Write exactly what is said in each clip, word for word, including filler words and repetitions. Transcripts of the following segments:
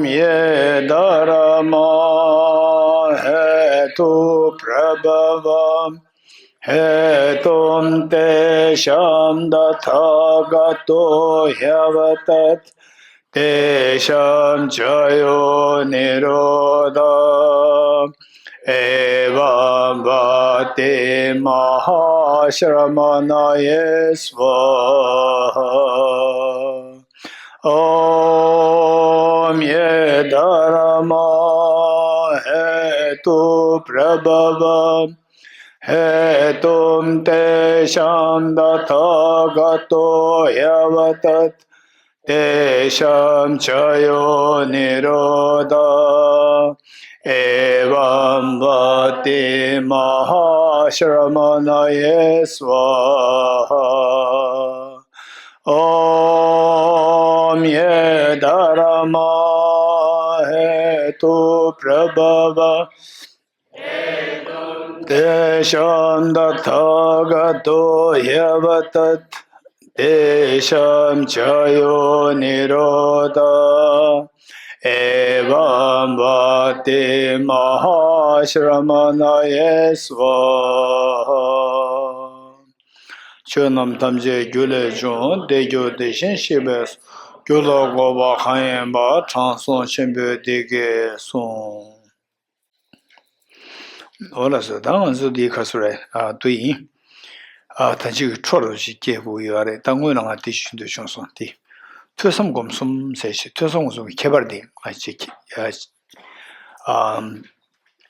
ये धर्मा हेतुप्रभवा हेतुं तेषां तथागतो ह्यवदत्। तेषां च यो निरोध एवं वति महाश्रमणये स्वाहा। ॐ ये धर्मा हेतुप्रभवा हेतुं तेषां तथागतो ह्यवदत्। तेषां च यो निरोध एवं वति महाश्रमणये स्वाहा। ॐ ये धर्मा हेतुप्रभवा तेषां तथागतो ह्यवदत्। तेषां च यो निरोध एवं वति महाश्रमणये स्वाहा। ཆོས་རྣམས་ཐམས་ཅད་རྒྱུ་ལས་བྱུང་། དེ་རྒྱུ་དེ་བཞིན་གཤེགས་པས་སོ། རྒྱུ་དང་འགོག་པ་གང་ཡིན་པ། དྲང་སྲོང་ཆེན་པོས་འདི་སྐད་གསུངས། འོ་ལགས་སོ། ད་ང་ཚོ་འདི་ག་ཚོད་རེད། ཨ་དུ་ཡིན། ཨ་ད་ཅིག་འཕྲོ་རུ་ཞིག་སྐྱེས་དགོས་ཡོད་རེད། ད་སྔོན་ལ་ང་འདི་ཞུ་འདོད་བྱུང་སོང་། འདི་ཐོས་བསམ་སྒོམ་གསུམ་ཟེར་ཞིག་ཐོས་བསམ་སྒོམ་གསུམ་གྱི་ཁྱད་པར་འདི་ང་ཅིག་ཨ་ཨ་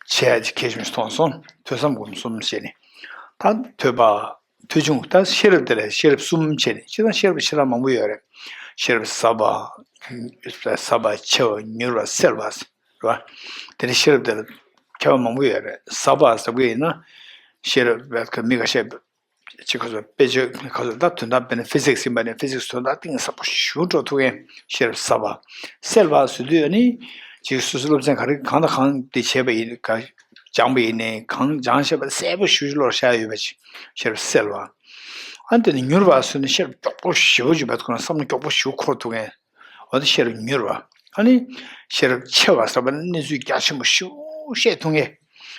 བྱས་ཅིག་མཁས་ཤིང་མཐོང་སོང་། ཐོས་བསམ་སྒོམ་གསུམ་ཟེར་ནས་ད་ཐོས་པ། ཐོས་བྱུང་། ད་ཤེས་རབ་དེ་ལ་ཤེས་རབ་གསུམ་བྱས་ནས། སྤྱིར་བཏང་ཤེས་རབ་ཞེ་དྲག་མང་པོ་ཡོད་རེད། ཤེས་རབ་ཟབ་པ། ཟབ་པ་ཆེ་བ། མྱུར་བ། གསལ་བ། རེད་བ། དེ་ནས་ཤེས་རབ་དེ་ལ་ཁྱད་པར་མང་པོ་ཡོད་རེད། ཟབ་པ་ཟེར་གྱི་ཡིན་ན། ཤེས་རབ་བས་ཀ་མི་ཁ་ཤས་ཅིག་ཁ་སོ་དཔེ་བརྗོད་ཁ་སོ་ད་དོན་དག་དཔེར་ན་ཕི་སིག་སི་ཡིན་པ་ནས་ཕི་སིག་སི་དོན་དག་གཏིང་ཟབ་པོ་ཞེ་པོ་འགྲོ་ཐུབ་མཁན་ཤེས་རབ་ཟབ་པ། གསལ་བ་ཟེར་དུས་ཨ་ནི་ཅིག་སོ་སོ་སློབ་ཚན་ག་རེ་གང་དང་གང་དེ་བྱས་པ་ཡིན་ག་སྦྱངས་པ་ཡིན་ནའི་གང་སྦྱངས་བྱས་པ་གསལ་པོ་ཞེ་པོ་ཅིག་བློར་ཤར་ཡོད་པ་ཅིག་ཤེས་རབ་གསལ་བ། ཨ་ནི་དེ་ནི་མྱུར་བ་ཟེར་ནས་ཤེས་རབ་མགྱོགས་པོ་ཞེ་པོ་ཅིག་བས་ཁོ་རང་བསམ་བློ་མགྱོགས་པོ་ཞེ་པོ་འཁོར་ཐུབ་མཁན། འོ་དེ་ཤེས་རབ་མྱུར་བ། ཨ་ནི་ཤེས་རབ་ཆེ་བ་ཟེར་བ་ནི་གནས་ཚུལ་རྒྱ་ཆེན་པོ་ཞེ་པོ་ཤེས་ཐུབ་མཁན།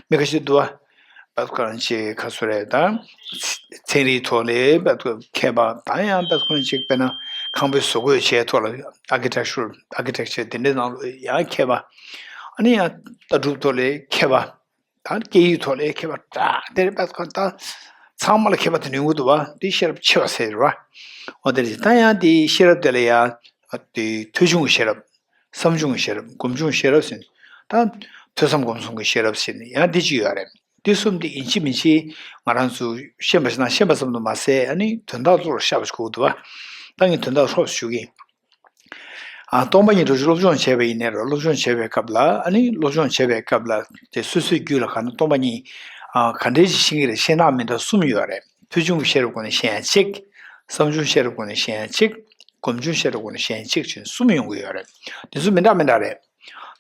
མི་ཁ་ཤས་འདུག་བ། བད་ཁོ་རང་ཅིག་ཁ་སོ་རེད་ད། ཚན་རིག་ཐོག་ལས་བད་ཁོ་མཁས་པ། ད་ཡང་བད་ཁོ་རང་ཅིག་དཔེར་ན་ཁང་པའི་བཟོ་བཀོད་བྱས་ཐོག་ལ་ཨར་ཀི་ཊེག་ཅར། ཨར་ཀི་ཊེག་ཅར་དེ་འདྲའི་ནང་ལ་ཡང་མཁས་པ། ཨ་ནི་ཡང་ལྟ་གྲུབ་ཐོག་ལས་མཁས་པ། ད་སྐད་ཡིག་ཐོག་ལ་མཁས་པ་འདྲ་དེ་རེད་པ། ད་ཚང་མ་ལ་མཁས་པ་དེ་ནི་ཡོང་གི་འདུག་བ། འདི་ཤེས་རབ་ཆེ་བ་ཟེར་བ། འོ་དེ་རེད། ད་ཡང་དེ་ཤེས་རབ་དེ་ལ་ཡང་དེ་ཐོས་བྱུང་གི་ཤེས་རབ། བསམ་བྱུང་གི་ཤེས་རབ། སྒོམ་བྱུང་གི་ཤེས་རབ་ཟེར། ད་ཐོས་བསམ་སྒོམ་གསུམ་གྱི་ཤེས་རབ་ཟེར་ནས་ཡང་འདི་གཅིག་ཡོད་རེད། འདི་གསུམ་དེ་ཡིན་གཅིག་མིན་གཅིག་ང་རང་ཚོ་ཤེས་པ་ཞིག་དང་ཤེས་པ་ཙམ་དུ་མ་ཟད། ཨ་ནི་དོན་དག་ལ་ཤར་བ་ཞིག་དགོས་འདུག་བ། ད་ངས་དོན་དག་ལ་ཤར་བ་ཞུ་གི་ཡིན། ཨ་སྟོང་པ་ཉིད་སྒྲུབ་བྱེད་སློབ་སྦྱོང་བྱས་པ་ཡིན་ནའི་རེད། སློབ་སྦྱོང་བྱས་པའི་སྐབས་ལ། ཨ་ནི་སློབ་སྦྱོང་བྱས་པའི་སྐབས་ལ་དེ་སོ་སོའི་རྒྱུད་ལ་ག་ནི་སྟོང་པ་ཉིད་ཨ་ག་འདྲས་ཤིག་ཤེས་ཀྱི་རེད། ཤེས་ནའང་མི་འདྲ་གསུམ་ཡོད་རེད། ཐོས་བྱུང་གི་ཤེས་རབ་སྒོ་ནས་ཤེས་ཡ་གཅིག་བསམ་བྱུང་ཤེས་རབ་སྒོ་ནས་ཤེས་ཡ་གཅིག་སྒོམ་བྱུང་ཤེས་རབ་སྒོ་ནས་ཤེས་ཡ་གཅིག་བྱས་ནས་གསུམ་ཡོང་གི་ཡོད་རེད། དེ་ཚོ་མི་འདྲ་མི་འདྲ་རེད།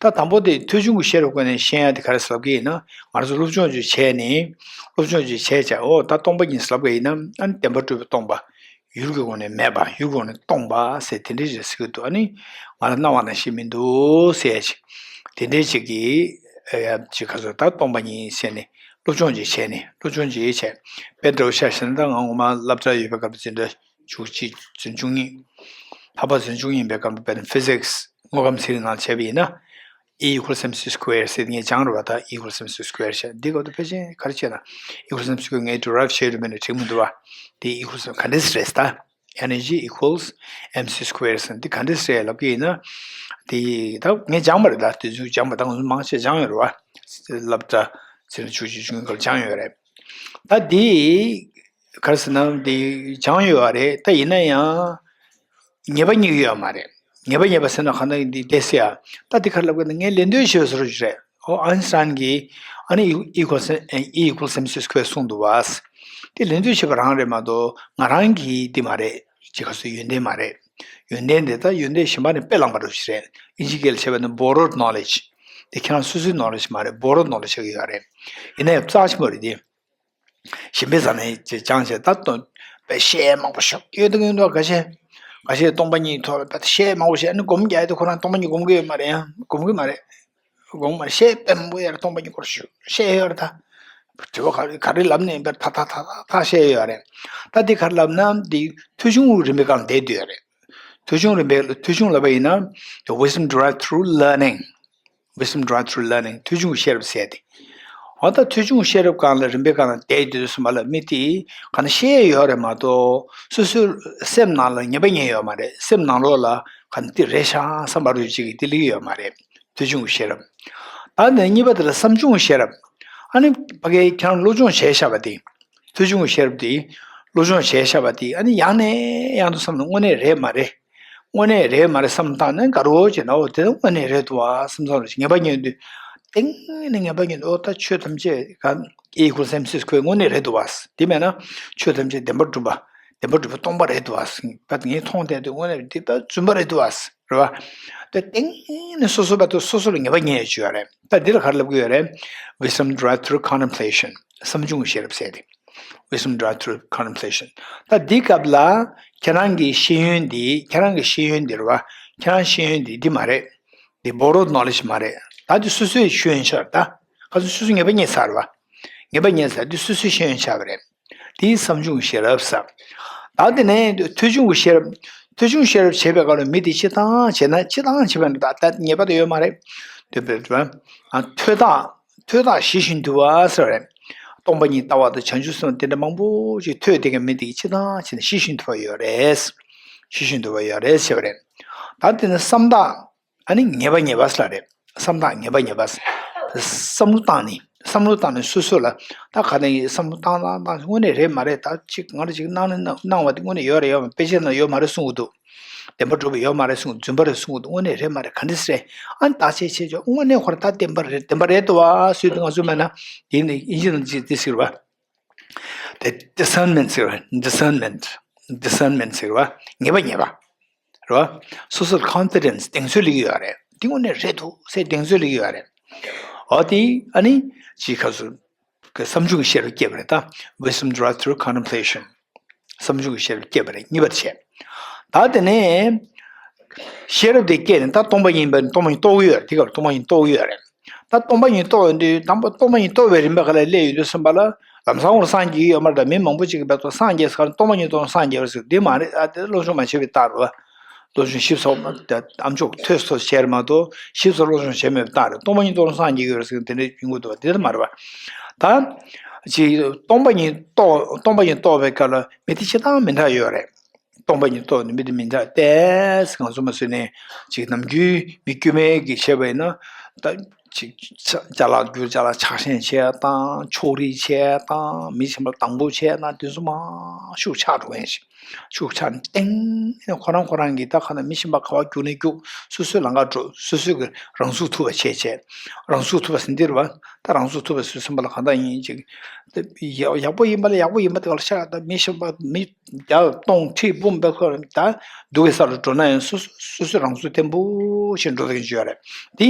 ད་དང་པོ་དེ་ཐོས་བྱུང་གི་ཤེས་རབ་སྒོ་ནས་ཤེས་ཡ་དེ་ག་རེ་ཟེར་ལབ་ཀྱི་ཡིན་ན། ང་ཚོ་སློབ་སྦྱོང་ཅིག་བྱས་ནས། སློབ་སྦྱོང་ཅིག་བྱས་བྱས། འོ་ད་སྟོང་པ་ཉིད་ཟེར་ལབ་ཀྱི་ཡིན་ན། ཨ་ནི་བདེན་པར་གྲུབ་པའི་སྟོང་པ། ཡུལ་གྱི་སྒོ་ནས་མེད་པ། ཡུལ་གྱི་སྒོ་ནས་སྟོང་པ་ཟེར་དེ་འདྲའི་ཞིག་ཟེར་གྱི་འདུག་ཨ་ནི་ང་ལ་སྣང་བ་ནང་བཞིན་མི་འདུག་ཟེར་ཡ་ཅིག་དེ་འདྲའི་ཅིག་གི་ཨ་ཡ་ཅིག་ག་ཚོད་ད་སྟོང་པ་ཉིད་ཟེར་ནས་སློབ་སྦྱོང་ཅིག་བྱས་ནས། སློབ་སྦྱོང་ཅིག་བྱས། དཔེ་འདྲ་བོ་ཆ་བཞག་ན། ད་ང་ངོ་མ་སློབ་གྲྭ་ཡོད་པའི་སྐབས་འཛིན་གྲྭ་བཅུ་གཅིག་འཛིན་བཅུ་གཉིས། ལྷག་པར་འཛིན་བཅུ་གཉིས་ཡིན་པའི་སྐབས་དཔེར་ན་ཕི་སིག་སི་དངོས་ཁམས་ཚན་རིག་ནང་བྱས་པ་ཡིན་ན། E equals mc square ཟེར་ངས་སྦྱངས་རེད་བ། ད་E equals mc square བྱས། འདི་སྐབས་དུ་ཕལ་ཆེར་ག་རེ་བྱས་ན། E equals mc square ངས་derive བྱས་ཡོད་མེད་ནི་དྲན་མི་འདུག་བ། འདི་E equals ག་འདྲས་རེད་ད། Energy equals mc square ཟེར་འདི་ག་འདྲས་རེད་ལབ་ཀྱི་ཡིན་ན། འདི་ད་ངས་སྦྱངས་པ་རེད། ད་དུས་ཚོད་སྦྱངས་པ། ད་ང་ཚོ་མང་ཆེ་སྦྱངས་ཡོད་རེད་བ། སློབ་གྲྭ་ཚན་རིག་བཅུ་གཅིག་བཅུ་གཉིས་སྐོར་སྦྱངས་ཡོད་རེད། ད་འདི་ག་རེ་ཟེར་ན། འདི་སྦྱངས་ཡོད་རེད། ད་ཡིན་ན་ཡང་ངེས་པ་རྙེད་ཀྱི་ཡོད་མ་རེད། ངེས་པ་རྙེད་པ་ཟེར་ན་གང་ལྟར་འདི་བསྡད་ཟེར་ཡ། ད་འདི་ག་རེ་ལབ་དགོས་ན། ངས་ལན་འདེབས་ཞུས་པ་བཟོ་འདྲ་ཞིག་རེད། ཨོ་ཨའིན་སི་ཊའིན་གྱིས་ཨ་ནི་E equals E equals mc square གསུངས་འདུག་བ། དེ་ལན་འདེབས་བྱས་པ་རང་རེད་མ་གཏོགས་ང་རང་གིས་འདི་མ་རེད། ཅིག་ག་ཚོད་ཡོན་ཏན་མ་རེད། ཡོན་ཏན་དེ་ད་ཡོན་ཏན་གཞན་པ་ནས་དཔེ་བླངས་པ་འདྲ་ཞིག་རེད། ཨིན་ཇི་སྐད་ལ་བྱས་པ་ན་borrowed knowledge། དེ་ཁྱེད་རང་སོ་སོའི་knowledge མ་རེད། borrowed knowledge ཆགས་ཀྱི་ཡོད་རེད། ཡིན་ན་ཡང་རྩ་ཆེན་པོ་རེད་དེ། གཞན་པའི་རྩ་ནས་ཅིག་སྦྱངས་བྱས། ད་དོན་དཔེ་བཤད་མང་པོ་ཞིག་ཡོད་འདུག་ཡོད་འདུག་ག་བཤད། ཁ་ཤས་སྟོང་པ་ཉིད་ཐོག་ལ་བཤད་མང་པོ་བཤད་ནས་སྒོམ་རྒྱག་ཡ་དེ་ཁོ་རང་སྟོང་པ་ཉིད་སྒོམ་གི་ཡོད་མ་རེད། ཡང་སྒོམ་གི་མ་རེད། དགོངས་པར་བཤད་པའི་མོ་ཡར་སྟོང་པ་ཉིད་སྐོར་ཞུ་བཤད་ཡོད་རེད་ད། དྲི་བ་ག་རེ་ག་རེ་ལབ་ནས་པར་ཐ་ཐ་ཐ་ཐ་ཐ་བཤད་ཡོད་རེད། ད་འདི་ག་རེ་ལབ་ན་འདི་ཐོས་བྱུང་རིམ་པའི་སྒང་བསྡད་དུས་རེད། ཐོས་བྱུང་རིམ་པའི་ཐོས་བྱུང་ལབ་པ་ཡིན་ན། The wisdom derived through learning. Wisdom derived through learning. ཐོས་བྱུང་ཤེས་རབ་ཟེར་ཏེ། འོ་ད་ཐོས་བྱུང་ཤེས་རབ་སྒང་ལ་རིམ་པའི་སྒང་ལ་བསྡད་དུས་སུ་མ་ལ་མི་དེས་ག་ན་ཤེས་ཡོད་རེད་མ་གཏོགས་སོ་སོའི་སེམས་ནང་ལ་ངེས་པ་རྙེད་ཡོད་མ་རེད། སེམས་ནང་ལོགས་ལ་ག་ན་དེ་རེད་ཤག་བསམ་པ་རུ་ཅིག་གི་དེ་ལི་ཡོད་མ་རེད། ཐོས་བྱུང་གི་ཤེས་རབ། ད་ནི་གཉིས་པ་དེ་ལ་བསམ་བྱུང་གི་ཤེས་རབ། ཨ་ནི་ཕ་གིའི་ཁྱེད་རང་སློབ་སྦྱོང་བྱས་བཞག་པ་དེ། ཐོས་བྱུང་གི་ཤེས་རབ་དེ། སློབ་སྦྱོང་བྱས་བཞག་པ་དེ་ཨ་ནི་ཡང་ནས་ཡང་དུ་བསམ་ན་དངོས་གནས་རེད་མ་རེད། དངོས་གནས་རེད་མ་རེད་བསམ་བཏང་ན་དགའ་རོགས་བྱས་ན་འོ་དེ་དངོས་གནས་རེད་འདུག་བ་བསམ་བསམ་རེད་ངེས་པ་རྙེད་དུས། ཏིང་ནི་ངེས་པ་རྙེད་དུས་འོ་ད་ཆོས་ཐམས་ཅད་ག་ཨི་ཀུལ་སེམ་སིས་ཁོས་དངོས་གནས་རེད་འདུག་བ། དེ་མེད་ན་ཆོས་ཐམས་ཅད་བདེན་པར་གྲུབ་པ། བདེན་པར་གྲུབ་པ་སྟོང་པ་རེད་འདུག་བ། བ་ངས་མཐོང་བསྡད་དུས་དངོས་གནས་འདི་ལྟར་རྫུན་པ་རེད་འདུག་བ། རེད་བ། དེ་ཏིང་ནི་སོ་སོ་བ་དུ་སོ་སོ་ལ་ངེས་པ་རྙེད་ཡོད་ཅིག་ཡོད་རེད། ད་འདི་ལ་ག་རེ་ལབ་གི་ཡོད་རེད། Wisdom derived through contemplation. བསམ་བྱུང་གི་ཤེས་རབ་ཟེར་ཏེ། Wisdom derived through contemplation. ད་འདི་སྐབས་ལ་ཁྱེད་རང་གི་ཤེས་ཡོན་འདི་ཁྱེད་རང་གི་ཤེས་ཡོན་འདི་རེད་བ། ཁྱེད་རང་ཤེས་ཡོན་འདི་འདི་མ་རེད། འདི་borrowed knowledge མ་རེད། ད་འདི་སོ་སོའི་ཤེས་ཡོན་ཆགས་རེད་ད། ག་ཚོད་སོ་སོ་ངེས་པ་རྙེད་ཚར་བ། ངེས་པ་རྙེད་ཚར་འདི་སོ་སོའི་ཤེས་ཡོན་ཆགས་པ་རེད། དེའི་བསམ་བྱུང་གི་ཤེས་རབ་ཟེར། ད་དེ་ནས་ཐོས་བྱུང་གི་ཤེས་རབ། ཐོས་བྱུང་ཤེས་རབ་བྱེད་པའི་སྐབས་ལ་མི་དེ་སྤྱིར་བཏང་བྱས་ན་སྤྱིར་བཏང་བྱེད་པ་ནི་ད་ད་ངེས་པ་དེ་ཡོད་མ་རེད། དེ་བས་ཐོས་རྟགས་ཐོས་རྟགས་ཞི་ཞིང་དུལ་བ་ཟེར་བ་རེད། སྟོང་པ་ཉིད་ལྟ་བ་དང་བྱང་ཆུབ་སེམས་དེ་འདྲ་མང་པོ་ཞིག་ཐོས་དེ་གའི་མི་དེ་སྤྱིར་བཏང་བྱས་ན་ཞི་ཞིང་དུལ་བ་ཡོད་རེད། ཞི་ཞིང་དུལ་བ་ཡོད་རེད་ཟེར་བ་རེད། ད་དེ་ནི་བསམ་རྟགས། ཨ་ནི་ངེས་པ་ངེས་པ་ཟེར་རེད། བསམ་སྟངས་ངེས་པ་ངེས་པ་ཟེར། བསམ་བློ་བཏང་ནས་བསམ་བློ་བཏང་ནས་སོ་སོ་ལ་ད་ག་ནས་བསམ་བློ་བཏང་བཏང་བཏང་དངོས་གནས་རེད་མ་རེད་ད་ཅིག་ང་ར་ཅིག་གནང་ནས་གནང་བ་དེ་དངོས་གནས་ཡོད་རེད་ཡོད་མ་དཔེ་ཆ་ན་ཡོད་མ་རེད་གསུང་གི་འདུག་བདེན་པ་གྲུབ་པ་ཡོད་མ་རེད་གསུང་རྫུན་པ་རེད་གསུང་གི་འདུག་དངོས་གནས་རེད་མ་རེད་ག་འདྲ་སེ་རེད། ཨ་ནི་བརྟག་དཔྱད་བྱེད་ཆོག་དངོས་གནས་ཁོ་ར་ད་བདེན་པ་རེད་བདེན་པ་རེད་འདུག་བ་ཟེར་དུས་ང་ཚོ་མེད་ན་དེ་ནི་ཨིན་ཇི་ནང་ཅིག་དེ་ཟེར་བ། དེ་discernment ཟེར་བ་discernment discernment ཟེར་བ་ངེས་པ་ངེས་པ། རེད་བ། སོ་སོར་confidence གདེང་ཚོད་སླེབས་ཀྱི་ཡོད་རེད། འདི་དངོས་གནས་རེད་འདུག་ཟེར་གདེང་ཚོད་སླེབས་ཀྱི་ཡོད་རེད། འོ་དེ་ཨ་ནི་ཅིག་ཁ་སུ་གི་བསམ་བྱུང་གི་ཤེས་རབ་སྐྱེས་པ་རེད་ད། Wisdom derived through contemplation. བསམ་བྱུང་གི་ཤེས་རབ་སྐྱེས་པ་རེད་གཉིས་པ་དེ་བྱས། ད་དེ་ནས་ཤེས་རབ་དེ་སྐྱེས་ནས་ད་སྟོང་པ་ཡིན་པ་སྟོང་པ་ཡིན་རྟོགས་ཀྱི་ཡོད་རེད་དེ་སྐབས་སྟོང་པ་ཡིན་རྟོགས་ཀྱི་ཡོད་རེད། ད་སྟོང་པ་ཉིད་རྟོགས་ཡོང་དུས་དང་པོ་སྟོང་པ་ཉིད་རྟོགས་པའི་རིམ་པ་ག་ལ་སླེབས་ཡོང་དུས་ཙམ་པ་ལ་ལམ་སང་འོར་སངས་རྒྱས་ཀྱི་ཡོད་མ་རེད་ད། མི་མང་པོ་ཅིག་གིས་བལྟས་ཚོ་སངས་རྒྱས་ཟེར་ག་ལ་སྟོང་པ་ཉིད་རྟོགས་སངས་རྒྱས་པ་ཟེར་འདི་མ་རེད་ཨ། དེ་སློབ་སྦྱོང་མ་བྱས་པའི་རྟགས་རེད་བ། སློབ་སྦྱོང་ཞིབ་ཚགས་མ་དེ་ཨམ་ཅོག་ཐོས་སོ་བྱས་རེད་མ་གཏོགས་ཞིབ་ཚགས་སློབ་སྦྱོང་བྱས་མེད་པའི་རྟགས་རེད། སྟོང་པ་ཉིད་རྟོགས་སངས་རྒྱས་ཀྱི་ཡོད་རེད་ཟེར་དེ་འདྲ་ཡིན་དགོས་འདུག་བ་དེ་ལྟར་མ་རེད་བ། ད་ཅིག་སྟོང་པ་ཉིད་རྟོགས་སྟོང་པ་ཉིད་རྟོགས་པའི་སྐབས་ལ་མི་དེ་སྤྱིར་བཏང་མི་འདྲ་ཡོད་རེད། སྟོང་པ་ཉིད་རྟོགས་ནས་མི་དེ་མི་འདྲ་ཏེས་ང་ཚོ་མ་བཟོས་ནས་ཅིག་ནམ་རྒྱུན་མི་དཀྱུས་མའི་གི་བྱས་པ་ཡིན་ན་ད་ཅིག་ཅ་ཅ་ལག་བསྒྱུར་ཅ་ལག་ཆག་ཤེས་བྱས་དང་ཕྱོགས་རིས་བྱས་དང་མི་གཞན་པ་དང་པོ་བྱས་དང་དེ་ཚོ་མང་ཤུགས་ཆག་འགྲོ་མཁན་ཞིག་ཤུགས་ཆག་ནས་ཏེང་ཁོ་རང་ཁོ་རང་གི་ད་ཁ་ན་མི་གཞན་པ་ག་བ་རྒྱུག་ནས་རྒྱུག་སོ་སོའི་ལམ་ཁ་འགྲོ་སོ་སོའི་གི་རང་ཚུགས་ཐུབ་པ་བྱས་བྱས་རང་ཚུགས་ཐུབ་པ་ཟིན་དེ་རེད་བ། ད་རང་ཚུགས་ཐུབ་པ་ཟིན་སེམས་པ་ལ་གང་ལྟར་ཡིན་ཅིག་ཡག་ཡག་པོ་ཡིན་པ་ལ་ཡག་པོ་ཡིན་པ་དེ་ག་ལ་ཤ་ད་མི་གཞན་པ་མི་བརྒྱ་སྟོང་ཁྲི་འབུམ་པའི་ཁོ་ད་སྡུག་གི་ས་རུ་འགྲོ་ན་ཡང་སོ་སོ་སོ་སོའི་རང་ཚུགས་བརྟན་པོ་ཞིག་འགྲོ་ཐུབ་ཀྱི་ཡོད་རེད། དེ་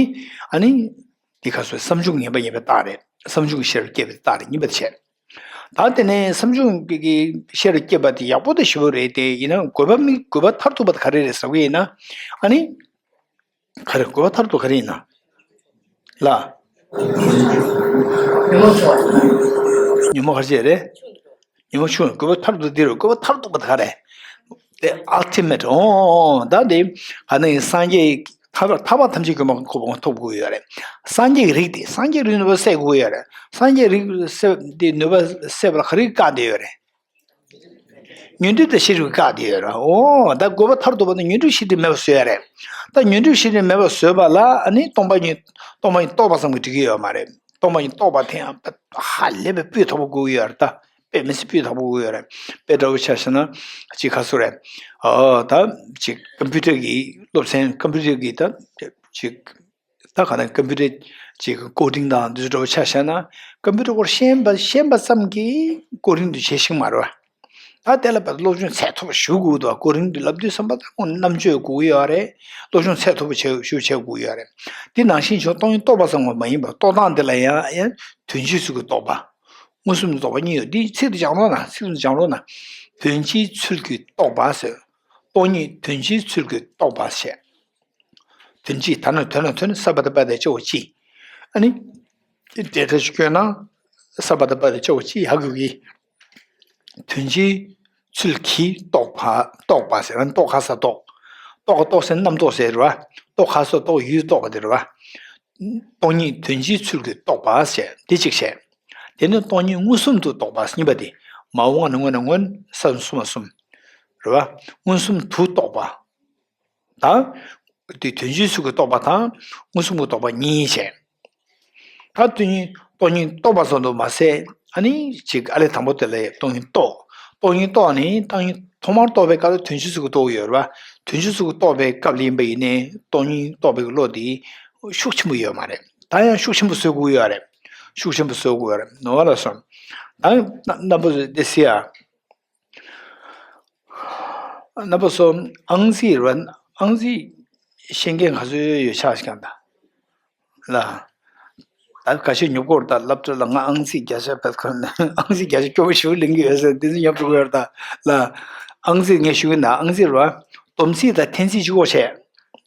ཨ་ནི་དེ་ག་སོའི་བསམ་བྱུང་ངེས་པ་ཡིན་པའི་རྟགས་རེད། བསམ་བྱུང་གི་ཤེས་རབ་སྐྱེས་པའི་རྟགས་རེད་གཉིས་པ་དེ་བྱས། ད་དེ་ནས་བསམ་བྱུང་གི་ཤེས་རབ་སྐྱེས་པ་དེ་ཡག་པོ་དང་ཞེ་པོ་རེད་དེ་ཡིན་ན་དགོས་པ་མི་དགོས་པ་མཐར་ཐུག་པ་དེ་ག་རེ་རེད་ཟེར་བ་ཡིན་ན་ཨ་ནི། ག་རེ་དགོས་པ་མཐར་ཐུག་ག་རེ་ཡིན་ན། ལ། ཉོན་མོངས་ག་རེ་བྱས་རེད། ཉོན་མོངས་ཆུང་དགོས་པ་མཐར་ཐུག་འདི་རུ་དགོས་པ་མཐར་ཐུག་པ་དེ་ག་རེ། དེ་ultimate ཨོ་ད་དེ་ག་ནས་སངས་རྒྱས་ཐར་པ་ཐར་པ་ཐམས་ཅད་མཁྱེན་པ་ཁོ་ཐོབ་དགོས་ཡོད་རེད། སངས་རྒྱས་ཀྱི་རིགས་དེ་སངས་རྒྱས་རིགས་ནུས་པ་སད་དགོས་ཡོད་རེད། སངས་རྒྱས་རིགས་སད་དེ་ནུས་པ་སད་པ་ལ་ག་རེ་བཀག་བསྡད་ཡོད་རེད། ཉོན་སྒྲིབ་དང་ཤེས་སྒྲིབ་བཀག་བསྡད་ཡོད་རེད། འོ་ད་དགོས་པ་མཐར་ཐུག་པ་ནི་ཉོན་སྒྲིབ་ཤེས་སྒྲིབ་མེད་པ་བཟོ་ཡ་རེད། ད་ཉོན་སྒྲིབ་ཤེས་སྒྲིབ་མེད་པ་བཟོས་པ་ལ་ཨ་ནི་སྟོང་པ་ཉིད་སྟོང་པ་ཉིད་རྟོགས་པ་ཙམ་གྱིས་འགྲིག་གི་ཡོད་མ་རེད། སྟོང་པ་ཉིད་རྟོགས་པ་དེ་ཡང་ཧ་ལས་པའི་སྤུས་དག་པོ་དགོས་ཀྱི་ཡོད་རེད་ད། དཔེ་མི་སྲིད་སྤུས་དག་པོ་དགོས་ཀྱི་ཡོད་རེད། དཔེ་འདྲ་བོ་ཆ་བཞག་ན་ཅིག་ག་ཚོད་རེད། ཨོ་ད་ཅིག་ཀམ་པུ་ཊར་གྱི་སློབ་ཚན་ཀམ་པུ་ཊར་གྱི་ད་ཅིག་ད་ག་ནས་ཀམ་པུ་ཊར་ཅིག་ཀོ་ཌིང་དང་འདི་ཚོ་འདྲ་བོ་ཆ་བཞག་ན་ཀམ་པུ་ཊར་སྐོར་ཤེས་པ་ཤེས་པ་ཙམ་གྱིས་ཀོ་ཌིང་དུ་བྱེད་ཤེས་མ་རེད་བ། ད་དེ་ལ་བར་སློབ་སྦྱོང་ཚད་མཐོ་པོ་ཞུ་དགོས་འདུག་ཀོ་ཌིང་དུ་ལབ་དུས་བསམ་པ་ད་ཁོང་རྣམ་དཔྱོད་དགོས་ཀྱི་ཡོད་རེད། སློབ་སྦྱོང་ཚད་མཐོ་པོ་བྱེད་ཞུ་བྱེད་དགོས་ཀྱི་ཡོད་རེད། འདི་ནང་བཞིན་བྱུང་སྟོང་ཉིད་རྟོགས་པ་ཙམ་པ་མ་ཡིན་པར་རྟོགས་སྟངས་འདི་ལ་ཡང་ཡང་དོན་སྤྱིའི་ཚུལ་གྱི་རྟོགས་པ། མངོན་སུམ་དུ་རྟོགས་པ་གཉིས་ཡོད་འདི་ཚིག་ཏུ་སྦྱང་རོགས་གནང་ཚིག་ཏུ་སྦྱང་རོགས་གནང་། དོན་སྤྱིའི་ཚུལ་གྱི་རྟོགས་པ་ཟེར། སྟོང་ཉིད་དོན་སྤྱིའི་ཚུལ་གྱིས་རྟོགས་པ་ཞེས། དོན་སྤྱི་ད་ནི་དོན་ལ་དོན་ས་པ་ད་པ་ད་ཅོ་ཅི། ཨ་ནི། དེ་ལྟར་ཞིག་བཀོད་ན། ས་པ་ད་པ་ད་ཅོ་ཅི་ཡག་གི། དོན་སྤྱིའི་ཚུལ་གྱིས་རྟོགས་པ་རྟོགས་པ་ཟེར་ན་རྟོགས་ཁ་ས་རྟོགས། རྟོགས་རྟོགས་ཟེར་རྣམ་རྟོག་ཟེར་རེད་བ། རྟོགས་ཁ་ས་རྟོགས་ཡུལ་རྟོགས་པ་དེ་རེད་བ། སྟོང་ཉིད་དོན་སྤྱིའི་ཚུལ་གྱིས་རྟོགས་པ་ཞེས་དེ་གཅིག་བཤད། དེ་ནི་སྟོང་ཉིད་མངོན་སུམ་དུ་རྟོགས་པ་གཉིས་པ་དེ། མ་འོངས་པ་ནི་སྔོན་ནས་སྔོན་ས་གསུམ་པ་གསུམ། རེད་བ། མངོན་སུམ་དུ་རྟོགས་པ། དང་། དེ་དོན་སྤྱིའི་ཚུལ་གྱིས་རྟོགས་པ་དང་མངོན་སུམ་གྱིས་རྟོགས་པ་གཉིས་བྱས། ད་སྟོང་ཉིད་སྟོང་ཉིད་རྟོགས་པ་ཙམ་དུ་མ་ཟད། ཨ་ནི་ཅིག་ཨ་ལས་དང་པོ་དེ་ལ་སྟོང་ཉིད་རྟོགས། སྟོང་ཉིད་རྟོགས་ནི་སྟོང་ཉིད་ཐོག་མར་རྟོགས་པའི་སྐབས་ལ་དོན་སྤྱིའི་ཚུལ་གྱིས་རྟོགས་ཀྱི་ཡོད་རེད་བ། དོན་སྤྱིའི་ཚུལ་གྱིས་རྟོགས་པའི་སྐབས་ལ་ཡིན་པ་ཡིན་ནའི་སྟོང་ཉིད་རྟོགས་པའི་བློ་དེ་ཤུགས་ཆེན་པོ་ཡོད་མ་རེད། ད་ཡང་ཤུགས་ཆེན་པོ་བཟོ་དགོས་ཡོད་རེད། ཤུགས་ཆེན་པོ་བཟོ་དགོས་ཡོད་རེད་ནོར་བ་ལ་སོང་། ད་རྣམ་པ་ཚོས་དེ་སྲིད་ཡ། རྣམ་པ་ཚོ། ཨང་རྩིས་རེད་བ། ཨང་རྩིས་ཤེས་མཁན་ག་ཚོད་ཡོད་ཆགས་ཤིག་ཀྱང་ད། ལ། ད་ཁ་ཤས་ཉོབ་སྐོར་དང་སློབ་གྲྭ་ལ་ང་ཨང་རྩིས་བརྒྱ་ཆ་བེད་ཁོ་ན་ཨང་རྩིས་བརྒྱ་ཆ་སྐྱོ་པོ་ཞིག་ལེན་གྱི་ཡོད་ཟེར་དེ་ཚོ་ཉོབ་འགྲོ་གི་ཡོད་ད། ལ། ཨང་རྩིས་ངས་ཞུ་གི་ན་ཨང་རྩིས་རེད་བ། སྡོམ་རྩིས་དང་འཐེན་རྩིས་གཅིག་པོ་བྱས།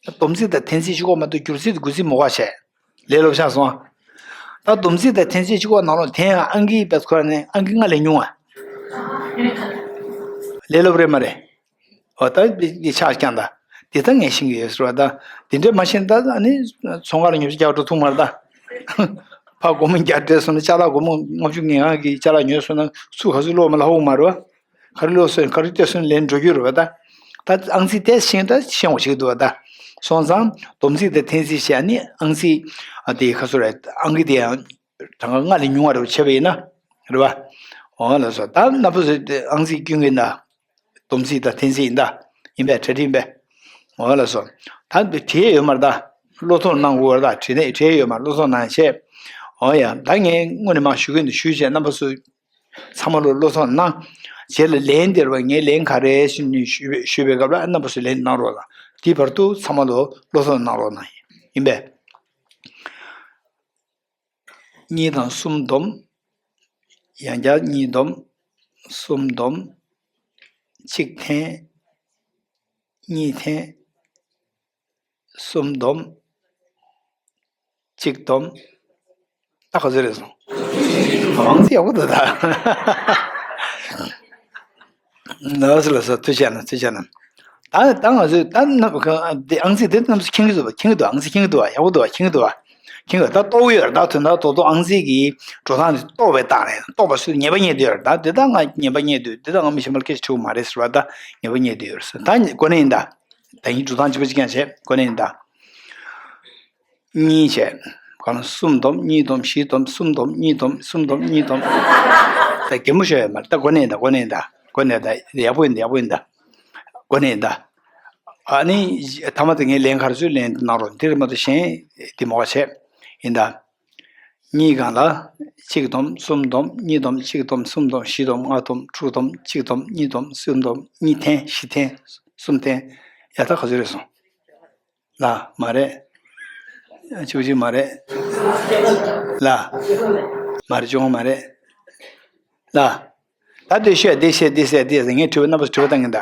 སྡོམ་རྩིས་དང་འཐེན་རྩིས་གཅིག་པོ་མ་གཏོགས་བསྒྱུར་རྩིས་དང་བགོ་རྩིས་མི་དགོས་བྱས། ལས་སླ་པོ་ཆགས་སོང་ཨ། ད་སྡོམ་རྩིས་དང་འཐེན་རྩིས་གཅིག་པོ་ནང་ལོགས་དེ་ཡང་ཨང་ཀི་བེད་ཁོ་ན་ཨང་ཀི་ལྔ་ལས་ཉུང་བ། ལས་སླ་པོ་རེད་མ་རེད། འོ་ད་འདི་འདི་ཆགས་ཀྱང་ད། འདི་ད་ངས་ཤེས་ཀྱི་ཡོད་ཟེར་བ་ད། འདི་འདྲ་མ་ཤེས་ད་ཨ་ནི་ཚོང་ཁང་ལ་ཉོ་ཆ་རྒྱག་འགྲོ་ཐུབ་མ་རེད་ད། ཕ་སྒོར་མོ་བརྒྱ་སྤྲད་སོང་ན་ཅ་ལག་སྒོར་མོ་ལྔ་བཅུ་ངེད་རང་གི་ཅ་ལག་ཉོས་སོང་ན་སུ་ག་ཚོད་ལོག་མ་ལ་ཧ་གོ་མ་རེད་བ། ག་རེ་ལོག་སོང་ག་རེ་སྤྲད་སོང་ལན་འགྲོ་རྒྱུ་རེད་བ་ད། ད་ཨང་རྩིས་དེ་ཤེས་ད་ཤེས་འོ་ཞིག་འདུག་བ་ད། སོང་ཙང་སྡོམ་རྩིས་དེ་འཐེན་རྩིས་བྱས་ནི་ཨང་རྩིས་ཨ་དེ་ག་ཚོད་རེད་ཨང་ཀི་དེ་ཡང་གྲངས་ཀ་ལྔ་ལས་ཉུང་བ་རེད་བྱས་པ་ཡིན་ན། རེད་བ། འོ་ལགས་སོ་ད་རྣམ་པ་ཚོས་དེ་ཨང་རྩིས་སྐྱོན་གྱི་ན། སྡོམ་རྩིས་དང་འཐེན་རྩིས་ཡིན་ད། ཡིན་པས་གྲ་སྒྲིག་ཡིན་པས། འོ་ལགས་སོ། ད་འདི་བྲིས་ཡོད་མ་རེད་ད། བློ་ཐོག་གནང་དགོས་རེད་ད་བྲིས་ནས་བྲིས་ཡོད་མ་རེད་བློ་ཐོག་གནང་བྱས། འོ་ཡ་ད་ངས་དངོས་གནས་མ་ཞུ་གི་འདུག་ཞུས་བྱས་རྣམ་པ་ཚོ། ཚང་མ་ལོ་བློ་ཐོག་གནང་། རྗེས་ལ་ལན་འདེབས་པ་ངས་ལན་ག་རེ་ཞུ་ནས་ཞུས་པའི་ཞུས་པའི་སྐབས་ལ་རྣམ་པ་ཚོས་ལན་གནང་རོགས་གནང་། དེའི་བར་དུ་ཚང་མ་ལོ་བློ་ཐོག་གནང་རོགས་གནང་ཡིན་པས། གཉིས་དང་གསུམ་སྡོམ། ཡང་བསྐྱར་གཉིས་སྡོམ། གསུམ་སྡོམ། གཅིག་འཐེན། གཉིས་འཐེན། གསུམ་སྡོམ། གཅིག་སྡོམ། ད་ག་ཚོད་རེད་སོང་། ཨང་རྩིས་ཡག་པོ་འདུག་ད། ལགས་སོ་ལགས་སོ་ཐུགས་རྗེ་གནང་ཐུགས་རྗེ་གནང་། ད་ད་ང་ཚོས་ད་ནམ་གང་དེ་ཨང་རྩིས་དེ་རྣམ་ཚོ་མཁྱེན་གྱི་འདུག་བ་མཁྱེན་གྱི་འདུག་ཨང་རྩིས་མཁྱེན་གྱི་འདུག་བ་ཡག་པོ་འདུག་བ་མཁྱེན་གྱི་འདུག་བ། མཁྱེན་གྱི་ད་རྟོགས་ཡོད་རེད་ད་དོན་དག་རྡོག་རྡོག་ཨང་རྩིས་ཀྱི་འགྲོ་སྟངས་དེ་རྟོགས་པའི་རྟགས་རེད་རྟོགས་པ་སུ་ངེས་པ་རྙེད་དུ་ཡོད་རེད་ད་དེ་ད་ང་ངེས་པ་རྙེད་དུ་དེ་ད་ང་མི་གཞན་པར་སྐད་ཆ་དྲི་བ་མ་རེད་ཟེར་བ་ད་ངེས་པ་རྙེད་དུ་ཡོད་རེད་ཟེར་ད་གོ་ནས་ཡིན་ད། ད་ཡིན་འགྲོ་སྟངས་གཅིག་པ་གཅིག་རྐྱང་བྱས་གོ་ནས་ཡིན་ད། གཉིས་བྱས། གང་གསུམ་སྡོམ་གཉིས་སྡོམ་བཞི་སྡོམ་གསུམ་སྡོམ་གཉིས་སྡོམ་གསུམ་སྡོམ་གཉིས་སྡོམ། ད་གད་མོ་ཤོར་ཡོད་མ་རེད་ད་གོ་ནས་ཡིན་ད་གོ་ནས་ཡིན་ད་གོ་ནས་ད་ཡག་པོ་ཡིན་ད་ཡག་པོ་ཡིན་ད། གོ་ནས་ཡིན་ད། ཨ་ནི་ཐ་མ་དེ་ངས་ལན་ག་རེ་བཟོས་ལན་དེ་གནང་རོགས་འདི་རེད་མ་གཏོགས་གཞན་དེ་མོ་བ་བྱས་ཡིན་ད། གཉིས་སྒང་ལ། གཅིག་སྡོམ་གསུམ་སྡོམ་གཉིས་སྡོམ་གཅིག་སྡོམ་གསུམ་སྡོམ་བཞི་སྡོམ་ལྔ་སྡོམ་དྲུག་སྡོམ་གཅིག་སྡོམ་གཉིས་སྡོམ་གསུམ་སྡོམ་གཉིས་འཐེན་བཞི་འཐེན་གསུམ་འཐེན། ཡ་ད་ག་ཚོད་རེད་སོང་། ལ་མ་རེད། བཅུ་གཅིག་མ་རེད། ལ། མ་རེད་བཅོ་ལྔ་མ་རེད། ལ། ད་འདི་བཤད་འདི་བཤད་འདི་བཤད་འདི་བཤད་ངས་དྲི་བ་རྣམ་པ་ཚོ་དྲི་བ་བཏང་གིན་ད།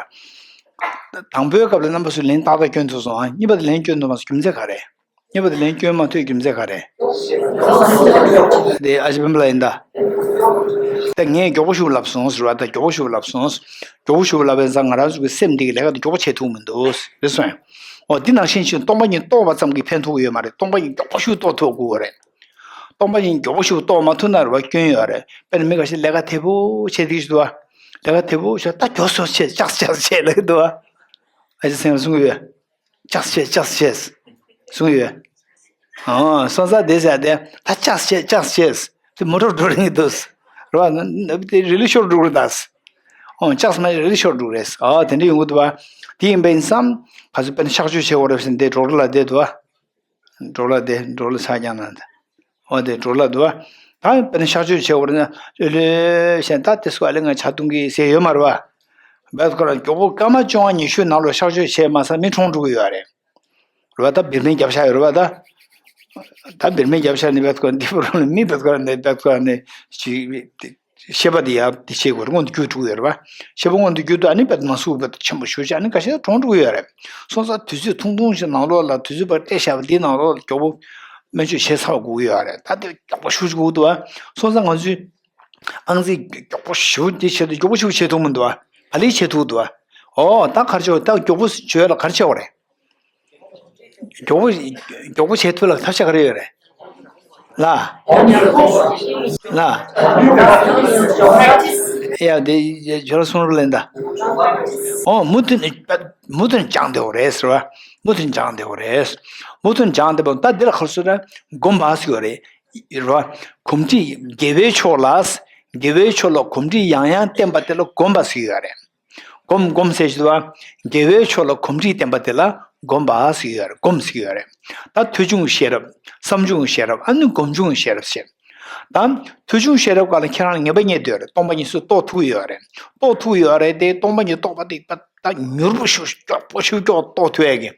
དང་པོའི་སྐབས་ལ་རྣམ་པ་ཚོས་ལན་ཏག་ཏག་སྐྱོན་ཐུབ་སོང་ཨ་གཉིས་པ་དེ་ལན་སྐྱོན་ཐུབ་མ་སོང་རྒྱུ་མཚན་ག་རེ། གཉིས་པ་དེ་ལན་སྐྱོན་མ་ཐུབ་རྒྱུ་མཚན་ག་རེ། དེ་ཨ་ཅེ་སྤེན་པ་ལགས་ཡིན་ད། ད་ངས་མགྱོགས་པོ་ཞིག་ལབ་སོང་ཟེར་བ་ད་མགྱོགས་པོ་ཞིག་ལབ་སོང་། མགྱོགས་པོ་ཞིག་ལབ་པའི་ཙང་ང་རང་ཚོ་གི་སེམས་འདི་གི་ལས་ཀ་དེ་མགྱོགས་པོ་བྱེད་ཐུབ་མི་འདུག་རེད་སོང་། འོ་འདི་ནང་བཞིན་ཞིག་སྟོང་པ་ཉིད་རྟོགས་པ་ཙམ་གྱིས་ཕན་ཐོགས་ཀྱི་ཡོད་མ་རེད་སྟོང་པ་ཉིད་མགྱོགས་པོ་ཞིག་རྟོགས་ཐུབ་དགོས་རེད། སྟོང་པ་ཉིད་མགྱོགས་པོ་ཞིག་རྟོགས་མ་ཐུབ་ན་རེད་བ་སྐྱོན་ཡོད་རེད། དཔེར་ན་མི་འགའ་ཤས་ལས་ཀ་དལ་པོ་བྱེད་བསྡད་ཀྱི་འདུག་བ། ལས་ཀ་དལ་པོ་བྱས་ད་མགྱོགས་སོང་བྱས་ཅག་ཅག་བྱས་ལབ་ཀྱི་འདུག་བ། ཨ་ཅེ་སེང་གསུང་གི་ཡོད། ཅག་བྱས་ཅག་བྱས། གསུང་གི་ཡོད། ཨོ་སོང་ཙང་དེ་ཟེར་ཏེ་ད་ཅག་བྱས་ཅག་བྱས། དེ་མོ་ཊ་འགྲོ་རིང་གི་འདུག་རེད་བ། དེ་རི་ལི་ཤོར་འགྲོ་གི་རེད་ད། ཨོ་ཅག་མ་རི་ལི་ཤོར་འགྲོ་གི་རེད། ཨོ་དེ་འདྲ་ཡོང་གི་འདུག་བ། དེ་ཡིན་པ་ཡིན་བསམ། ག་ཚོད་དཔེར་ན་གཤག་བཅོས་བྱེད་དགོས་རེད་བསམ་དེ་འགྲོ་གི་ལ་བསྡད་འདུག་བ། འགྲོ་ལ་དེ་འགྲོ་ལ་ཆ་རྐྱང་ན་དེ། འོ་དེ་འགྲོ་ལ་འདུག་བ། ད་དཔེར་ན་གཤག་བཅོས་བྱེད་དགོས་ན་ལྷོད་ལྷོད་བྱས་ད་དེ་སུ་ཨ་ལེ་ང་ཆ་གཏོང་གི་ཟེར་ཡོད་མ་རེད་བ། བས་ཁོ་རང་མགྱོགས་པོ་སྐར་མ་བཅོ་ལྔ་ཉི་ཤུ་ནང་ལོགས་གཤག་བཅོས་བྱས་མ་ཚར་མི་གྲོངས་འགྲོ་གི་ཡོད་རེད། རེད་བ་ད་བིར་མིང་རྒྱབ་ཤག་ཡོད་རེད་བ་ད། ད་བིར་མིང་རྒྱབ་ཤག་ནི་བས་ཁོ་འདི་བུ་རང་ལ་མི་བས་ཁོ་རང་ནས་བས་ཁོ་རང་ནས་ཅིག་ཤེས་པ་དེ་ཡར་དེ་བྱེད་དགོས་རེད། མངོན་དུ་གྱུར་འགྲོ་གི་ཡོད་རེད་པ། ཤེས་པ་མངོན་དུ་གྱུར་དུས་ཨ་ནི་དཔེ་ནང་གཟུགས་དཔེ་ཆེན་པོ་ཞེ་པོ་ཅིག་ཨ་ནི་ཁ་ཤས་གྲོངས་འགྲོ་གི་ཡོད་རེད། སོང་ཙང་དུས་ཚོད་ཐུང་ཐུང་ཞིག་ནང་ལོགས་ལ། དུས་ཚོད་ཕར་སྤྲད་བཞག་པ་འདིའི་ནང་ལོགས་ལ་མགྱོགས་པོ་སྨན་བཅོས་བྱས་ཚར་དགོས་ཀྱི་ཡོད་རེད། ད་དེ་མགྱོགས་པོ་ཞེ་པོ་ཅིག་དགོས་འདུག་པ། སོང་ཙང་ང་ཚོས་ཨང་རྩིས་མགྱོགས་པོ་ཞེ་པོ་དེ་བྱེད་དུས་མགྱོགས་པོ་ཞེ་པོ་བྱེད་ཐུབ་མི་འདུག་པ། ག་ལེར་བྱེད་ཐུབ་འདུག་པ། ཨོ་ད་ག་རེ་བྱེད། ད་མགྱོགས་པོ་བྱེད་ཡ་ལ་ག་རེ་བྱེད་དགོས་རེད། མགྱོགས་པོ་མགྱོགས་པོ་བྱེད་ཐུབ་ལ་ཐབས་ཤེས་ག་རེ་ཡོད་རེད། ལ། ལ། ཡ་དེ་ཁྱོད་རང་གསུང་རོགས་ལེན་ད། ཨོ་མུ་མཐུད་ནས་མུ་མཐུད་ནས་སྦྱངས་བསྡད་དགོས་རེད་ཟེར་བ། མུ་མཐུད་ནས་སྦྱངས་བསྡད་དགོས་རེད། མུ་མཐུད་ནས་སྦྱངས་བསྡད་པ་ད་འདི་ལ་ག་རེ་ཟེར་ན་སྒོམ་པ་ཟེར་གྱི་ཡོད་རེད། རེད་བ། གོམས་འདྲིས་དགེ་བའི་ཕྱོགས་ལ། དགེ་བའི་ཕྱོགས་ལ་གོམས་འདྲིས་ཡང་ཡང་བསྟེན་པ་དེ་ལ་སྒོམ་པ་ཟེར་གྱི་ཡོད་རེད། སྒོམ་སྒོམ་ཟེར་གྱི་འདུག་པ། དགེ་བའི་ཕྱོགས་ལ་གོམས་འདྲིས་བསྟེན་པ་དེ་ལ་སྒོམ་པ་ཟེར་གྱི་ཡོད་རེད། སྒོམ་ཟེར་གྱི་ཡོད་རེད། ད་ཐོས་བྱུང་གི་ཤེས་རབ། བསམ་བྱུང་གི་ཤེས་རབ། ཨ་ནི་སྒོམ་བྱུང་གི་ཤེས་རབ་ཟེར། ད་ཐོས་བྱུང་ཤེས་རབ་སྒང་ལ་ཁྱེད་རང་ལ་ངེས་པ་རྙེད་བསྡད་ཡོད་རེད། སྟོང་པ་ཉིད་གསུམ་རྟོགས་ཐུབ་ཀྱི་ཡོད་རེད། རྟོགས་ཐུབ་ཀྱི་ཡོད་རེད་དེ། སྟོང་པ་ཉིད་རྟོགས་པ་དེ་ད་ད་མྱུར་པོ་ཞིག་མགྱོགས་པོ་ཞིག་མགྱོགས་རྟོགས་ཐུབ་ཡ་གི་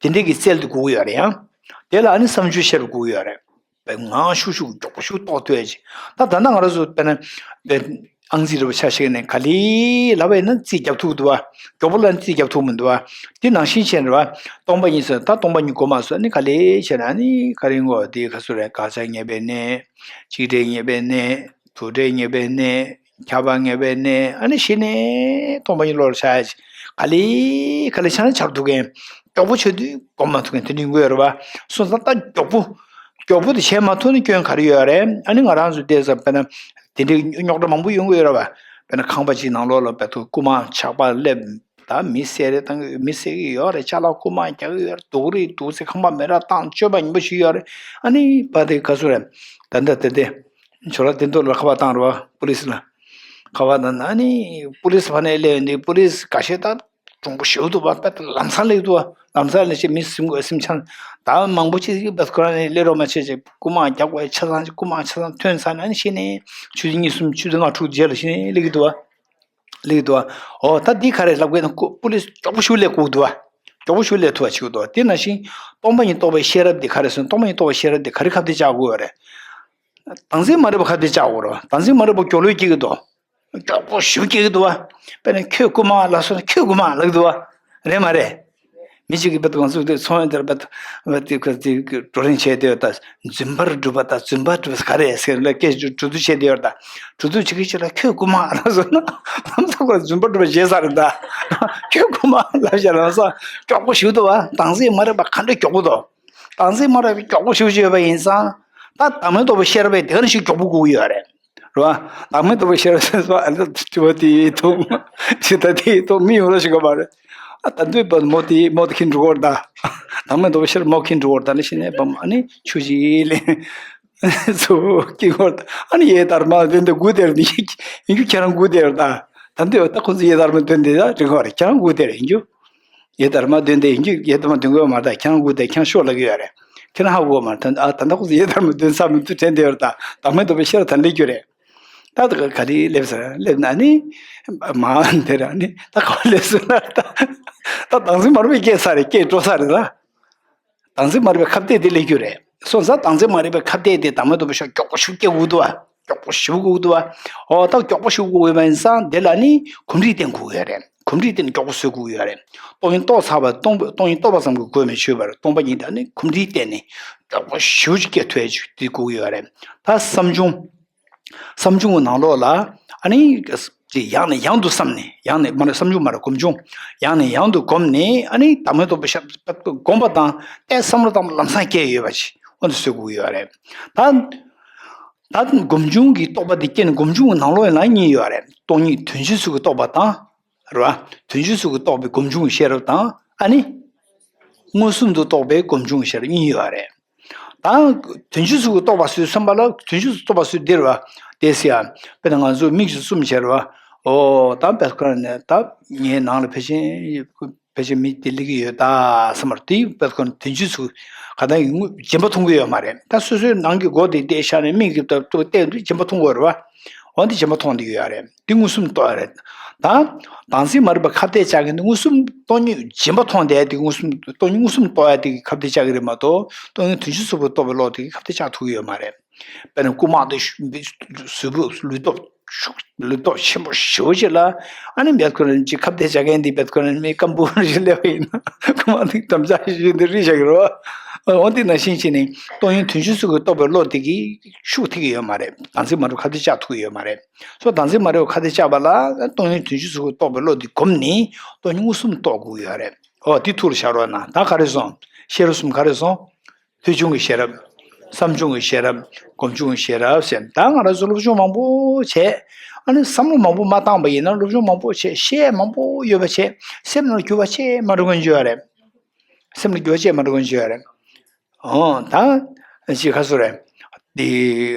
དེ་འདྲའི་གི་རྩལ་དེ་དགོས་ཀྱི་ཡོད་རེད། ཡང་དེ་ལ་ཨ་ནི་བསམ་བྱུང་ཤེས་རབ་དགོས་ཀྱི་ཡོད་རེད། པའི་ངང་ཤུགས་ཤུགས་མགྱོགས་པོ་ཤུགས་རྟོགས་ཐུབ་ཡ་ཅིག་ད་ད་ལྟ་ང་རང་ཚོ་དཔེར་ན་པའི་ཨང་རྩིས་རིལ་བུ་ཆ་བཞག་ནས་ག་ལེར་ལབ་པ་ཡིན་ན་རྩིས་རྒྱབ་ཐུབ་འདུག་པ། མགྱོགས་པོ་ལབ་ན་རྩིས་རྒྱབ་ཐུབ་མི་འདུག་པ། དེ་ནང་བཞིན་བྱས་ནས་རེད་པ། སྟོང་པ་ཉིད་ཟེར། ད་སྟོང་པ་ཉིད་སྒོམ་པ་སོགས་ནི་ག་ལེར་བྱས་ན་ནི་ག་རེ་ཡིན་གོ། དེ་ག་ཚོད་རེད། དགག་བྱ་ངེས་པའི་གནས། གཅིག་སྒྲའི་ངེས་པའི་གནས། དུ་སྒྲའི་ངེས་པའི་གནས། ཁྱབ་པ་ངེས་པའི་གནས། ཨ་ནི་གཞི་ནས་སྟོང་པ་ཉིད་བློ་ལ་འཆར་ཡ་ཅིག་ག་ལེར་ག་ལེར་ཆ་ནས་འཆར་ཐུབ་མཁན། མགྱོགས་པོ་བྱེད་དུས་སྒོམ་མ་ཐུབ་མཁན་དེ་འདྲ་ཡོང་གི་ཡོད་རེད་པ། སོང་ཙང་ད་མགྱོགས་པོ། མགྱོགས་པོ་དེ་བྱེད་མ་ཐུབ་ན་སྐྱོན་ག་རེ་ཡོད་རེད། ཨ་ནི་ང་རང་ཚོ་བལྟས་ཙང་དཔེར་ན་དེ་འདྲའི་རྙོག་དྲ་མང་པོ་ཡོང་གི་ཡོད་རེད་པ། དཔེར་ན་ཁང་པ་གཅིག་ནང་ལོགས་ལ་བལྟས་ཐུབ་རྐུ་མ་ཇག་པ་སླེབས། ད་མི་བསད་རེས་བཏང་གི་མི་བསད་ཀྱི་ཡོད་རེད། ཅ་ལག་རྐུ་མ་རྒྱག་གི་ཡོད་རེད། སྡུག་རུས་སྡུག་ཚེ་ཁང་པ་མེ་རག་བཏང་སྤྱོད་པ་ངན་པ་ཞིག་ཡོད་རེད། ཨ་ནི་པ་དེ་ག་ཚོད་རེད། ད་ལྟ་དེ་དེ་ཇོ་ལགས་དེ་ཚོ་ལ་ཁ་པར་བཏང་རེད་པ། པུ་ལིས་ལ་ཁ་པར་བཏང་ན། ཨ་ནི་པུ་ལིས་ཕར་ནས་སླེབས་ཡོང་དུས་པུ་ལིས་འགའ་ཤས་ད་གྲུང་པོ་ཞེ་པོ་འདུག་པ། དཔེ་ལམ་སང་སླེབས་འདུག་པ། ལམ་སང་སླེབས་བྱས་མི་སེམས་ཁུར་སེམས་ཆུང་། ད་མང་པོ་ཅིག་གིས་པ་ཁོ་རང་ནས་སླེབས་རོགས་མ་བྱེད་ཅེས་རྐུ་མ་རྒྱག་དགོས། ཆ་ཚང་རྐུ་མ་ཆ་ཚང་ཐོན་ཚར་ནས་ཨ་ནི་གཞི་ནས་ཆུ་ཚོད་གཉིས་གསུམ་ཆུ་ཚོད་ལྔ་དྲུག་རྗེས་ལ་གཞི་ནས་སླེབས་ཀྱི་འདུག་པ། ལེགས་འདུག་ཨ། འོ་ད་འདི་ག་རེ་ལབ་དགོས་ན། ཁོ་པུ་ལིས་མགྱོགས་པོ་ཞིག་སླེབས་དགོས་འདུག་ཨ། མགྱོགས་པོ་ཞིག་སླེབས་ཐུབ་པ་བྱེད་དགོས་འདུག་ཨ། དེ་ནང་བཞིན་སྟོང་པ་ཉིད་རྟོགས་པའི་ཤེས་རབ་འདི་ག་རེ་ཟེར་ན། སྟོང་པ་ཉིད་རྟོགས་པའི་ཤེས་རབ་འདི་ག་རེ་ཁ་གཏད་བཅག་དགོས་རེད། བདག་འཛིན་མ་རིག་པ་ཁ་གཏད་བཅག་དགོས་རེད། བདག་འཛིན་མ་རིག་པ་མགྱོགས་ལོས་སྐྱེ་གི་འདུག་ཨ། མགྱོགས་པོ་ཞིག་སྐྱེ་གི་འདུག་ཨ། དཔེར་ན་ཁྱོད་རྐུ་མ་ལབ་སོང་ན་ཁྱོད་རྐུ་མ་ལབ་གི་འདུག་ཨ། རེད་མ་རེད། མི་གཅིག་གིས་བད་ང་ཚོ་དེ་ཚོང་ཡོད་དེར་བད་བད་དེ་ཁ་དེ་བགྲོ་གླེང་བྱས་དེ་ཡོད་ད། རྫུན་པར་སྒྲུབ་པ་དང་རྫུན་པ་སྒྲུབ་པ་ག་རེ་ཟེར་ལ་སྐད་ཆ་གྲོས་བསྡུར་བྱས་དེ་ཡོད་ད། གྲོས་བསྡུར་བྱེད་ཀྱི་ཆེད་ལ་ཁྱོད་རྐུ་མ་ལབ་སོང་ན་ལམ་སང་ཁོ་རྫུན་པ་སྒྲུབ་པ་བྱས་ས་རེད་ད། ཁྱོད་རྐུ་མ་ལབ་བྱས་ལམ་སང་མགྱོགས་པོ་ཞིག་འདུག་བ། བདག་འཛིན་མ་རིག་པ་ག་འདྲ་མགྱོགས་པོ་འདུག་བདག་འཛིན་མ་རིག་པ་མགྱོགས་པོ་ཞིག་ཡོད་པ་ཡིན་ཙང་། ད་བདག་མེད་རྟོགས་པའི་ཤེས་རབ་པས་དེ་ག་ནས་ཞིག་མགྱོགས་པོ་དགོས་ཀྱི་ཡོད་རེད། རེད་བ། བདག་མེད་རྟོགས་པའི་ཤེས་རབ་ཟེར་སོང་ཨ། ལ་དྲི་བ་དེ་ཡིན་ཐུང་། ཇི་ལྟར་དེ་ཡིན་ཐུང་མི་ཡོང་རོགས་ཞིག་ག་མ་རེད། ཨ་ད་འདོད་པ་མོ་དེ་མོ་དེ་ཁྱིམ་འགྲོ་བར་ད། བདག་མེད་རྟོགས་པའི་ཤེས་རབ་མོ་ཁྱིམ་འགྲོ་བར་ད་ནི་ཤི་ནས་བམ་ཨ་ནི་ཆུ་ཞིག་ལེན། ཚུ་ཀྱི་བར་ད་ཨ་ནི་ཡེ་དར་མ་དོན་དེ་དགུ་དེར་ནི་ཡིན་རྒྱུ་ཁྱེད་རང་དགུ་དེར་ད། ད་འདོད་ད་ཁོ་ཚོ་ཡེ་དར་མ་དོན་དེ་ད་དྲི་བ་རེད། ཁྱེད་རང་དགུ་དེར་ཡིན་རྒྱུ། ཡེ་དར་མ་དོན་དེ་ཡིན་རྒྱུ། ཡེ་དར་མ་དོན་དགོས་མ་རེད། ཁྱེད་རང་དགུ་དེར་ཁྱེད་རང་ཤོག་ལབ་ཀྱི་ཡོད་རེད། ཁྱེད་རང་ཧ་གོ་མ་རེད། ད་ད་ལྟ་ཁོ་ཚོ་ཡེ་དར་མ་དོན་ས་མི་ཚུ་དྲན་དེ་ཡོད་ད། བདག་མེད་རྟོགས་པའི་ཤེས་རབ་ད་སླེབས་རྒྱུ་རེད། ད་ག་རེ་སླེབས་ཟེར་སླེབས་ན་ནི། མ་དེ་ར་ནི་ད་ག་པར་སླེབས་ཟེར་ན་ད། ད་བདག་འཛིན་མ་རིག་པའི་སྐྱེས་ས་རེད། སྐྱེས་འགྲོ་ས་རེད་ད། བདག་འཛིན་མ་རིག་པའི་ཁ་གཏད་དེ་སླེབས་རྒྱུ་རེད། སོང་ཙང་བདག་འཛིན་མ་རིག་པའི་ཁ་གཏད་དེ་བདག་མེད་རྟོགས་པའི་ཤེས་རབ་མགྱོགས་པོ་ཞིག་སྐྱེ་དགོས་འདུག་བ། མགྱོགས་པོ་ཞིག་དགོས་འདུག་བ། འོ་ད་མགྱོགས་པོ་ཞིག་དགོས་པ་ཡིན་ཙང་དེ་ལ་ནི་གོམས་འདྲིས་བསྟེན་དགོས་ཡོད་རེད། གོམས་འདྲིས་བསྟེན་མགྱོགས་པོ་བཟོ་དགོས་ཡོད་རེད། སྟོང་ཉིད་རྟོགས་ཚར་བ་སྟོང་སྟོང་ཉིད་རྟོགས་པ་ཙམ་གྱིས་གོ་མི་ཆོད་པར་སྟོང་པ་ཉིད་དང་ནི་གོམས་འདྲིས་བསྟེན་ནས་མགྱོགས་པོ་ཞིག་སྐྱེ་ཐུབ་ཡ་ཅིག་དེ་དགོས་ཡོད་རེད། ད་བསམ་བྱུང་། བསམ་བྱུང་གི་ནང་ལོགས་ལ་ཨ་ནི་ཅིག་ཡང་ནས་ཡང་དུ་བསམ་ནས། ཡང་ནས་མ་རེད། བསམ་བྱུང་མ་རེད། སྒོམ་བྱུང་། ཡང་ནས་ཡང་དུ་སྒོམ་ནས་ཨ་ནི་བདག་མེད་རྟོགས་པའི་ཤེས་རབ་སྒོམ་པ་དང་ཏོག་ཙམ་བསམ་བློ་བཏང་ལམ་སང་སྐྱེ་ཡོད་པ་ཅིག་འོ་འདི་བཟོ་དགོས་ཀྱི་ཡོད་རེད། ད་ད་སྒོམ་བྱུང་གི་རྟོགས་པ་འདི་སྐྱེས་ནས་སྒོམ་བྱུང་གི་ནང་ལོགས་ལ་གཉིས་ཡོད་རེད། སྟོང་ཉིད་དོན་སྤྱི་གཟུགས་ཀྱི་རྟོགས་པ་དང་། རེད་བ། དོན་སྤྱི་གཟུགས་ཀྱི་རྟོགས་པའི་སྒོམ་བྱུང་གི་ཤེས་རབ་དང་ཨ་ནི། མངོན་སུམ་དུ་རྟོགས་པའི་སྒོམ་བྱུང་གི་ཤེས་རབ་གཉིས་ཡོད་རེད། ད་དོན་སྤྱི་གཟུགས་ཀྱི་རྟོགས་པ་ཟེར་བསམ་པ་ལ་དོན་སྤྱི་གཟུགས་རྟོགས་པ་ཟེར་འདིར་བ་དེ་ཟེར་ཡ། དཔེར་ན་ང་ཚོ་མིག་ཅིག་བཙུམ་བྱས་རེད་བ། ཨོ་ད་བེད་ཁོ་ན་ནས་ད་ངའི་ནང་ལ་ཕལ་ཆེར་ཕལ་ཆེར་མི་དེ་སླེབས་ཀྱི་ཡོད་ད་བསམ་པར་དེ་བེད་ཁོ་ན་དོན་སྤྱི་གཟུགས་ག་ད་ཡིན་དངོས་སྦྱིན་པ་མཐོང་གི་ཡོད་མ་རེད། ད་སོ་སོའི་ནང་གི་སྒོ་དེ་བལྟས་བཞག་ནས་མིག་གིས་ད་ལྟོས་བལྟས་དུས་སྦྱིན་པ་མཐོང་གི་ཡོད་རེད་བ། འོ་འདི་སྦྱིན་པ་མཐོང་བསྡད་ཀྱི་ཡོད་རེད། འདི་མངོན་སུམ་རྟོགས་ཡ་རེད། ད་བདག་འཛིན་མ་རིག་པ་ཁ་གཏད་བཅག་མཁན་འདི་མངོན་སུམ་སྟོང་ཉིད་སྦྱིན་པ་མཐོང་བསྡད་ཡ་དེ་མངོན་སུམ་སྟོང་ཉིད་མངོན་སུམ་རྟོགས་ཡ་དེ་གི་ཁ་གཏད་བཅག་གི་རེད་མ་གཏོགས་སྟོང་ཉིད་དོན་སྤྱི་གཟུགས་པོ་རྟོགས་པའི་བློ་དེ་གི་ཁ་གཏད་བཅག་ཐུབ་ཀྱི་ཡོད་མ་རེད། དཔེར་ན་རྐུ་མ་དེ་གཟུགས་པོ་ལུས་སྟོབས་ ཤུགས་ལུས་སྟོབས་ཆེན་པོ་ཞེ་པོ་ཅིག་ལ། ཨ་ནི་བེད་ཁོ་རང་ཅིག་ཁ་བརྡ་བྱ་མཁན་འདི་བེད་ཁོ་རང་མི་སྐམ་པོ་ཞིག་སླེབས་པ་ཡིན་ན། ཁོ་མ་འདི་དམ་བཅའ་ཞིག་འདི་རིགས་བཞག་གི་རེད་བ། འོ་འདི་ནང་བཞིན་བྱས་ནས་སྟོང་ཉིད་དོན་བྱེད་ཚུལ་གྱི་རྟོགས་པའི་བློ་དེ་གིས་ཤུགས་ཐེབས་ཀྱི་ཡོད་མ་རེད། བདག་འཛིན་མ་འགྲོ་ཁ་བརྡ་བཅག་ཐུབ་ཀྱི་ཡོད་མ་རེད། སོ་བདག་འཛིན་མ་འགྲོ་ཁ་བརྡ་བཅག་པ་ལ་སྟོང་ཉིད་དོན་བྱེད་ཚུལ་གྱི་རྟོགས་པའི་བློ་དེ་བསྒོམས་ནས་སྟོང་ཉིད་མངོན་སུམ་རྟོགས་དགོས་ཀྱི་ཡོད་རེད། འོ་དེ་ཐུགས་ལ་བཞག་རོགས་གནང་། ད་ག་རེ་སོང་། ཤེས་རབ་གསུམ་ག་རེ་སོང་། ཐོས་བྱུང་གི་ཤེས་རབ། བསམ་བྱུང་གི་ཤེས་རབ། སྒོམ་བྱུང་གི་ཤེས་རབ་ཟེར། ད་ང་རང་ཚོ་སློབ་སྦྱོང་མང་པོ་བྱས། ཨ་ནི་བསམ་བློ་མང་པོ་མ་བཏང་པ་ཡིན་ན། སློབ་སྦྱོང་མང་པོ་བྱས། ཤེས་མང་པོ་ཡོད་པ་བྱས། སེམས་ནང་འགྱུར་བ་ཅིག་མ་འགྲོ་མཁན་ཅིག་ཡོད་རེད། སེམས་ལ་འགྱུར་བ་ཅིག་མ་འགྲོ་མཁན་ཅིག་ཡོད་རེད། འོ་ད་ཅིག་ག་ཚོད་རེད། འདི་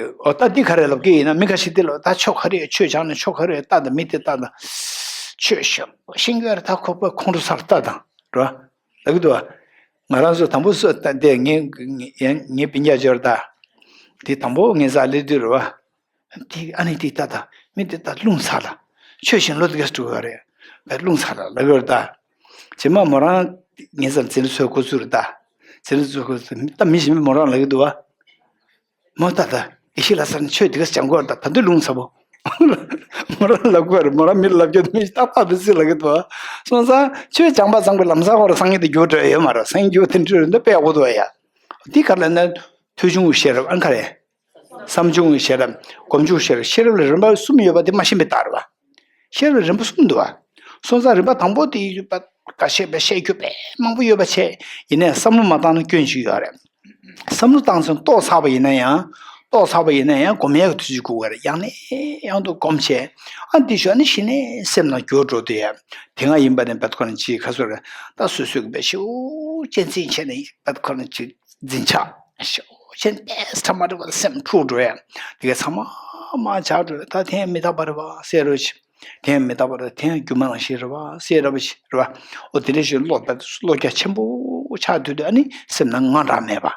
འོ་ད་འདི་ག་རེ་ལབ་ཀྱི་ཡིན་ན། མི་ཁ་ཤས་འདི་ལ་ད་ཆོས་ག་རེ་ཡོད། ཆོས་སྦྱངས་ནས་ཆོས་ག་རེ་ཡོད་ལྟ་དང་། མི་དེ་ལྟ་དང་། ཆོས་ཤེས་ཤེས་ཀྱི་ཡོད་རེད། ད་ཁོ་པ་ཁོང་ཁྲོ་ཟ་ལྟ་དང་རོ། ལབ་ཀྱི་འདུག་བ། ང་རང་ཚོ་དང་པོ་སུ་ད་འདི་ངའི་ངའི་ངའི་སྤུན་ཀྱག་ཅིག་ཡོད་རེད་ད། དེ་དང་པོ་ངའི་རྩར་སླེབས་དུས་རེད་བ། དེ་ཨ་ནི་དེ་ལྟ་དང་། མི་དེ་ལྟ་རླུང་ཚ་ལ། ཆོས་བཞིན་ལོ་དེ་ག་འགྲོ་གི་ཡོད་རེད། ད་རླུང་ཚ་ལ་ལབ་ཀྱི་ཡོད་རེད་ད། རྗེས་མ་མོ་རང་ངའི་རྩར་འཛིན་གྲྭ་ཚུགས་འགོ་ཚུགས་རེད་ད། འཛིན་གྲྭ་ཚུགས་འགོ་ཚུགས། ད་མི་གཞན་མོ་རང་ལབ་ཀྱི་འདུག་བ། མོ་ད་ད་དགེ་བཤེས་ལྷ་ས་ནས་ཆོས་དེ་ག་སྦྱང་དགོས་རེད་ད། ད་དུང་རླུང་ཚ་པོ། མོ་རང་ལབ་དགོས་རེད། མོ་རང་མི་ལ་ལབ་རྒྱུ་མི་ཏག་ཏག་འདུག་སེ་ལབ་ཀྱི་འདུག་བ། སོང་ཙང་ཆོས་སྦྱངས་པ་ཙམ་གྱིས་ལམ་སང་ཁོ་རང་སངས་རྒྱས་དེ་འགྱུར་འགྲོ་ཡ་ཡོད་མ་རེད། སངས་རྒྱས་འགྱུར་དེ་འདྲ་རེད་འདུག་དཔེ་ཡག་པོ་འདུག་བ་ཡ། དེ་ག་རེ་ལབ་ན། ཐོས་བྱུང་གི་ཤེས་རབ། ཨ་ནི་ག་རེ། བསམ་བྱུང་གི་ཤེས་རབ། སྒོམ་བྱུང་ཤེས་རབ། ཤེས་རབ་ལ་རིམ་པ་གསུམ་ཡོད་པ་དེ་མ་ཤེས་པའི་རྟགས་རེད་བ། ཤེས་རབ་ལ་རིམ་པ་གསུམ་འདུག་བ། སོང་ཙང་རིམ་པ་དང་པོ་དེ་ཡོད་པ་ག་ཤེས་པའི་བཤད་རྒྱུ་དཔེ་མང་པོ་ཡོད་པ་བྱས། ཡིན་ནའི་བསམ་བློ་མ་བཏང་ན་སྐྱོན་ཞིག་ཡོད་རེད། བསམ་བློ་བཏང་ཚུན་རྟོགས་ཚར་བ་ཡིན་ན་ཡང་། རྟོགས་ཚར་བ་ཡིན་ན་ཡང་སྒོམ་ཡག་གི་དུས་ཚོད་དགོས་ཀྱི་རེད། ཡང་ནས་ཡང་དུ་སྒོམ་བྱས། ཨ་འདི་ཞོག་ནི་གཞི་ནས་སེམས་ནང་འགྱུར་འགྲོ་དུས་ཡ། དེ་སྔ་ཡིན་པ་ནས་བད་ཁོ་ན་ཅིག་ག་ཚོད་རེད། ད་སོ་སོའི་གི་བེད་ཤེས་ཅན་ཚིག་བྱས་ནས་བད་ཁོ་ན་ཅིག་འཛིན་ཆགས་ཤོག་ཅན་ཏེས་ཁྲ་མ་འགྲོ་བ་སེམས་འཁྲུག་འགྲོ་ཡ། དེ་ག་ཚང་མ་མ་ཆགས་འགྲོ་ཡ། ད་དེ་ཡང་མི་རྟག་པ་རེད་བ་ཟེར་རོ་ཞིག་དེ་ཡང་མི་རྟག་པ་རེད། དེ་ཡང་སྒྱུ་མ་རང་བཞིན་རེད་བ་ཟེར་ར་བ་ཞིག་རེད་བ། འོ་དེ་འདྲ་ཞིག་བློ་བློ་རྒྱ་ཆེན་པོ་ཆགས་དུས་དུས་ཨ་ནི་སེམས་ནང་དངངས་སྐྲག་མེད་པ་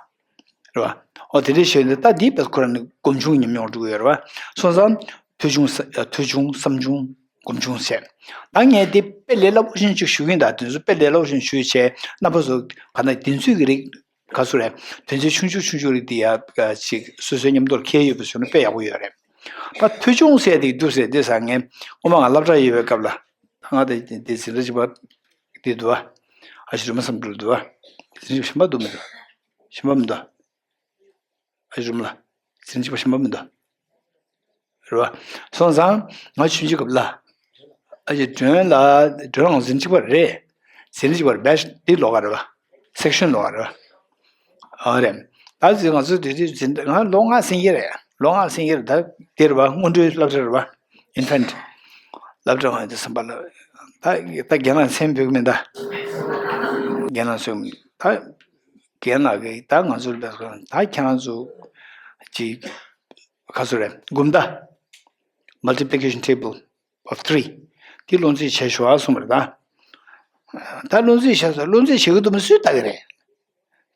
རེད་བ། འོ་དེ་འདྲ་ཞིག་ད་འདི་བེད་ཁོ་རང་ནི་སྒོམ་བྱུང་ཉམས་མྱོང་འགྲོ་གི་ཡོད་རེད་བ། སོང་ཙང་ཐོས་བྱུང་ས་ཐོས་བྱུང་བསམ་བྱུང་སྒོམ་བྱུང་ཟེར། ད་ངས་འདི་དཔེ་ལས་སླ་པོ་ཞིག་ཅིག་ཞུ་གི་ཡིན། ད་དེ་ཚོ་དཔེ་ལས་སླ་པོ་ཞིག་ཞུས་བྱས་རྣམ་པ་ཚོ་ག་ན་བདེན་ཚིག་གི་རིགས། ག་ཚོད་རེད། དོན་ཚན་ཆུང་ཆུང་ཆུང་ཆུང་རིགས་འདི་ཡ་ཅིག་སོ་སོའི་མཉམ་དུ་འཁྱེར་ཡོད་པ་བྱུང་ན་དཔེ་ཡག་པོ་ཡོད་རེད། ད་ཐོས་བྱུང་ཟེར་དེ་འདུག་ཟེར་དེ་ས་ངས་སྔོན་མ་ང་སློབ་གྲྭ་ཡོད་པའི་སྐབས་ལ། ད་ང་དེ་དེ་འཛིན་གྲྭ་གཅིག་པ་དེ་འདུག་བ། ཨ་ཞེ་སྒྲོལ་མ་བསམ་གྲུབ་འདུག་བ། འཛིན་གྲྭ་གཞན་པ་འདུག་མི་འདུག་གཞན་པ་མི་འདུག་ཨ་ཞེ་སྒྲོལ་མ་ལ། འཛིན་གྲྭ་གཅིག་པ་གཞན་པ་མི་འདུག་རེད་བ། སོང་ཙང་ང་ཆུང་ཆུང་སྐབས་ལ། ཨ་ཅེ་སྒྲོན་ལགས། སྒྲོན་ལགས་འཛིན་གཅིག་པ་རེད། འཛིན་གཅིག་པ་རེད། བེ་ཆ་འདི་ལོགས་ཀ་རེད་བ། སེག་ཤན་ལོགས་ཀ་རེད་བ། ཨ་རེད། ད་ཅི་ང་ཚོ་དེ་དུས་འཛིན་ང་ལོ་ལྔ་ཟིན་གྱི་རེད། ལོ་ལྔ་ཟིན་གྱི་རེད། ད་འདི་རེད་བ། སྔོན་འགྲོའི་སློབ་གྲྭ་རེད་བ། ཨིན་ཕེན་ཊི། སློབ་གྲྭ་ང་ཚོ་སེམས་པ་ལ། ད་ད་རྒན་ལགས་མཚན་འབོད་ཀྱི་མིན་ད། རྒན་ལགས་སོང་ད། རྒན་ལགས་ཀྱིས་ད་ང་ཚོར་འབད་དགོས། ད་ཁྱེད་རང་ཚོ་ཅིག་ག་ཚོད་རེད། འགུམ་མདའ། Multiplication table of three དེ་སློབ་ཚན་བྱས་ཤོག་ཨ་གསུངས་པ་རེད་ད། ད་སློབ་ཚན་བྱས་སོང་། སློབ་ཚན་བྱེད་ཀྱི་འདུག་མི་སུས་ལྟ་གི་རེད།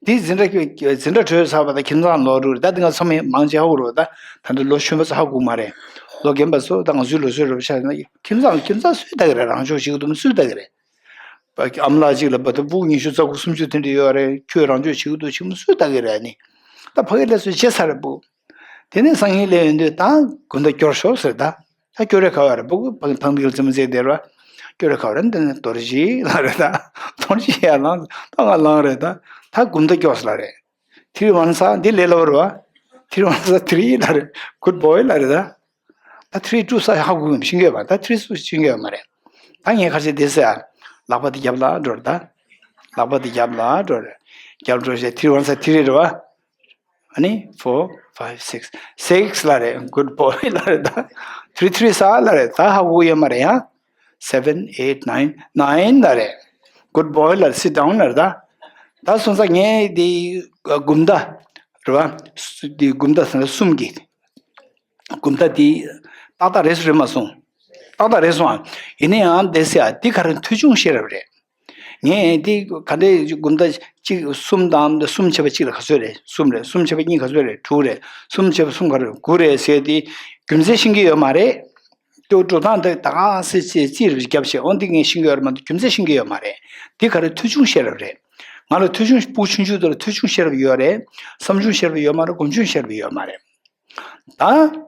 དེ་འཛིན་གྲྭ་འཛིན་གྲྭ་གྲོལ་ཚར་བ་དང་ཁྱིམ་ཚང་ལོག་འགྲོ་རེད། ད་དེ་སྔ་ཚང་མས་མང་ཆེ་ཧ་གོ་རེད་བ། ད་ད་འདི་ལོ་ཆུང་བ་ཚོ་ཧ་གོ་མ་རེད། ལོ་རྒན་པ་ཚོ་ད་ང་ཚོའི་ལོ་ཚོད་རེད་བ། ཆ་ན་ཁྱིམ་ཚང་ཁྱིམ་ཚང་སུས་ལྟ་གི་རེད། རང་ཕྱོགས་བྱེད་ཀྱི་འདུག་མི་སུས་ལྟ་གི་རེད། ཨ་མ་ལགས་གཅིག་ལ་བ་ད་སྤུ་གུ་ཉི་ཤུ་རྩ་དགུ་སུམ་ཅུ་དེ་འདྲ་ཡོད་རེད། ཁྱོད་རང་ཕྱོགས་བྱེད་ཀྱི་འདུག་ཆུང་མོ་སུས་ལྟ་གི་རེད་ནི། ད་ཕ་གི་ལས་ཚོད་བྱེད་ས་རེད་སྤུ། དེ་ནས་སང་ཉིན་སླེབས་ཡོང་དུས་ད་དགུན་ཟླ་སྐྱོར་ཤོག་ཟེར་ད། ད་སྐྱོར་རེ་ག་བ་རེད། སྤུ་གུ་ཕ་གི་ཐང་ཐིག་ལ་རྩེད་མོ་རྩེ་བསྡད་རེད་བ། སྐྱོར་རེ་ག་བ་རེད། འདི་ནས་རྡོ་རྗེ་ལགས་རེད་ད། རྡོ་རྗེ་ཡར་ལངས། ད་ང་ལངས་རེད་ད། ད་དགུན་ཟླ་སྐྱོར་ས་ལ་རེད། ཐི་རི་ཝན་ས་འདི་ལས་སླ་པོ་རེད་བ། ཐི་རི་ཝན་ས་ཐི་རི་ལ་རེད། གུད་བོའི་ལ་རེད་ད། ད་ཐི་རི་ཊུ་ས་ཧ་གོ་གི་ཤེས་ཀྱི་ཡོད་པ། ད་ཐི་རི་སུ་ཤེས་ཀྱི་ཡོད་མ་རེད། ད་ངས་ཁ་ཤས་དེ་ཟེར་ཡ། ལག་པ་དེ་རྒྱབ་ལ་འགྲོ་རེད་ད། ལག་པ་དེ་རྒྱབ་ལ་འགྲོ་རེད། རྒྱབ་འགྲོ་བྱས་ཐི་རི་ཝན་ས་ཐི་རི་རེད་བ། ཨ་ནི་four five six six ལ་རེད། གུད་བོའི་ལ་རེད་ད། ཐི་རི་ཐི་རི་ས་ལ་རེད། ད་ཧ་གོ་གི་ཡོད་མ་རེད་ཡ། seven eight nine nine ལ་རེད། གུད་བོའི་ལ་རེད། སིཊ་ཌའུན་ལ་རེད་ད། ད་སོང་ཙང་ངས་འདི་འགུམ་མདའ་རེད་བ། འདི་འགུམ་མདའ་ཟེར་ན་གསུམ་གྱི། འགུམ་མདའ་འདི་ཏག་ཏག་རེད་སོང་རེད་མ་སོང་། ཏག་ཏག་རེད་སོང་ཨ། ཡིན་ན་ཡང་འདི་ཟེར་ཨ། འདི་ག་རེ་ཐོས་བྱུང་ཤེས་རབ་རེད། ངས་འདི་ག་འདྲའི་འགུམ་མདའ་གཅིག་གསུམ་དང་གསུམ་བྱས་པ་གཅིག་ལ་ག་ཚོད་རེད། གསུམ་རེད། གསུམ་བྱས་པ་གཉིས་ག་ཚོད་རེད། དྲུག་རེད། གསུམ་བྱས་པ་གསུམ་ག་རེ་རེད། དགུ་རེད་ཟེར་དེ་རྒྱུ་མཚན་ཤེས་ཀྱི་ཡོད་མ་རེད། ཏུ་འགྲོ་སྟངས་དེ་ད་ག་སེ་སེ་རྩིས་རེ་བརྒྱབ་བྱས་འོ་འདི་ངས་ཤེས་ཀྱི་ཡོད་རེད་མ་གཏོགས་རྒྱུ་མཚན་ཤེས་ཀྱི་ཡོད་མ་རེད། འདི་ག་རེ་ཐོས་བྱུང་ཤེས་རབ་རེད། ང་ལ་ཐོས་བྱུང་སྤུ་གུ་ཆུང་ཆུང་དེ་ལ་ཐོས་བྱུང་ཤེས་རབ་ཡོད་རེད། བསམ་བྱུང་ཤེས་རབ་ཡོད་མ་རེད། སྒོམ་བྱུང་ཤེས་རབ་ཡོད་མ་རེད། ད།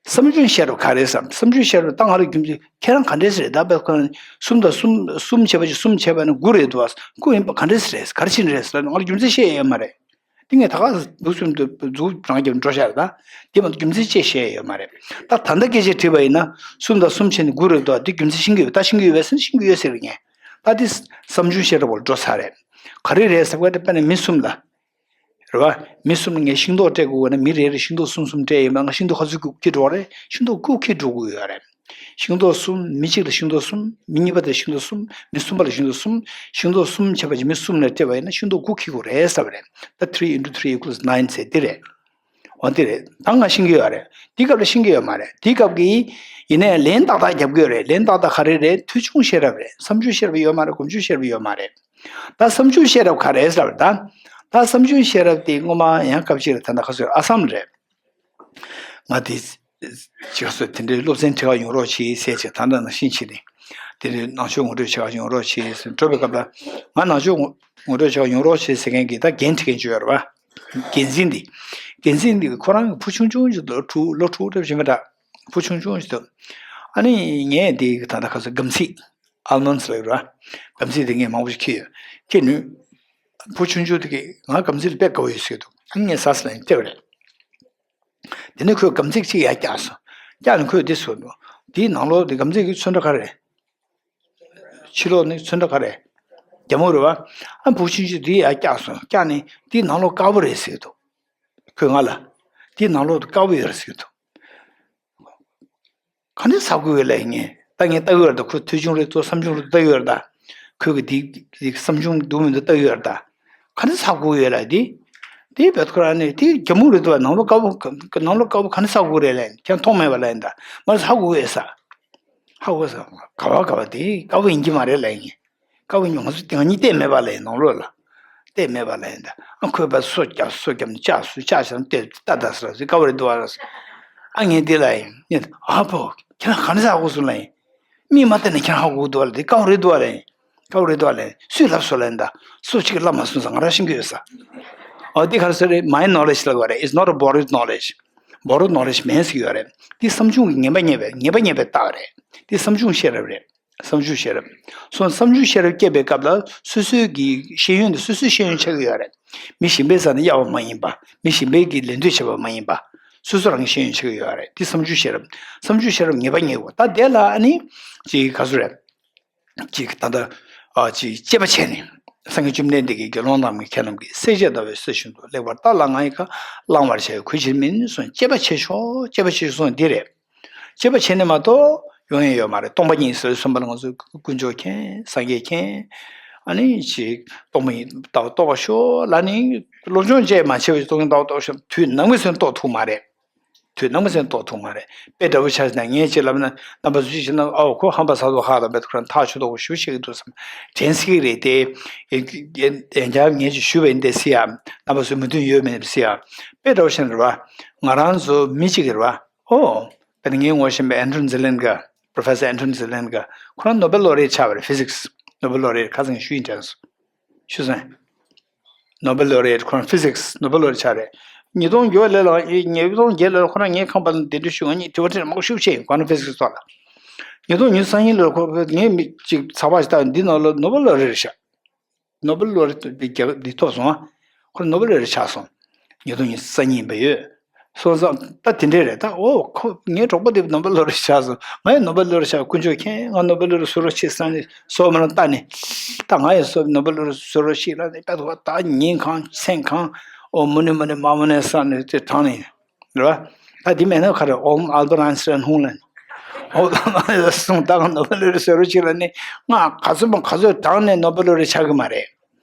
བསམ་བྱུང་ཤེས་རབ་ག་རེ་ཟེར། བསམ་བྱུང་ཤེས་རབ་ད་ང་ལ་རྒྱུ་མཚན་ཁྱེད་རང་ག་འདྲས་རེད། ད་བས་ཁོ་གསུམ་དང་གསུམ་གསུམ་བྱས་པ་ཅིག་གསུམ་བྱས་པ་ནི་དགུ་རེད་འདུག་བ། དགུ་ཡིན་པ་ག་འདྲས་རེད། ག་རེ་བྱས་ནས་རེད་ཟེར་ན་ང་ལ་རྒྱུ་མཚན་བཤད་ཡས་ཡོད་མ་རེད། དེ་ངས་ད་ག་འདུག་སེམས་འདུག་འཛུགས་རང་རྒྱབ་འགྲོ་བཞག་རེད། ད་དེ་མ་གཏོགས་རྒྱུ་མཚན་ཅིག་བཤད་ཡས་ཡོད་མ་རེད། ད་ད་ལྟ་སྐད་ཆ་དྲིས་པ་ཡིན་ན་གསུམ་དང་གསུམ་བྱས་ནས་དགུ་རེད་འདུག་དེ་རྒྱུ་མཚན་ཤེས་ཀྱི་ཡོད། ད་ཤེས་ཀྱི་ཡོད་པས་ཟེར་ན་ཤེས་ཀྱི་ཡོད་ཟེར་གི་ངས། ད་དེ་བསམ་བྱུང་ཤེས་རབ་བོར་འགྲོ་ཚར་རེད། ག་རེ་རེད་ཟེར་བ་དེ་དཔེར་ན་མི་གསུམ་ལ། རེད་བ། མི་གསུམ་ལ་ངས་ཤིང་ཏོག་སྤྲད་དགོས་ན་མི་རེ་རེ་ཤིང་ཏོག་གསུམ་གསུམ་སྤྲད་ཡིན་པ། ང་ཤིང་ཏོག་ག་ཚོད་ཁྱེར་འགྲོ་བ་རེད། ཤིང་ཏོག་དགུ་ཁྱེར་འགྲོ་དགོས་ཡོད་རེད། ཤིང་ཏོག་གསུམ། མི་གཅིག་ལ་ཤིང་ཏོག་གསུམ། མི་གཉིས་པ་དེ་ཤིང་ཏོག་གསུམ། མི་གསུམ་པ་ལ་ཤིང་ཏོག་གསུམ། ཤིང་ཏོག་གསུམ་བྱས་པ་ཅིག་མི་གསུམ་ལ་སྤྲད་པ་ཡིན་ན་ཤིང་ཏོག་དགུ་ཁྱེར་དགོས་རེད་ཟེར་བ་རེད། ད་three into three equals nine ཟེར་དེ་རེད། འོ་དེ་རེད། ད་ང་ཤེས་ཀྱི་ཡོད་རེད། དེའི་སྐབས་ལ་ཤེས་ཀྱི་ཡོད་མ་རེད། དེའི་སྐབས་ཀྱི་ཡིན་ནའི་ལན་ཏག་ཏག་རྒྱབ་ཀྱི་ཡོད་རེད། ལན་ཏག་ཏག་ག་རེ་རེད། ཐོས་བྱུང་ཤེས་རབ་རེད། བསམ་བྱུང་ཤེས་རབ་ཡོད་མ་རེད། སྒོམ་བྱུང་ཤེས་རབ་ཡོད་མ་རེད། ད་བསམ་བྱུང་ཤེས་རབ་ག་རེ་ཟེར་བ་ད། ད་བསམ་བྱུང་ཤེས་རབ་དེ་སྔོན་མ་ཡང་སྐབས་ཤིག་ལ་ད་ལྟ་ཁ་སོས་ཨ་སམ་རེད། ང་དེ་ཅིག་སོ་དེ་འདྲའི་སློབ་ཚན་ཁྲིད་ག་ཡོང་རོགས་བྱེད་ཟེར་ཅིག་ད་ལྟ་ནང་བཞིན་བྱས་ནས་དེ་འདྲའི་ནང་ཆོས་ངོ་སྤྲོད་བྱེད་ག་ཡོང་རོགས་བྱེད་ཟེར་འགྲོ་བའི་སྐབས་ལ་ང་ནང་ཆོས་ངོ་ངོ་སྤྲོད་བྱེད་ག་ཡོང་རོགས་བྱེད་ཟེར་མཁན་གྱི་ད་འགན་འཁྲི་མཁན་ཅིག་ཡོད་རེད་བ། འགན་འཛིན་འདི། འགན་འཛིན་འདི་ཁོ་རང་གི་བུ་ཆུང་ཆུང་ཞིག་འདུག་ཕྲུ་གུ་ལོ་དྲུག་རེ་བཞིན་པ་འདྲ། བུ་ཆུང་ཆུང་ཞིག་འདུག་ཨ་ནི་ངས་འདི་ད་ལྟ་ཁ་སོ་སྒམ་ཚིག almonds ལབ་ཡོད་ར། སྒམ་ཚིག་དེ་ངས་མང་པོ་ཞིག་ཁྱེར་ཡོད། ཁྱེར་ནུས། བུ་ཆུང་ཆུང་དེ་གིས་ང་སྒམ་ཚིག་ལ་དཔེ་དགའ་བོ་ཡོད་ཟེར་འདུག་ཨ་ནི་ངས་ཟ་ཟེར་ལབ་ཡིན་སྤྲད་པ་རེད། དེ་ནས་ཁོས་སྒམ་ཚིག་གཅིག་ཡར་བཀྱགས་སོང་། བཀྱགས་ནས་ཁོས་འདི་ཟེར་འདུག་དེའི་ནང་ལོགས་དེ་སྒམ་ཚིག་གི་ཚོན་ཁྲ་ག་རེ། ཕྱི་ལོགས་ནི་ཚོན་ཁྲ་ག་རེ། རྒྱ་སྨུག་རེད་བ། ཨ་བུ་ཆུང་ཆུང་དེ་ཡར་བཀྱགས་སོང་། བཀྱགས་ནས་དེའི་ནང་ལོགས་དཀར་པོ་རེད་ཟེར་འདུག་ཁོས་ང་ལ། དེའི་ནང་ལོགས་དཀར་པོ་ཡོད་རེད་ཟེར་འདུག་ག་འདྲ་ཟ་དགོས་ཡོད་ལབ་ངས། ད་ངས་ལྟ་གི་ཡོད་རེད་ད། ཁོ་ཐོས་བྱུང་རེད་ཚོ་བསམ་བྱུང་རེད་ལྟ་གི་ཡོད་རེད་ད། ཁོས་གི་དེ་དེ་བསམ་བྱུང་འདུག་མི་འདུག་ལྟ་གི་ཡོད་རེད་ད། ག་འདྲ་ཟ་དགོས་ཡོད་ལབ་དེ། དེ་བེད་ཁོ་རང་ནས་དེ་རྒྱ་སྨུག་རེད་འདུག་བ། ནང་ལོགས་དཀར་པོ་ནང་ལོགས་དཀར་པོ་ག་འདྲ་ཟ་དགོས་རེད་ལབ་ཁྱེད་མཐོང་མེད་པ་ལབ་ཡིན་ད། མ་ཟ་དགོས་ཡོད་ས། ཧ་གོ་ས། ག་བ་ག་བ་དེ་དཀར་པོ་ཡིན་གྱི་མ་རེད་ལབ་ངས། དཀར་པོ་ཡིན་ང་ཚོ་དེ་ང་གཉིས་བལྟས་མེད་པ་ལབ་ཡིན་ནང་ལོགས་ལ། བལྟས་མེད་པ་ལབ་ཡིན་ད། ཨ་ཁོས་པ་སོ་རྒྱབ་སོ་རྒྱབ་ནས་ལྕགས་སུ་ལྕགས་བཞག་ནས་བལྟས་ལྟ་ད་ཟེར་ཟེར་དཀར་པོ་རེད་འདུག་ཨ་ལ་ཟེར། ཨ་ངས་འདི་ལབ་ཡིན་ངས་ཨ་ཕོ་ཁྱེད་རང་ག་འདྲ་ཟ་ཧ་གོ་སོང་ལབ་ཡིན། མིག་མ་བལྟས་ནས་ཁྱེད་རང་ཧ་གོ་གི་འདུག་ཨ་ལ་དེ་དཀར་པོ་རེད་འདུག་ཨ་ལབ་ཡིན། དཀར་པོ་རེད་འདུག་ཨ་ལབ་ཡིན། སུས་ལབ་སོང་ལབ་ཡིན་ད། སུ་གཅིག་གིས་ལབ་མ་སོང་ཟེར་ང་རང་ཤེས་ཀྱི་ཡོད་ས། ཨོ་འདི་ག་རེ་ཟེར་རེད། My knowledge ལབ་དགོས་རེད། It's not a borrowed knowledge། Borrowed knowledge མིན་ཟེར་གྱི་ཡོད་རེད། འདི་བསམ་བྱུང་གི་ངེས་པ་རྙེད་པའི་ངེས་པ་རྙེད་པའི་རྟགས་རེད། འདི་བསམ་བྱུང་ཤེས་རབ་རེད། བསམ་བྱུང་ཤེས་རབ། སོང་བསམ་བྱུང་ཤེས་རབ་སྐྱེས་པའི་སྐབས་ལ་སོ་སོའི་གི་ཤེས་ཡོན་དེ་སོ་སོའི་ཤེས་ཡོན་ཆགས་ཀྱི་ཡོད་རེད། མི་གཞན་པའི་རྩ་ནས་གཡར་བ་མ་ཡིན་པ། མི་གཞན་པའི་གི་ལད་ཟློས་བྱས་པ་མ་ཡིན་པ། སོ་སོ་རང་གི་ཤེས་ཡོན་ཆགས་ཀྱི་ཡོད་རེད། འདི་བསམ་བྱུང་ཤེས་རབ། བསམ་བྱུང་ཤེས་རབ་ངེས་པ་རྙེད་དགོས། ད་དེ་ལ་ཨ་ནི་ཅིག་ག་ཚོད་རེད། ཅིག་ད་ལྟ་ཨ་ཅིག་དཔྱད་པ་བྱས་ནས། སངས་རྒྱས་བཅོམ་ལྡན་འདས་ཀྱིས་དགེ་སློང་རྣམས་ཀྱིས་ཁྱེད་རྣམས་ཀྱིས་བསྲེགས་བཅད་ཟླ་བའི་གསེར་བཞིན་དུ་ལེགས་པར་བརྟགས་ལ་ང་ཡི་བཀའ་བླང་བར་བྱ་ཡི་གུས་ཕྱིར་མིན་གསུངས། དཔྱད་པ་བྱེད་ཤོག་དཔྱད་པ་བྱེད་ཤོག་གསུངས་འདི་རེད། དཔྱད་པ་བྱས་ནས་མ་གཏོགས་ཡོང་ཡ་ཡོད་མ་རེད། སྟོང་པ་ཉིད་ཟེར་གསུངས་པ་ལ་ང་ཚོས་དཀོན་མཆོག་མཁྱེན། སངས་རྒྱས་མཁྱེན། ཨ་ནི་ཅིག་སྟོང་པ་ཉིད་ལྟ་བ་རྟོགས་པར་ཤོག་ལབ་ནས་སློབ་སྦྱོང་བཅས་མ་བྱས་པ་ཞིག་སྟོང་ཉིད་ལྟ་བ་རྟོགས་ཤོག་དུས་ནམ་གྱི་ཚོད་རྟོགས་ཐུབ་མ་རེད། དུས་ནམ་གྱི་ཚོད་རྟོགས་ཐུབ་མ་རེད། དཔེ་འདྲ་པོ་ཆ་བཞག་ན་ངས་ཅིག་ལབ་ན་རྣམ་པ་ཚོས་ཅིག་བྱས་ན་ཨའོ་ཁོ་ཧམ་པ་ཟ་མདོག་ཁ་དང་དཔེ་ཁོ་རང་ཐག་ཆོད་མདོག་པོ་ཞེ་པོ་བཤད་ཀྱི་འདུག་བསམ། དྲན་སྲིད་ཀྱི་རེད་དེ། ཡང་བསྐྱར་ངས་ཅིག་ཞུས་པ་ཡིན་དེ་སྲིད་ཡ། རྣམ་པ་ཚོས་མོས་མཐུན་ཡོད་མེད་སྲིད་ཡ། དཔེ་འདྲ་པོ་བཤད་ན་རེད་བ། ང་རང་ཚོ་མི་གཅིག་གིས་རེད་བ། ཨོ། ད་ནི་ངའི་ངོ་ཤེས་པ་Anton Zelenka། Professor Anton Zelenka། ཁོ་རང་Nobel laureate ཆགས་པ་རེད། Physics Nobel laureate ཁ་སང་ཞུས་ཡིན་དྲན་སོང་། ཆུ་ཚན། Nobel laureate ཁོ་རང་Physics Nobel laureate ཆགས་རེད། ཉིས་སྟོང་བརྒྱད་ལོ་ལ་ཉིས་སྟོང་བརྒྱད་ལོ་ལ་ཁོ་རང་ངའི་ཁང་པ་ལ་གདན་འདྲེན་ཞུས། ང་གཉིས་དྲི་བ་དྲིས་མང་པོ་ཞིག་བྱས་ཡིན། Quantum Physics ཐོག་ལ། ཉིས་སྟོང་ཉི་ཤུ་རྩ་གཉིས་ལོར་ཁོ་ངས་མི་གཅིག་ཚགས་པར་ཞིག་བལྟས། འདི་ནང་ལ་Nobel laureate ཆགས། Nobel laureate འདི་རྒྱ་འདི་ཐོབ་སོང་ཨ། ཁོ་Nobel laureate ཆགས་སོང་། ཉིས་སྟོང་ཉི་ཤུ་རྩ་གཉིས་ཡིན་པ་ཡོད། སོང་ཙང་ད་དེ་འདྲས་རེད་ད། ཨོ་ཁོ་ངའི་གྲོགས་པོ་དེ་Nobel laureate ཆགས་སོང་། ང་ཡང་Nobel laureate ཆགས། དཀོན་མཆོག་མཁྱེན། ང་Nobel laureate བཟོ་རོགས་བྱེད་བསམ་ནས་སོ་མ་ལ་ལྟ་ནས། ད་ང་ཡང་སོ་Nobel laureate བཟོ་རོགས་ཤིག་ལ་ནས་ད་ད་ཉིན་གང་མཚན་གང་། ཨོ་མུ་ནེ་མུ་ནེ་མ་མུ་ནེ་བསམ་ནས་དེ་དྲངས་ནས། རེད་བ། ད་འདི་མེད་ན་ག་རེ། ཨོམ་ཨལ་བར་ཨན་སི་ཊན་ཧུང་ལན། ཨོམ་ཨལ་བར་ཨན་སི་ཊན་ད་ག་Nobel laureate བཟོ་རོགས་ཤིག་ལ་ནས་ང་ག་ཚོད་མ་ག་ཚོད་དྲངས་ནས་Nobel laureate ཆགས་ཀྱི་མ་རེད།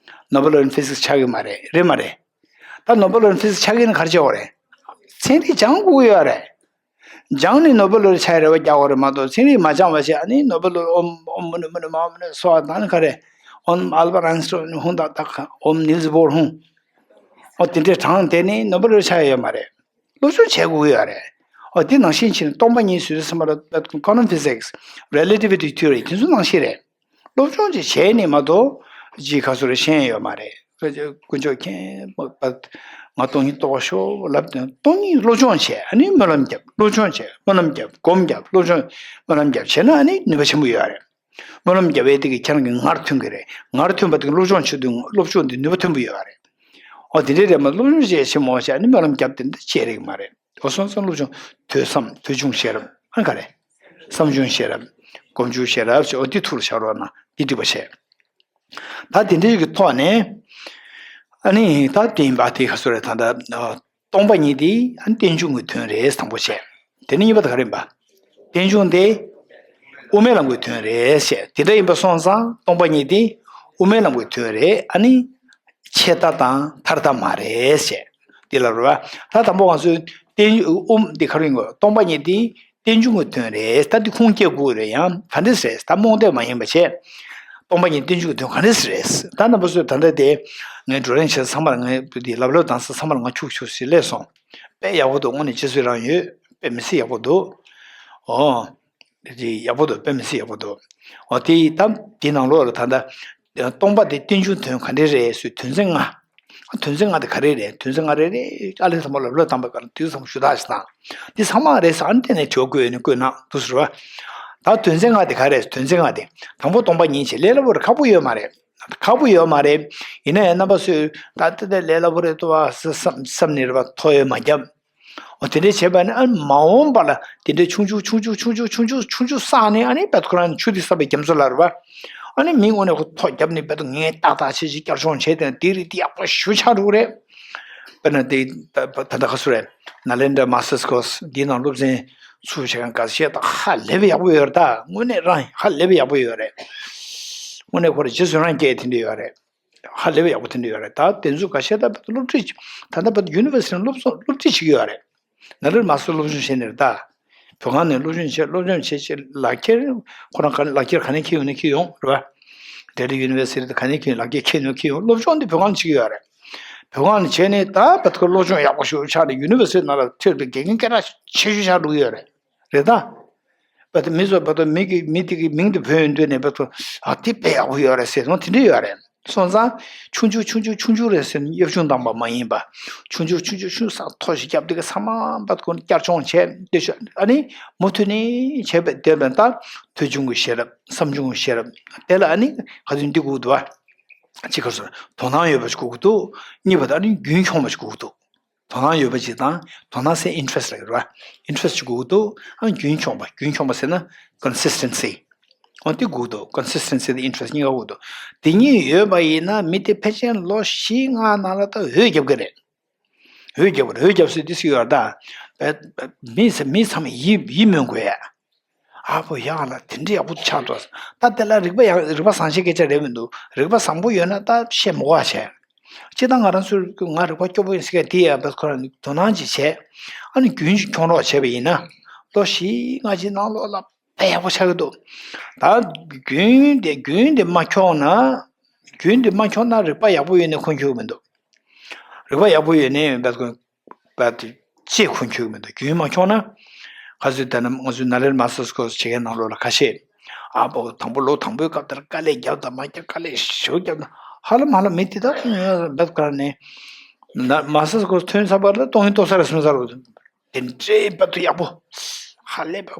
Nobel laureate physics ཆགས་ཀྱི་མ་རེད། རེད་མ་རེད། ད་Nobel laureate physics ཆགས་ཀྱི་ན་ག་རེ་བྱེད་དགོས་རེད། ཚན་རིག་སྦྱང་དགོས་ཡོད་རེད། སྦྱངས་ནས་Nobel laureate ཆགས་ཡ་རེ་བ་རྒྱག་དགོས་རེད་མ་གཏོགས་ཚན་རིག་མ་སྦྱངས་པ་བྱས་ཨ་ནི་Nobel laureate ཨོམ་ཨོམ་མུ་ནེ་མུ་ནེ་མ་མུ་ནེ་སོ་ཨ་ད་ནི་ག་རེ། ཨོམ་ཨལ་བར་ཨན་སི་ཊན་ཧུང་ད་ད་ག་ཨོམ་ནིལ་སི་བོར་ཧུང་། ཨོ་དེ་འདྲས་དྲངས་དེ་ནི་Nobel laureate ཆགས་ཡ་ཡོད་མ་རེད། སློབ་སྦྱོང་བྱེད་དགོས་ཡོད་རེད། ཨོ་དེ་ནང་བཞིན་བྱས་ནས་སྟོང་པ་ཉིད་ཟེར་དུས་ཙམ་པ་ལ་Quantum Physics Relativity Theory དེ་ཚོ་ནང་བཞིན་རེད། སློབ་སྦྱོང་ཅིག་བྱས་ནས་མ་གཏོགས་ཅིག་ག་ཚོད་རེ་ཤེས་ཡོད་མ་རེད། དཀོན་མཆོག་མཁྱེན་པ། ང་སྟོང་ཉིད་རྟོགས་པར་ཤོག་ལབ་དུས་སྟོང་ཉིད་སློབ་སྦྱོང་བྱས། ཨ་ནི་སྨོན་ལམ་བརྒྱབ། སློབ་སྦྱོང་བྱས། སྨོན་ལམ་བརྒྱབ། སྒོམ་བརྒྱབ། སློབ་སྦྱོང་། སྨོན་ལམ་བརྒྱབ་བྱས་ན་ཨ་ནི་ནུས་པ་ཆེན་པོ་ཡོད་རེད། སྨོན་ལམ་བརྒྱབ་པའི་དེ་གིས་ཁྱེད་རང་གི་ངར་ཐོན་གྱི་རེད། ངར་ཐོན་པ་དེ་གིས་སློབ་སྦྱོང་བྱེད་དུས་སློབ་སྦྱོང་དེ་ནུས་པ་ཐོན་པོ་ཡོད་རེད། འོ་དེ་འདྲའི་རེད་མ། སློབ་སྦྱོང་བྱས་ཆེན་མོ་བྱས་ནི་སྨོན་ལམ་བརྒྱབ་དེ་འདི་བྱས་རེད་མ་རེད། འོ་སོང་ཙང་སློབ་སྦྱོང་། ཐོས་བསམ། ཐོས་བྱུང་ཤེས་རབ། ཨ་ག་རེ། བསམ་བྱུང་ཤེས་རབ། སྒོམ་བྱུང་ཤེས་རབ་ཅེས་འོ་འདི་ཐུགས་ལ་བཞག་རོགས་གནང་། འདི་འགྲིག་པ་བྱས། ད་དེ་འདྲའི་གི་ཐོག་ནས། ཨ་ནི་ད་དེ་ཡིན་པ་དེ་ག་ཚོད་རེད། ད་ལྟ་སྟོང་པ་ཉིད་དེ་ཨ་ནི་རྟེན་འབྱུང་གི་དོན་རེད་དང་པོ་བྱས། དེ་ནས་གཉིས་པ་དེ་ག་རེ་ཡིན་པ། རྟེན་འབྱུང་དེ་དབུ་མའི་ལམ་གྱི་དོན་རེད་བཤད། དེ་འདྲ་ཡིན་པ་སོང་ཙང་སྟོང་པ་ཉིད་དེ་དབུ་མའི་ལམ་གྱི་དོན་རེད། ཨ་ནི་ཆད་ལྟ་དང་མཐར་ལྟ་མ་རེད་བཤད། དེ་ལ་རེད་བ། ད་དང་པོ་ང་ཚོས་རྟེན་དབུ་མ་དེ་ག་རེ་ཡིན་དགོས། སྟོང་པ་ཉིད་དེ་རྟེན་འབྱུང་གི་དོན་རེད། ད་འདི་ཁུངས་སྐྱེལ་དགོས་རེད། ཡང་ག་འདྲས་རེད། ད་རྨོངས་དད་མ་ཡིན་པ་བྱས། སྟོང་པ་ཉིད་རྟེན་འབྱུང་གི་དོན་ག་འདྲས་རེད། ད་རྣམ་པ་ཚོས་ད་ལྟ་དེ་ངའི་བགྲོ་གླེང་བྱེད་ས་ཚང་མར། ངའི་དེ་ལབ་ལབ་གཏོང་ས་ཚང་མར་ང་འཁྱུག་འཁྱུག་ཞིག་སླེབས་སོང་། དཔེ་ཡག་པོ་འདུག་དངོས་གནས་རྗེས་སུ་རང་ཡོད། དཔེ་མི་སྲིད་ཡག་པོ་འདུག་ཨོ། དེ་ཡག་པོ་འདུག་དཔེ་མི་སྲིད་ཡག་པོ་འདུག་འོ་དེ་ད་དེ་ནང་ལོགས་ལ་ད་ལྟ་སྟོང་པ་དེ་རྟེན་འབྱུང་དོན་ག་འདྲས་རེད་ཟེར། དོན་ཚན་ལྔ། དོན་ཚན་ལྔ་དེ་ག་རེ་རེད། དོན་ཚན་ལྔ་རེ་རེ་ཨ་ལས་ཚང་མ་ལབ་ལབ་བཏང་པའི་སྐབས་ལ་དུས་ཚང་མ་ཞུ་དག་ཞིག་དང་། འདི་ཚང་མ་རེད་ཟེར་ཨ་ནི་གཏན་ནས་དྲི་བ་བཀོད་ཡོད་ན་བཀོད་གནང་འདུག་ཟེར་བ། ད་དོན་ཚན་ལྔ་དེ་ག་རེ་རེད། དོན་ཚན་ལྔ་དེ་དང་པོ་སྟོང་པ་ཉིད་བྱས། ལས་སླ་པོ་རེད། ཁག་པོ་ཡོད་མ་རེད། ཁག་པོ་ཡོད་མ་རེད། ཡིན་ན་ཡང་རྣམ་པ་ཚོས་ད་ལྟ་དེ་ལས་སླ་པོ་རེད་འདུག་བ་བསམ་བསམ་ནས་རེད་བ། ཐོ་ཡོད་མ་བརྒྱབ། འོ་དེ་འདྲས་བྱས་པ་ནི་ཨ་མ་འོངས་པ་ལ་དེ་འདྲས་ཆུང་ཆུང་ཆུང་ཆུང་ཆུང་ཆུང་ཆུང་ཆུང་ཆུང་ཆུང་བསགས་ནས་ཨ་ནི་བད་ཁོ་རང་ཆུ་དེ་བསགས་པའི་རྒྱ་མཚོ་ལ་རེད་བ། ཨ་ནི་མི་དངོས་གནས་ཁོ་ཐོ་བརྒྱབ་ནས་བད་ངས་ཏག་ཏག་བྱས་ཅིག་བསྐྱར་སྦྱོང་བྱས་ཏེ་དེ་རིགས་དེ་ཡག་པོ་ཞེ་པོ་ཆགས་འགྲོ་གི་རེད། དཔེར་ན་དེ་ད་ད་ད་ག་ཚོད་རེད། ནཱ་ལེནྡྲ་མཱ་སི་ཊར་སི་ཀོར་སི་འདིའི་ནང་སློབ་ཚན་ཚུགས་བྱེད་མཁན་འགའ་ཤས་ད་ཧ་ལས་པའི་ཡག་པོ་ཡོད་རེད། ད་དངོས་གནས་རང་ཧ་ལས་པའི་ཡག་པོ་ཡོད་རེད། དངོས་གནས་ཁོ་རང་རྗེས་སུ་རང་སྐྱེས་དེ་འདྲ་ཡོད་རེད། ཧ་ལས་པའི་ཡག་པོ་དེ་འདྲ་ཡོད་རེད། ད་དེ་ཚོ་འགའ་ཤས་ད་སློབ་ཁྲིད་ད་ལྟ་བར་ཡུ་ནི་ཝར་སི་ཊི་སློབ་སློབ་ཁྲིད་བྱེད་ཀྱི་ཡོད་རེད། ནཱ་ལེནྡྲ་མཱ་སི་ཊར་སློབ་སྦྱོང་བྱས་ནས་རེད་ད། བོད་ཁང་ནས་སློབ་སྦྱོང་བྱས། སློབ་སྦྱོང་བྱས་བྱས་ལག་ཁྱེར་ཁོ་རང་ག་ལག་ཁྱེར་ག་ནས་འཁྱེར་ཡོང་ན་འཁྱེར་ཡོང་རེད་བ། ལྡི་ལི་ཡུ་ནི་ཝར་སི་ཊི་ག་ནས་འཁྱེར་ཡོང་། ལག་ཁྱེར་འཁྱེར་ཡོང་འཁྱེར་ཡོང་། སློབ་སྦྱོང་འདི་བོད་ཁང་ནས་བྱེད་ཀྱི་ཡོད་རེད། བོད་ཁང་ནས་བྱས་ནས་ད་བར་དུ་སློབ་སྦྱོང་ཡག་པོ་ཞིག་ཆགས་ནས་ཡུ་ནི་ཝར་སི་ཊི་ནང་ལ་ཐོན་པའི་དགེ་རྒན་སྐད་གྲགས་ཆེ་ཤོས་ཆགས་འགྲོ་གི་ཡོད་རེད། རེད་ད། བར་དུ་མི་ཚོ་བར་དུ་མི་གི་མི་དེ་གི་མིང་དེ་བོས་ཡོང་དུས་ནས་བར་དུ་ཨ་དེ་དཔེ་ཡག་པོ་ཡོད་རེད་ཟེར་སོང་། དེ་འདྲ་ཡོད་རེད། སོང་ཙང་ཆུང་ཆུང་ཆུང་ཆུང་ཆུང་ཆུང་རེད་ཟེར་ནས་གཡབ་ཆུང་བཏང་པ་མ་ཡིན་པ། ཆུང་ཆུང་ཆུང་ཆུང་ཆུང་སང་ཐོ་ཞིག་བརྒྱབ་དེ་གི་ཚང་མ་བར་དུ་བསྐྱར་སྦྱོང་བྱས་དེ་ཤོད། ཨ་ནི་མུ་མཐུད་ནས་བྱས་པ་དེ་བས་ད་ཐོས་བྱུང་གི་ཤེས་རབ། བསམ་བྱུང་གི་ཤེས་རབ། དེ་ལ་ཨ་ནི་ག་དུས་འདི་དགོས་འདུག་བ། གཅིག་ག་ཚོད་དོ་སྣང་ཡོད་པ་ཞིག་དགོས་ཀྱི་འདུག་གཉིས་པ་ད་ཨ་ནི་རྒྱུན་འཁྱོངས་པ་ཞིག་དགོས་ཀྱི་འདུག་དོ་སྣང་ཡོད་པ་ཅིག་དང་། དོ་སྣང་ཟེར་ཨིན་ཊི་རེ་སི་ཊི་ལ་རེད་བ། ཨིན་ཊི་རེ་སི་ཊི་ཅིག་དགོས་ཀྱི་འདུག་ཨ་རྒྱུན་འཁྱོངས་པ། རྒྱུན་འཁྱོངས་པ་ཟེར་ན་ཀོན་སིས་ཊེན་སི། འོ་དེ་དགོས་ཀྱི་འདུག་ཀོན་སིས་ཊེན་སི་དང་ཨིན་ཊི་རེ་སི་ཊི་གཉིས་ཀ་དགོས་ཀྱི་འདུག་དེ་གཉིས་ཡོད་པ་ཡིན་ན་མི་དེ་ཕལ་ཆེར་ལོ་བཞི་ལྔ་ནང་ལ་ད་འོད་རྒྱབ་ཀྱི་རེད། འོད་རྒྱབ་ཀྱི་རེད། འོད་རྒྱབ་ཟེར་དེ་སུ་ཡོད་ད། མི་མི་ཚང་མས་ཡིད་ཡིད་སྨོན་དགོས་ཡ། ཨ་ཕོ་ཡག་ལ་དེ་འདྲ་ཡག་པོ་ཆགས་འགྲོ། ད་དེ་ལ་རིག་པ་ཡག་རིག་པ་བཟང་ཤོས་སྐད་ཆ་རེད་མི་འདུག་རིག་པ་བཟང་པོ་ཡོད་ན་ད་བཤད་མི་དགོས་པ་བྱས། སྤྱིར་བཏང་ང་རང་ཚོས་ང་རིག་པ་སྐྱོ་པོ་ཡིན་ཟེར་མཁན་དེ་ཡང་བས་ཁོ་རང་དོ་སྣང་ཅིག་བྱས། ཨ་ནི་རྒྱུན་ཅིག་འཁྱོངས་རོགས་བྱས་པ་ཡིན་ན། ལོ་བཞི་ལྔ་ཅིག་ནང་ལོགས་ལ་དཔེ་ཡག་པོ་ཆགས་ཀྱི་འདུག་ད་རྒྱུན་དེ་རྒྱུན་དེ་མ་འཁྱོངས་ན། རྒྱུན་དེ་མ་འཁྱོངས་ན་རིག་པ་ཡག་པོ་ཡོད་ནའི་ཁུངས་འཁྱོལ་གྱི་མི་འདུག་རིག་པ་ཡག་པོ་ཡོད་ནའི་བས་ཁོ། པ་དེ་ཅེས་ཁུངས་འཁྱོལ་གྱི་མི་འདུག་རྒྱུན་མ་འཁྱོངས་ན། ག་ཚོད་ལྟར་ན་ང་ཚོའི་ནཱ་ལེནྡྲ་མཱ་སི་ཊར་སི་ཀོར་སི་བྱེད་མཁན་ནང་ལོགས་ལ་ཁ་ཤས། ཨ་ཕོ་དང་པོ་ལོ་དང་པོའི་སྐབས་དེར་དཀའ་ལས་བརྒྱབ་དང་མ་བརྒྱབ། དཀའ་ལས་ཞེ་པོ་བརྒྱབ་ན་ཧ་ལམ་ཧ་ལམ་མི་དེ་དག་ཐོན་ཡོད་རེད། བས་ཁོ་རང་ནས་ན་མཱ་སི་ཊར་སི་ཀོར་སི་ཐོན་ཚར་བ་ལ་སྟོང་ཉིད་རྟོགས་ཚར་རེད་གསུངས་ཚར་བ། དེ་འདྲའི་བར་དུ་ཡག་པོ། ཧ་ལས་པ།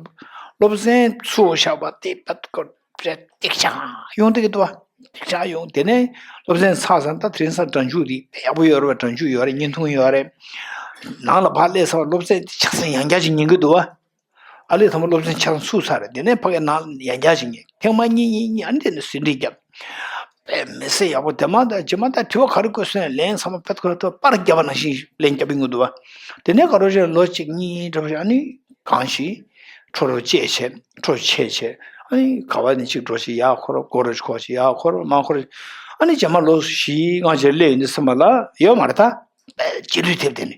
སློབ་ཚན་ཚུགས་བཞག་པ་དེ་བར་དུ་སྐོར་རེ་ཏིག་ཅག་ཡོང་དེ་གི་འདུག་བ། ཏིག་ཅག་ཡོང་། དེ་ནས་སློབ་ཚན་ཚར་ཙང་ད་དེ་རིང་སང་སྒྲ་འཇུག་དེ་ཡག་པོ་ཡོད་རེད་བ། སྒྲ་འཇུག་ཡོད་རེད། བརྙན་ཐུང་ཡོད་རེད། ནང་ལ་ཕར་སླེབས་ཚར་བ་སློབ་ཚན་དེ་ཆ་ཚང་ཡང་བསྐྱར་ཅིག་ཉན་གི་འདུག་བ། ཨ་ལས་ཚང་མ་སློབ་ཚན་ཆ་ཚང་ཚུགས་ཚར་རེད། དེ་ནས་ཕ་གིའི་ནང་ཡང་བསྐྱར་ཞིག་ཉན། ཐེངས་མ་གཉིས་གཉིས་གཉིས་ཨ་ནི་དེ་ནས་ཟིན་བྲིས་བརྒྱབ། དཔེ་མི་སྲིད་ཡག་པོ། དེ་མ་ད་རྗེས་མ་ད་དྲི་བ་ག་རེ་བཀོད་སོང་ཡང་ལན་ཚང་མ་ཕེད་ཁོ་ར་ཐོ་པར་བརྒྱབ་པ་ནང་བཞིན་ལན་བརྒྱབ་ཡོང་གི་འདུག་བ། དེ་ནས་ག་རོ་ཞིག་ལོ་གཅིག་གཉིས་འགྲོ་བཞིན་ཨ་ནི་གང་ཞིག་འཕྲོ་རོ་བཅད་བྱས། འཕྲོ་ཆད་བྱས། ཨ་ནི་ག་བ་ནས་གཅིག་འགྲོ་ཞིག་ཡག་ཁོ་ར་གོ་རོ་ཞིག་གོ་ཞིག་ཡག་ཁོ་ར་མ་ཁོ་ར། ཨ་ནི་རྗེས་མ་ལོ་བཞི་ལྔ་ཅིག་སླེབས་ཡོང་དུས་ཙམ་པ་ལ་ཡོད་མ་རེད་ད། དཔེ་རྗེས་ལུས་ཐེབས་དེ་ནི།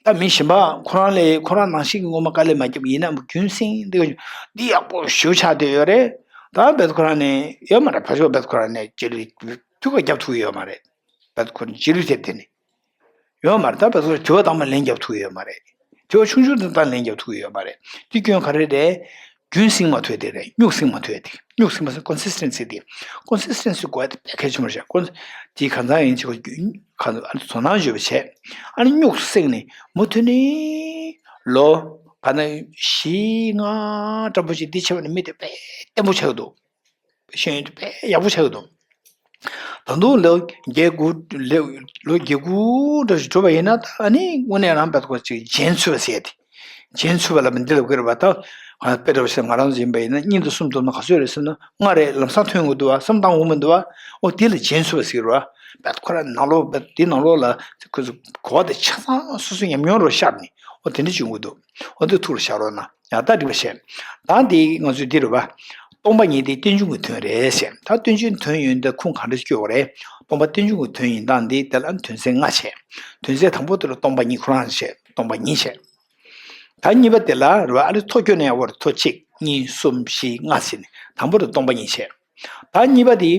ད་མི་གཞན་པ་ཁོ་རང་ལས་ཁོ་རང་ནང་བཞིན་གྱི་སྔོན་མ་དཀའ་ལས་མ་བརྒྱབ་ཡིན་ན་རྒྱུན་སྲིང་འདི་འདི་ཡག་པོ་ཞེ་པོ་ཆགས་བསྡད་ཡོད་རེད། ད་བེད་ཁོ་རང་ནས་ཡོད་མ་རེད། ཕ་ཆོས་བེད་ཁོ་རང་ནས་རྗེས་ལུས་ཐུགས་ཁ་བརྒྱབ་ཐུབ་ཡོད་མ་རེད། བེད་ཁོ་རང་རྗེས་ལུས་ཐེབས་དེ་ནི་ཡོད་མ་རེད། ད་བེད་ཁོ་རང་དྲི་བ་དང་མ་ལན་བརྒྱབ་ཐུབ་ཡོད་མ་རེད། དྲི་བ་ཆུང་ཆུང་དང་ལན་བརྒྱབ་ཐུབ་ཡོད་མ་རེད། དེ་སྐྱོན་ག་རེ་རེད། རྒྱུན་བསྲིང་མ་ཐུབ་དེ་རེད། སྨྱུག་བསྲིང་མ་ཐུབ་དེ། སྨྱུག་བསྲིང་མ་ཐུབ། ཀོན་སིས་ཊེན་སི་དེ། ཀོན་སིས་ཊེན་སི་དགོས་དེ་དཔེ་གལ་ཆེན་པོ་རེད། ཀོན་དེ་གང་ཚང་ཡིན་ཅིག་གོ་རྒྱུན་གང་ཨ་ནི་དོ་སྣང་ཡོད་པ་བྱས། ཨ་ནི་སྨྱུག་བསྲིངས་ནས་མུ་མཐུད་ནས་ལོ་ག་ན་བཞི་ལྔ་འདྲ་པོ་ཅིག་འདི་བྱས་པ་ནི་མི་དེ་དཔེ་བརྟན་པོ་ཆགས་འདུག། ཤེས་ཡོན་དེ་དཔེ་ཡག་པོ་ཆགས་འདུག། ད་དུང་ལོ་བརྒྱད་དགུ་ལོ་ལོ་བརྒྱད་དགུ་འདྲ་ཞིག་འགྲོ་བ་ཡིན་ན། ད་ཨ་ནི་དངོས་གནས་རང་དཔེ་ཁོ་ཅིག་རྗེན་ཚུད་པ་ཟེར་ཏེ། རྗེན་ཚུད་པ་ལ་མི་འདི་ལ་དགོས་རེད་པ། ད་དཔེ་འདྲ་བ་ཞིག་ང་རང་ཚོ་ཡིན་པ་ཡིན་ན་གཉིས་དང་གསུམ་བསྡོམས་ན་ག་ཚོད་རེད་ཟེར་ན། ལྔ་རེད། ལམ་སང་ཐོན་དགོས་འདུག་བ། བསམ་བཏང་འོང་མི་འདུག་བ། ཨོ་དེ་ལ་རྗེན་ཚུད་པ་ཟེར་གི་རེད་བ། དཔེ་ཁོ་རང་ནང་ལོགས་དཔེ་དེ་ནང་ལོགས་ལ་ཁོ་ཚོ་གོ་བ་དེ་ཆ་ཚང་སོ་སོའི་ཉམས་མྱོང་རུ་ཤར་ནས་ཨོ་དེ་འདྲ་བྱུང་གི་འདུག། འོ་འདི་ཐུགས་ལ་བཞག་རོགས་གནང་། ཡང་ད་འགྲིག་པ་བཤད། ད་འདི་ང་ཚོས་འདི་རེད་བ། སྟོང་པ་ཉིད་དེ་རྟེན་འབྱུང་གི་དོན་རེད་ཟེར། ད་རྟེན་འབྱུང་དོན་ཡོད་འདི་ཁུངས་གང་འདྲ་སྐྱོ་བ་རེད། སྟོང་པ་རྟེན་འབྱུང་གི་དོན་ཡིན་སྟངས་འདི་དེ་ལ་དོན་ཚན་ལྔ་བྱས། དོན་ཚན་དང་པོ་དེ་ལ་སྟོང་པ་ཉིད་ཁོ་རང་བྱས། སྟོང་པ་ཉིད་བྱས། ད་གཉིས་པ་དེ་ལ་རེད་བ། ཨ་ནི་ཐོ་སྐྱོ་ནས་ཡག་པོ་རེད། ཐོ་གཅིག་གཉིས་གསུམ་བཞི་ལྔ་ཟེར་ནས་དང་པོ་དེ་སྟོང་པ་ཉིད་བྱས། ད་གཉིས་པ་དེ་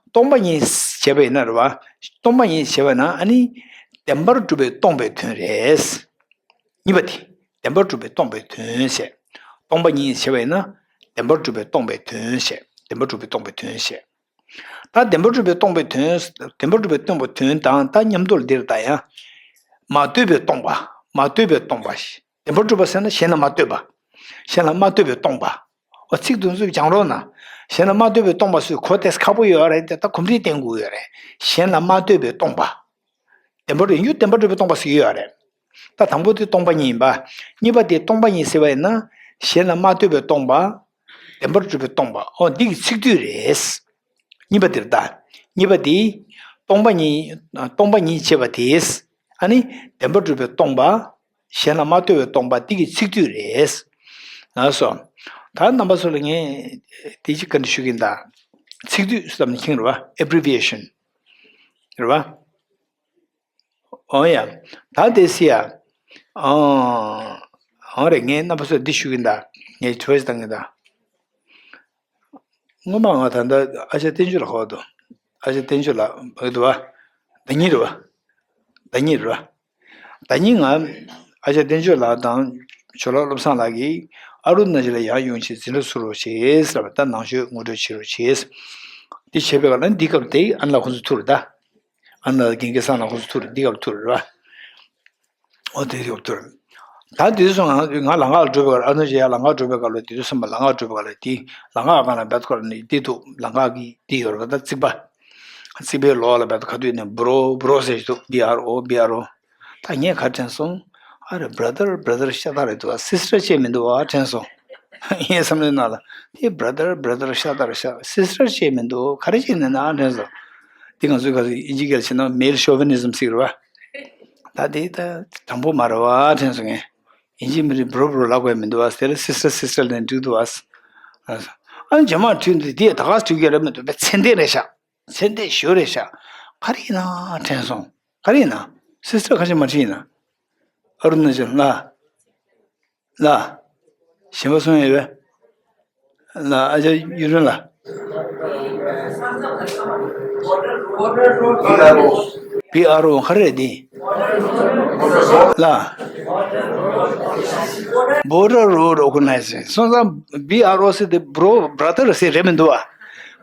སྟོང་པ་ཉིད་བྱས་པ་ཡིན་ན་རེད་བ། སྟོང་པ་ཉིད་བྱས་པ་ན་ཨ་ནི་བདེན་པར་གྲུབ་པས་སྟོང་པའི་དོན་རེད། གཉིས་པ་དེ། བདེན་པར་གྲུབ་པས་སྟོང་པའི་དོན་བཤད། སྟོང་པ་ཉིད་བྱས་པས་ན། བདེན་པར་གྲུབ་པས་སྟོང་པའི་དོན་བཤད། བདེན་པར་གྲུབ་པས་སྟོང་པའི་དོན་བཤད། ད་བདེན་པར་གྲུབ་པས་སྟོང་པའི་དོན། བདེན་པར་གྲུབ་པས་སྟོང་པའི་དོན་དང་ད་མཉམ་དུ་ལ་འདིར་ད་ཡང་། མ་ལྟོས་པས་སྟོང་པ། མ་ལྟོས་པས་སྟོང་པ། བདེན་པར་གྲུབ་པ་ཟེར་ན་གཞན་ལ་མ་ལྟོས་པ། གཞན་ལ་མ་ལྟོས་པས་སྟོང་པ། འོ་ཚིག་དུ་ཚུར་སྦྱང་རོགས་གནང་། གཞན་ལ་མ་ལྟོས་པས་སྟོང་པ་ཟེར་གོ་དེ་ཁག་པོ་ཡོད་རེད་དེ། ད་གོམས་འདྲིས་བསྟེན་དགོས་ཡོད་རེད། གཞན་ལ་མ་ལྟོས་པས་སྟོང་པ། བདེན་པར་ཡིན་རྒྱུ་བདེན་པར་གྲུབ་པས་སྟོང་པ་ཟེར་གྱི་ཡོད་རེད། ད་དང་པོ་དེ་སྟོང་པ་ཉིད་ཡིན་པ། གཉིས་པ་དེ་སྟོང་པ་ཉིད་ཟེར་བ་ཡིན་ན། གཞན་ལ་མ་ལྟོས་པས་སྟོང་པ། བདེན་པར་གྲུབ་པས་སྟོང་པ། ཨོ་འདི་གི་ཚིག་སྡུད་རེད། གཉིས་པ་དེ་རེད་ད། གཉིས་པ་དེ། སྟོང་པ་ཉིད། སྟོང་པ་ཉིད་ཅེས་པ་དེ། ཨ་ནི། བདེན་པར་གྲུབ་པས་སྟོང་པ། གཞན་ལ་མ་ལྟོས་པས་སྟོང་པ་འདི་གི་ཚིག་སྡུད་རེད། ལགས་སོ། ད་རྣམ་པ་ཚོ་ལ་ངས་དེ་གཅིག་བཀའ་འདྲི་ཞུ་གི་ཡིན་ད། ཚིག་སྡུད་ཟེར་བ་ནི་ཁྱེད་རེད་བ། ཨེབ་རི་བི་ཨེ་ཤན་རེད་བ། འོ་ཡ། ད་དེ་སི་ཡ། ཨང་། འོ་རེད། ངས་རྣམ་པ་ཚོར་འདི་ཞུ་གི་ཡིན་ད། ངས་བྲོས་བཏང་གི་ཡིན་ད། སྔོན་མ་ང་ད་ལྟ་ཨ་ཅག་བསྟན་ཆོས་ལ་ཧོ་དོ། ཨ་ཅག་བསྟན་ཆོས་ལ་བག་འདུག་བ། ཟླ་ཉིན་རེད་བ། ཟླ་ཉིན་རེད་བ། ཟླ་ཉིན་ང་ཨ་ཅག་བསྟན་ཆོས་ལགས་དང་ཇོ་ལགས་བློ་བཟང་ལགས་ཀྱིས་ཨ་རུ་ན་ཅལ་ལ་ཡར་ཡོང་ཆེད་འཛིན་གྲྭ་ཚུགས་རོགས་བྱེད་ཟེར་བ། ད་ནང་ཆོས་ངོ་སྤྲོད་བྱེད་རོགས་བྱེད། འདི་བྱས་པའི་སྐབས་ལ་འདི་སྐབས་དེ་ཨ་ནི་ལགས་ཁོང་ཚོ་ཐུག་རེད་ད། ཨ་ནི་ལགས་རྒན་སྐལ་བཟང་ལགས་ཁོང་ཚོ་ཐུག་རེད། འདི་སྐབས་ཐུག་རེད་བ། ཨོ་དེ་ཡོད་དུས། ད་དེ་དུས་སུ་ང་ང་ལམ་ཁ་ལ་འགྲོ་བའི་སྐབས་ལ། ཨ་ནུ་ཅི་ཡ་ལམ་ཁ་འགྲོ་བའི་སྐབས་ལ། དེ་དུས་སུ་མ་ལམ་ཁ་འགྲོ་བའི་སྐབས་ལ་དེ་ལམ་ཁ་སྒང་ལ་བེད་ཁོ་ར་ནི་དེ་འདུག། ལམ་ཁ་གི་དེ་ཡོད་རེད་པ། ད་རྩིག་པ། རྩིག་པའི་ལོགས་ལ་བེད་ཁ་དུས་ནས་བྷུ་རོ་བྷུ་རོ་ཟེར་གྱི་འདུག། བྷི་ཨར་ཨོ་བྷི་ཨར་ཨོ། ད་ངས་ག་དྲན་སོང་། ཨ་རེ་བྷ་ར་དར་བྷ་ར་དར་ཤ་སྟག་རེད་འདུག་ཨ། སིས་ཊར་ཅེས་མི་འདུག་ཨ་དྲན་སོང་། ངའི་བསམ་བློའི་ནང་ལ་དེ་བྷ་ར་དར་བྷ་ར་དར་ཤ་སྟག་རེད་ཤག། སིས་ཊར་ཅེས་མི་འདུག། ག་རེ་བྱས་ནས་ན་དྲན་སོང་། དེ་ང་ཚོའི་ག་ཚོད་ཨིན་ཇི་སྐད་ལ་བྱས་ན་མེལ་ཤོ་ཝི་ནི་ཛམ་ཟེར་གི་རེད་བ། ད་དེ་ད་དྲང་པོ་མ་རེད་བ་དྲན་སོང་ངས། ཡིན་གཅིག་མིན་གཅིག་བྷོ་རོ་བྷོ་རོ་ལབ་དགོས་མི་འདུག་བ། དེ་ལ་སིས་ཊར་སིས་ཊར་ལབ་ན་འགྲིག་འདུག་བ། ཨ་ནི་རྗེས་མ་བྲིས་འདུག། དེ་ད་ག་སེ་བྲིས་ཀྱི་རེད་མི་འདུག་པས། ཚད་ལྡན་རེད་ཤག། ཚད་ལྡན་ཞེ་པོ་རེད་ཤག། ག་རེ་ཡིན་ན་དྲན་སོང་། ག་རེ་ཡིན་ན། སིས་ཊར་ག་ཅི་མ་བྲིས་ཡིན་ན། ཨ་རུ་ན་ཅལ་ལ། ལ། གཞན་པ་གསུང་ཡ་ཡོད་པས། ལ། ཨ་ཅག་གཡུ་སྒྲོན་ལགས། བྷི་ཨར་ཨོ་ག་རེ་རེད་འདི། ལ། Border Road Organization། སོང་ཙང་བྷི་ཨར་ཨོ་ཟེར་དེ་བྷོ་རོ་བྷ་ར་དར་ཟེར་རེད་མི་འདུག་ཨ།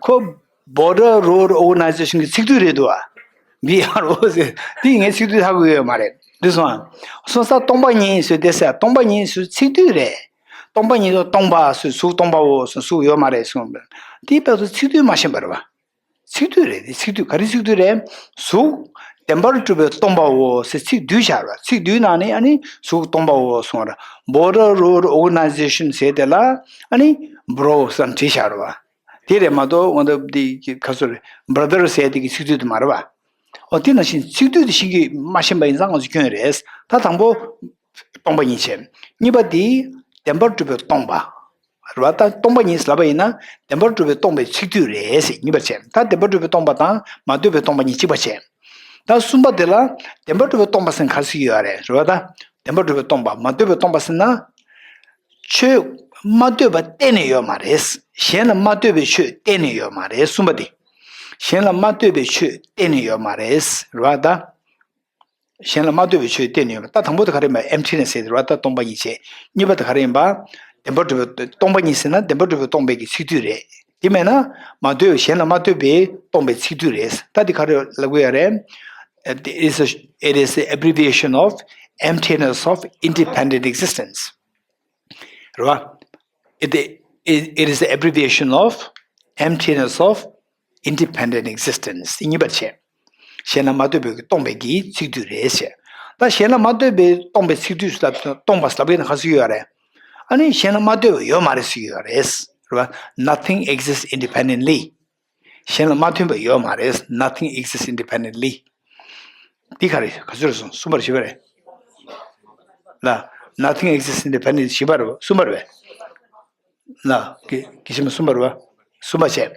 ཁོ་Border Road Organization གི་ཚིག་སྡུད་རེད་འདུག་ཨ། བྷི་ཨར་ཨོ་ཟེར་དེ་ངས་ཚིག་སྡུད་ཧ་གོ་ཡོད་མ་རེད། འདི་སོང་ཨ། སོང་ཙང་སྟོང་པ་ཉིད་ཟེར་དེ་ཟེར། སྟོང་པ་ཉིད་ཟེར་ཚིག་སྡུད་རེད། སྟོང་པ་ཉིད་དུ་སྟོང་པ་ཟེར། གཟུགས་སྟོང་པའོ་ཟེར། གཟུགས་ཡོད་མ་རེད་གསུངས་པ། དེའི་དཔེ་དུ་ཚིག་སྡུད་མ་ཤེས་པ་རེད་བ། ཚིག་སྡུད་རེད། དེ་ཚིག་སྡུད་ག་རེ་ཚིག་སྡུད་རེད། གཟུགས་བདེན་པར་གྲུབ་པས་སྟོང་པའོ་ཟེར་ཚིག་བསྡུས་བཞག་རེད་བ། ཚིག་བསྡུས་ནང་ནས་ཨ་ནི་གཟུགས་སྟོང་པའོ་གསུངས་རེད། Border Road Organization ཟེར་དེ་ལ་ཨ་ནི་བྷོ་རོ་ཟེར་བྲིས་བཞག་རེད་བ། དེ་རེད་མ་གཏོགས་འོ་ན་དེ་ག་ཚོད་རེད། བྷ་ར་དར་ཟེར་དེ་གི་ཚིག་སྡུད་དེ་མ་རེད་བ། འོ་དེ་ནང་བཞིན་ཚིག་སྡུད་དེ་ཤེས་ཀྱི་མ་ཤེས་པ་ཡིན་ཙང་ང་ཚོ་སྐྱོན་རེད། ད་དང་པོ་སྟོང་པ་ཉིད་བྱས། གཉིས་པ་དེ་བདེན་པར་གྲུབ་པས་སྟོང་པ་རེད་བ། ད་སྟོང་པ་ཉིད་ལབ་པ་ཡིན་ན་བདེན་པར་གྲུབ་པས་སྟོང་པའི་ཚིག་སྡུད་རེད་ཟེར། གཉིས་པ་བྱས། ད་བདེན་པར་གྲུབ་པས་སྟོང་པ་དང་མ་ལྟོས་པས་སྟོང་པ་གཉིས་གཅིག་པ་བྱས། ད་གསུམ་པ་དེ་ལ་བདེན་པར་གྲུབ་པས་སྟོང་པ་ཟེར་ག་རེ་ཟེར་གྱི་ཡོད་རེད། རེད་བ། ད་བདེན་པར་གྲུབ་པས་སྟོང་པ། མ་ལྟོས་པས་སྟོང་པ་ཟེར་ན། ཆོས་མ་ལྟོས་པ་གཏན་ནས་ཡོད་མ་རེད། གཞན་ལ་མ་ལྟོས་པའི་ཆོས་གཏན་ནས་ཡོད་མ་རེད། གསུམ་པ་དེ། གཞན་ལ་མ་ལྟོས་པའི་ཆོས་གཏན་ནས་ཡོད་མ་རེད། རེད་བ་ད། གཞན་ལ་མ་ལྟོས་པའི་ཆོས་གཏན་ནས་ཡོད་མ་རེད། ད་དང་པོ་དེ་ག་རེ་ཡིན་པ། ཨེམ་ཐི་ནེ་སི་ཟེར་དེ་རེད་བ། ད་སྟོང་པ་ཉིད་བྱས། གཉིས་པ་དེ་ག་རེ་ཡིན་པ། བདེན་པར་གྲུབ་པའི་སྟོང་པ་ཉིད་ཟེར་ན་བདེན་པར་གྲུབ་པས་སྟོང་པའི་གི་ཚིག་སྡུད་རེད། དེ་མེད་ན་མ་ལྟོས་པའི་གཞན་ལ་མ་ལྟོས་པའི་སྟོང་པའི་ཚིག་སྡུད་རེད། ད་འདི་ག་རེ་ལབ་དགོས་ཡ་རེད། It is a, it is the abbreviation of emptiness of independent existence. རེད་བ། It, it, it is the abbreviation of emptiness of independent existence. གཉིས་པར་བྱས། གཞན་ལ་མ་ལྟོས་པའི་སྟོང་པའི་གི་ཚིག་སྡུད་རེད་ཟེར། ད་གཞན་ལ་མ་ལྟོས་པའི་སྟོང་པའི་ཚིག་སྡུད་ལ་སྟོང་པ་ལབ་ཡས་ན་ག་ཚོད་ཡོད་རེད། ཨ་ནི་གཞན་ལ་མ་ལྟོས་པ་ཡོད་མ་རེད་ཟེར་གྱི་ཡོད་རེད། རེད་བ། Nothing exists independently. གཞན་ལ་མ་ལྟོས་པ་ཡོད་མ་རེད། Nothing exists independently. འདི་ག་རེ་ག་ཚོད་རེད་སོང་། གསུམ་པར་བྱས་པ་རེད། ལ། Nothing exists independently བཞི་པ་རེད་བ། གསུམ་པ་རེད་བས། ལ། དགེ་དགེ་ཞིང་མ་གསུམ་པ་རེད་བ། གསུམ་པ་བྱས།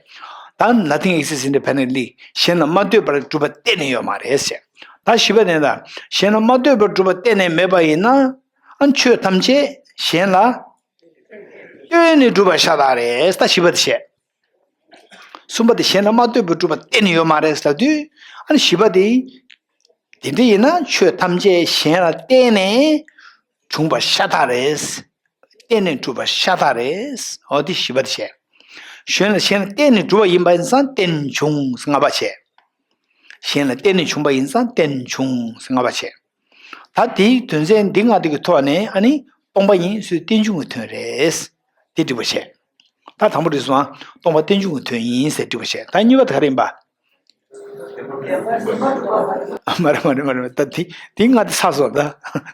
ད་nothing exists independently གཞན་ལ་མ་ལྟོས་པར་གྲུབ་པ་གཏན་ནས་ཡོད་མ་རེད་ཟེར། ད་བཞི་པ་ནས་ད་གཞན་ལ་མ་ལྟོས་པར་གྲུབ་པ་གཏན་ནས་མེད་པ་ཡིན་ན། ཨ་ཆོས་ཐམས་ཅད་གཞན་ལ་ལྟོས་ནས་གྲུབ་པ་ཤ་སྟག་རེད། ད་བཞི་པ་དེ་བྱས། གསུམ་པ་དེ་གཞན་ལ་མ་ལྟོས་པར་གྲུབ་པ་གཏན་ནས་ཡོད་མ་རེད་ཟེར་དུས། ཨ་ནི་བཞི་པ་དེ། དེ་འདྲ་ཡིན་ན་ཆོས་ཐམས་ཅད་གཞན་ལ་བརྟེན་ནས་བྱུང་བ་ཤ་སྟག་རེད། བརྟེན་ནས་གྲུབ་པ་ཤ་སྟག་རེད། འོ་དེ་བཞི་པ་དེ་བྱས། གཞན་ལ་གཞན་ལ་བརྟེན་ནས་གྲུབ་པ་ཡིན་པ་ཡིན་ཙང་རྟེན་འབྱུང་ལྔ་པ་བྱས། གཞན་ལ་བརྟེན་ནས་བྱུང་བ་ཡིན་ཙང་རྟེན་འབྱུང་ལྔ་པ་བྱས། ད་དེའི་དོན་ཚན་འདི་ལྔ་དེ་གི་ཐོག་ནས་ཨ་ནི་སྟོང་པ་ཉིད་ཟེར་རྟེན་འབྱུང་གི་དོན་རེད། དེ་འགྲིག་པ་བྱས། ད་དང་པོ་འགྲིག་སོང་ཨ། སྟོང་པ་རྟེན་འབྱུང་གི་དོན་ཡིན་ཟེར་འགྲིག་པ་བྱས། ད་གཉིས་པ་དེ་ག་རེ་ཡིན་པ། མ་རེད་མ་རེད་མ་རེད། ད་དེ་དེ་ལྔ་དེ་ཚར་སོང་། ད་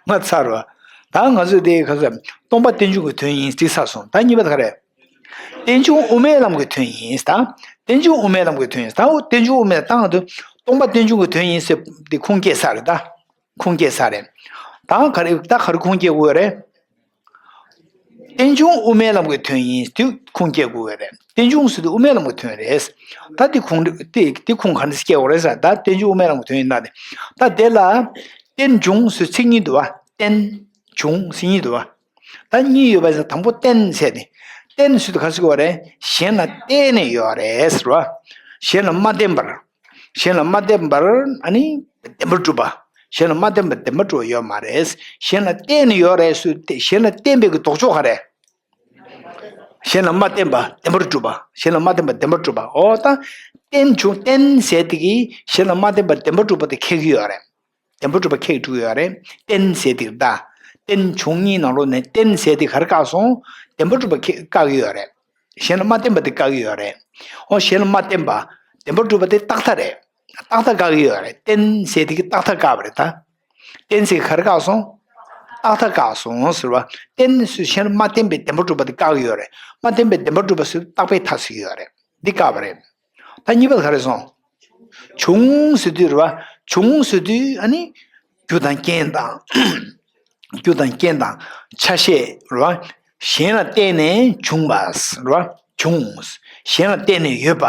ལྔ་ཚར་བ། ད་ང་ཚོས་དེ་ག་ཚོད་སྟོང་པ་རྟེན་འབྱུང་གི་དོན་ཡིན་དེ་ཚར་སོང་། ད་གཉིས་པ་དེ་ག་རེ། རྟེན་འབྱུང་དབུ་མའི་ལམ་གྱི་དོན་ཡིན། ད་རྟེན་འབྱུང་དབུ་མའི་ལམ་གྱི་དོན་ཡིན། ད་རྟེན་འབྱུང་དབུ་མའི་ལམ་དུ་སྟོང་པ་རྟེན་འབྱུང་གི་དོན་ཡིན་ཟེར་དེ་ཁུངས་སྐྱེལ་ས་རེད་ད། ཁུངས་སྐྱེལ་ས་རེད། ད་ག་རེ་ད་ག་རེ་ཁུངས་སྐྱེལ་དགོས་རེད། རྟེན་འབྱུང་དབུ་མའི་ལམ་གྱི་དོན་ཡིན་དུས་ཁུངས་སྐྱེལ་དགོས་རེད། རྟེན་འབྱུང་ཟེར་དུས་དབུ་མའི་ལམ་གྱི་དོན་རེད། ད་དེ་ཁུངས་དེ་དེ་ཁུངས་ག་འདྲ་སྐྱེལ་དགོས་རེད་ཟེར། ད་རྟེན་འབྱུང་དབུ་མའི་ལམ་གྱི་དོན་ཡིན་ན་དེ། ད་དེ་ལ་རྟེན་འབྱུང་ཟེར་ཚིག་གཉིས་འདུག་བ། རྟེན་འབྱུང་ཟེར་གཉིས་འདུག་བ། ད་གཉིས་ཡོད་པ་ཟེར། དང་པོ་རྟེན་ཟེར་ཏེ། རྟེན་ཟེར་དུས་ག་ཟེར་དགོས་རེད། གཞན་ལ་བརྟེན་ནས་ཡོད་རེད་ཟེར་བ། གཞན་ལ་མ་བརྟེན་པར། གཞན་ལ་མ་བརྟེན་པར་ཨ་ནི་བདེན་པར་གྲུབ་པ། གཞན་ལ་མ་བརྟེན་པར་བདེན་པར་གྲུབ་པ་ཡོད་མ་རེད། གཞན་ལ་བརྟེན་ནས་ཡོད་རེད་ཟེར་ཏེ། གཞན་ལ་བརྟེན་པའི་གི་ལྡོག་ཕྱོགས་ག་རེ། གཞན་ལ་མ་བརྟེན་པ་བདེན་པར་གྲུབ་པ། གཞན་ལ་མ་བརྟེན་པ་བདེན་པར་གྲུབ་པ། འོ་ད་རྟེན་འབྱུང་རྟེན་ཟེར་དེ་གིས་གཞན་ལ་མ་བརྟེན་པར་བདེན་པར་གྲུབ་པ་དེ་ཁེགས་ཀྱི་ཡོད་རེད། བདེན་པར་གྲུབ་པ་ཁེགས་འགྲོ་གི་ཡོད་རེད། རྟེན་ཟེར་དེ་ད། རྟེན་འབྱུང་གཉིས་ནང་ལོགས་ནས་རྟེན་ཟེར་དེ་ག་རེ་བཀག་སོང་། བདེན་པར་གྲུབ་པ་ཁེགས་བཀག་གི་ཡོད་རེད། གཞན་ལ་མ་བརྟེན་པ་དེ་བཀག་གི་ཡོད་རེད། འོ་གཞན་ལ་མ་བརྟེན་པ་བདེན་པར་གྲུབ་པ་དེ་རྟག་མཐའ་རེད། རྟག་མཐའ་བཀག་གི་ཡོད་རེད། རྟེན་ཟེར་དེ་གིས་རྟག་མཐའ་བཀག་པ་རེད་ད། རྟེན་ཟེར་ག་རེ་བཀག་སོང་། རྟག་མཐའ་བཀག་སོང་ཟེར་བ། རྟེན་ཟེར་གཞན་ལ་མ་བརྟེན་པའི་བདེན་པར་གྲུབ་པ་དེ་བཀག་གི་ཡོད་རེད། མ་བརྟེན་པའི་བདེན་པར་གྲུབ་པ་ཟེར་རྟག་པའི་མཐའ་ཟེར་གྱི་ཡོད་རེད། འདི་བཀག་པ་རེད། ད་གཉིས་པ་ག་རེ་སོང་། འབྱུང་ཟེར་དུས་རེད་བ། འབྱུང་ཟེར་དུས་ཨ་ནི། རྒྱུ་དང་རྐྱེན་དང་། རྒྱུ་དང་རྐྱེན་དང་ཆ་ཤས་རེད་བ། གཞན་ལ་བརྟེན་ནས་བྱུང་བ་རེད་བ། འབྱུང་། གཞན་ལ་བརྟེན་ནས་ཡོད་པ།